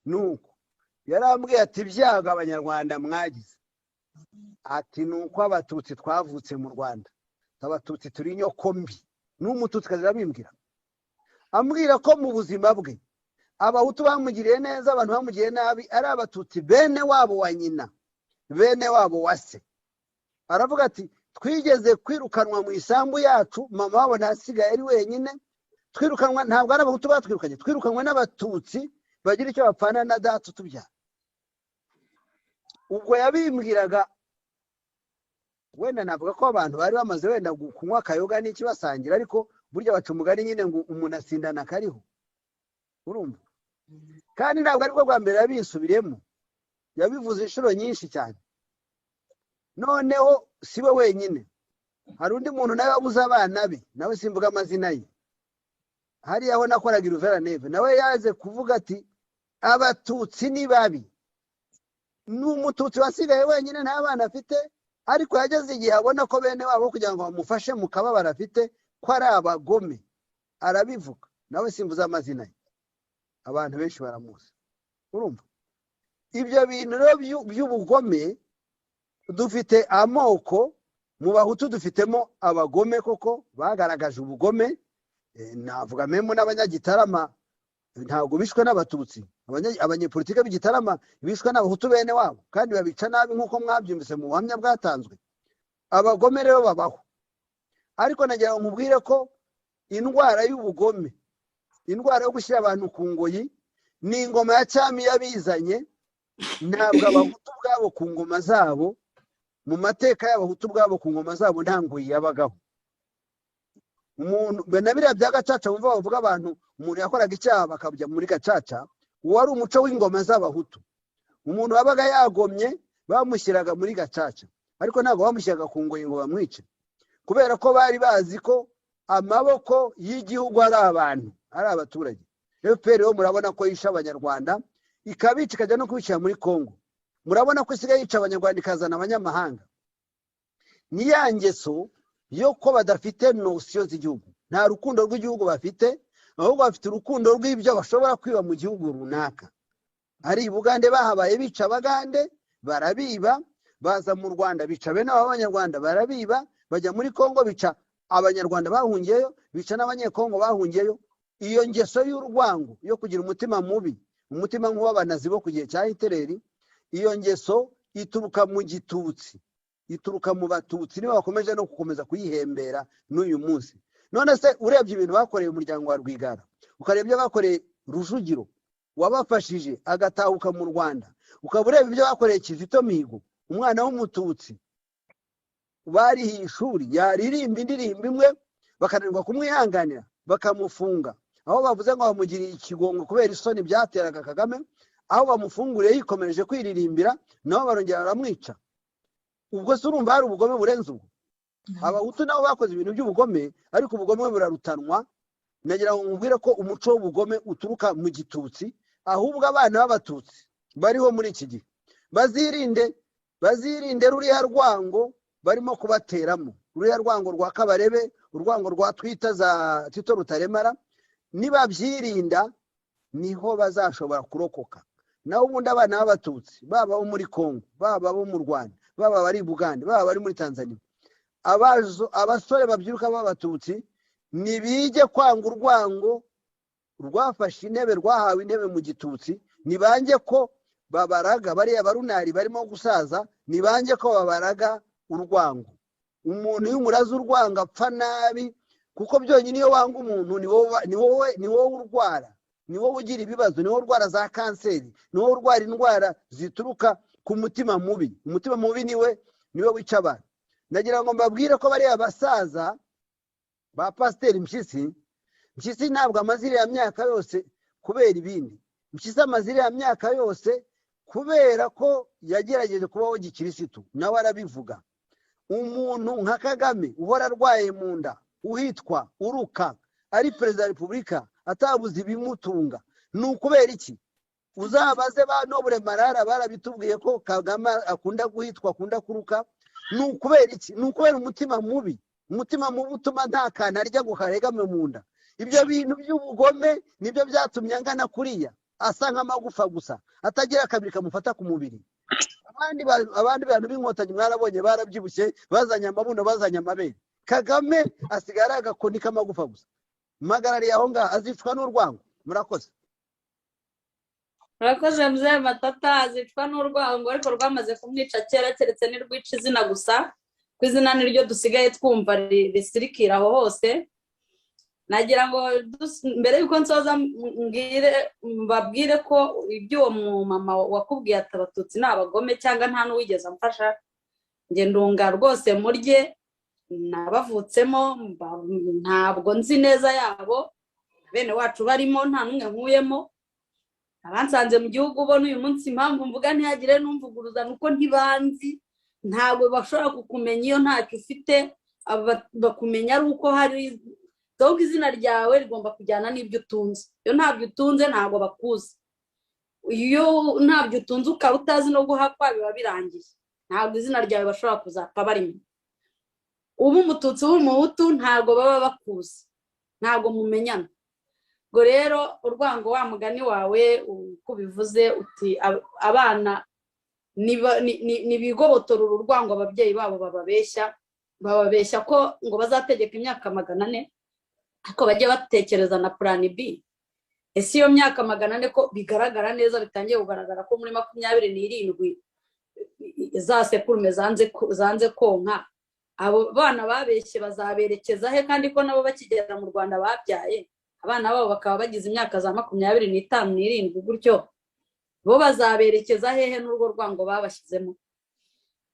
Speaker 1: Nuko yarambwiye ati: "Ibyago Abanyarwanda mwagize," ati, "ni uko Abatutsi twavutse mu Rwanda. Abatutsi turi inyoko mbi." N'Umututsikazi arabimbwira, ambwira ko mu buzima bwe Abahutu bamugiriye neza, abantu bamugiriye nabi ari Abatutsi bene wabo wa nyina, bene wabo wa se. Aravuga ati: "Twigeze kwirukanwa mu isambu yacu, mama wabo ntasigaye ari wenyine. Twirukanwa, ntabwo ari Abahutu batwirukanye, twirukanwe n'Abatutsi bagira icyo bapfana na data utubyara." Ubwo yabimbwiraga, wenda navuga ko abantu bari bamaze wenda kunywa akayoga n'iki, basangira, ariko burya baca umugani nyine ngo umuntu asindana akariho, urumva? Kandi ntabwo aribwo bwa mbere yabinsubiremo, yabivuze inshuro nyinshi cyane. Noneho si we wenyine, hari undi muntu nawe wabuze abana be, nawe simvuga amazina ye. Hariya aho nakoraga i Uvira Neve, nawe yaje kuvuga ati: "Abatutsi ni babi." Ni Umututsi wasigaye wenyine, nta bana afite, ariko yageze igihe abona ko bene wabo, kugira ngo bamufashe mu kababaro afite, ko ari abagome, arabivuga. Nawe simvuze amazina ye, abantu benshi baramuzi. Urumva ibyo bintu rero by'ubugome, dufite amoko. Mu Bahutu dufitemo abagome koko, bagaragaje ubugome. Navuga même n'Abanyagitarama, ntabwo bishwe n'Abatutsi. Abanyepolitike b'Igitarama bishwe n'Abahutu bene wabo, kandi babica nabi nk'uko mwabyumvise mu buhamya bwatanzwe. Abagome rero babaho, ariko nagira ngo nkubwire ko indwara y'ubugome, indwara yo gushyira abantu ku ngoyi, ni ingoma ya cyami yabizanye. Ntabwo Abahutu ubwabo ku ngoma zabo, mu mateka y'Abahutu ubwabo ku ngoma zabo, nta ngoyi yabagaho. Umuntu na biriya bya gacaca wumva bavuga, abantu, umuntu yakoraga icyaha bakajya muri gacaca, uwo wari umuco w'ingoma z'Abahutu. Umuntu wabaga yagomye bamushyiraga muri gacaca, ariko ntabwo bamushyiraga ku ngoyi ngo bamwice, kubera ko bari bazi ko amaboko y'igihugu ari abantu, ari abaturage. FPR rero murabona ko yishe Abanyarwanda, ikabica, ikajya no kubicira muri Congo. Murabona ko isigaye yica Abanyarwanda, ikazana abanyamahanga. Ni ya ngeso yo ko badafite notion z'igihugu, nta rukundo rw'igihugu bafite, ahubwo bafite urukundo rw'ibyo bashobora kwiba mu gihugu runaka. Ari i Bugande bahabaye, bica Abagande, barabiba, baza mu Rwanda bica bene abo Banyarwanda, barabiba, bajya muri Congo bica Abanyarwanda bahungiyeyo, bica n'Abanyekongo bahungiyeyo. Iyo ngeso y'urwango, yo kugira umutima mubi, umutima nk'uw'Abanazi bo ku gihe cya Hitileri, iyo ngeso ituruka mu Gitutsi, ituruka mu Batutsi, nibo bakomeje no gukomeza kuyihembera n'uyu munsi. None se urebye ibintu bakoreye umuryango wa Rwigara, ukareba ibyo bakoreye Rujugiro wabafashije agatahuka mu Rwanda, ukaba ureba ibyo bakoreye Kizito Mihigo, umwana w'Umututsi barihiye ishuri, yaririmba indirimbo imwe bakananirwa kumwihanganira, bakamufunga, aho bavuze ngo bamugiriye ikigongo kubera isoni byateraga Kagame, aho bamufunguriye yikomereje kwiririmbira, nabo barongera baramwica. Ubwo se urumva hari ubugome burenze ubwo? Abahutu nabo bakoze ibintu by'ubugome, ariko ubugome burarutanwa. Nagira ngo mubwire ko umuco w'ubugome uturuka mu Gitutsi. Ahubwo abana b'Abatutsi bariho muri iki gihe bazirinde, bazirinde ruriya rwango barimo kubateramo, ruriya rwango rwa Kabarebe, urwango rwa twita za Tito Rutaremara. Nibabyirinda niho bazashobora kurokoka. Naho ubundi abana b'Abatutsi, baba abo muri Congo, baba abo mu Rwanda, baba abari i Bugande, baba abari muri Tanzania, abasore babyiruka b'Abatutsi ntibige kwanga urwango rwafashe intebe, rwahawe intebe mu Gitutsi. Nibange ko babaraga bariya barunari barimo gusaza, nibange ko babaraga urwango. Umuntu iyo umuraze urwango apfa nabi, kuko byonyine iyo wanga umuntu ni wowe urwara, ni wowe ugira ibibazo, ni wowe urwara za kanseri, ni wowe urwara indwara zituruka ku mutima mubi. Umutima mubi niwe wica abantu. Ndagira ngo mbabwire ko bariya basaza ba Pasiteri Mpyisi, Mpyisi ntabwo amaze iriya myaka yose kubera ibindi. Mpyisi amaze iriya myaka yose kubera ko yagerageje kubaho gikirisitu, nawe arabivuga. Umuntu nka Kagame uhora arwaye mu nda, uhitwa uruka, ari perezida wa repubulika, atabuze ibimutunga, ni ukubera iki? Uzabaze ba Noble Marara, barabitubwiye ko Kagame akunda guhitwa, akunda kuruka. Ni ukubera iki? Ni ukubera umutima mubi. Umutima mubi utuma nta kantu arya ngo karegame mu nda. Ibyo bintu by'ubugome nibyo byatumye angana kuriya, asa nk'amagufa gusa, atagira akabiri kamufata ku mubiri. Abandi bantu b'Inkotanyi mwarabonye barabyibushye, bazanye amabuno, bazanye amabere. Kagame asigaye ari agakoni k'amagufa gusa. Mpagarariye aho ngaho, azicwa n'urwango. Murakoze.
Speaker 2: Murakoze, Mzee Matata. Azicwa n'urwango, ariko rwamaze kumwica kera, keretse nirwica izina gusa, ko izina niryo dusigaye twumva risirikira aho hose. Nagira ngo mbere y'uko nsoza mbwire, mbabwire ko ibyo uwo mumama wakubwiye ati "Abatutsi ni abagome" cyangwa "Nta n'uwigeze amfasha", njye ndunga rwose murye nabavutsemo, ntabwo nzi neza yabo bene wacu barimo, nta n'umwe nkuyemo. Abansanze mu gihugu ubona uyu munsi, impamvu mvuga ntihagire n'umvuguruza ni uko ntibanzi. Ntabwo bashobora kukumenya iyo ntacyo ufite. Bakumenya ari uko hari doga. Izina ryawe rigomba kujyana n'ibyo utunze. Iyo ntabyo utunze, ntabwo bakuzi. Iyo ntabyo utunze, ukaba utazi no guhakwa, biba birangiye, ntabwo izina ryawe bashobora kuzapfa barimenya. Uba Umututsi, uba Umuhutu, ntabwo baba bakuzi, ntabwo mumenyana. Ubwo rero urwango, wa mugani wawe uko ubivuze uti abana nibigobotora uru rwango ababyeyi babo bababeshya, bababeshya ko ngo bazategeka imyaka 400, ariko bajye batekereza na plan B. Ese iyo myaka 400, ko bigaragara neza, bitangiye kugaragara ko muri 27 za sekurume zanze konka, abo bana babeshye bazaberekeza he? Kandi ko nabo bakigera mu Rwanda babyaye abana babo bakaba bagize imyaka za 25, 27 gutyo, bo bazaberekeza hehe n'urwo rwango babashyizemo?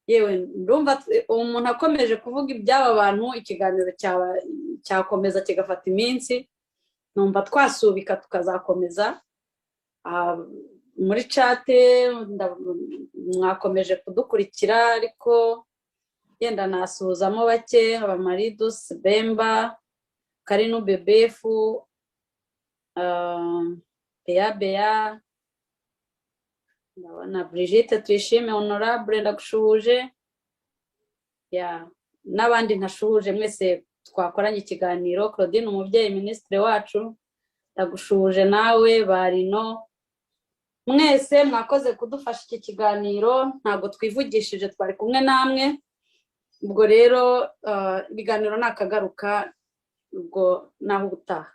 Speaker 2: Yewe, ndumva umuntu akomeje kuvuga iby'aba bantu, ikiganiro cyakomeza kigafata iminsi. Numva twasubika tukazakomeza. Muri chat mwakomeje kudukurikira, ariko yenda nasuhuzamo bake: Abamaridus Bemba, Karinu, Bebefu, Bea Bea, ndabona Brigitte Tuyishime, Honorable, ndagushuhuje ya, n'abandi ntashuhuje mwese twakoranye ikiganiro. Claudine Umubyeyi, minisitiri wacu, ndagushuhuje nawe. Barino mwese, mwakoze kudufasha iki kiganiro. Ntabwo twivugishije, twari kumwe namwe. Ubwo rero ibiganiro ni akagaruka. Ubwo naho ubutaha.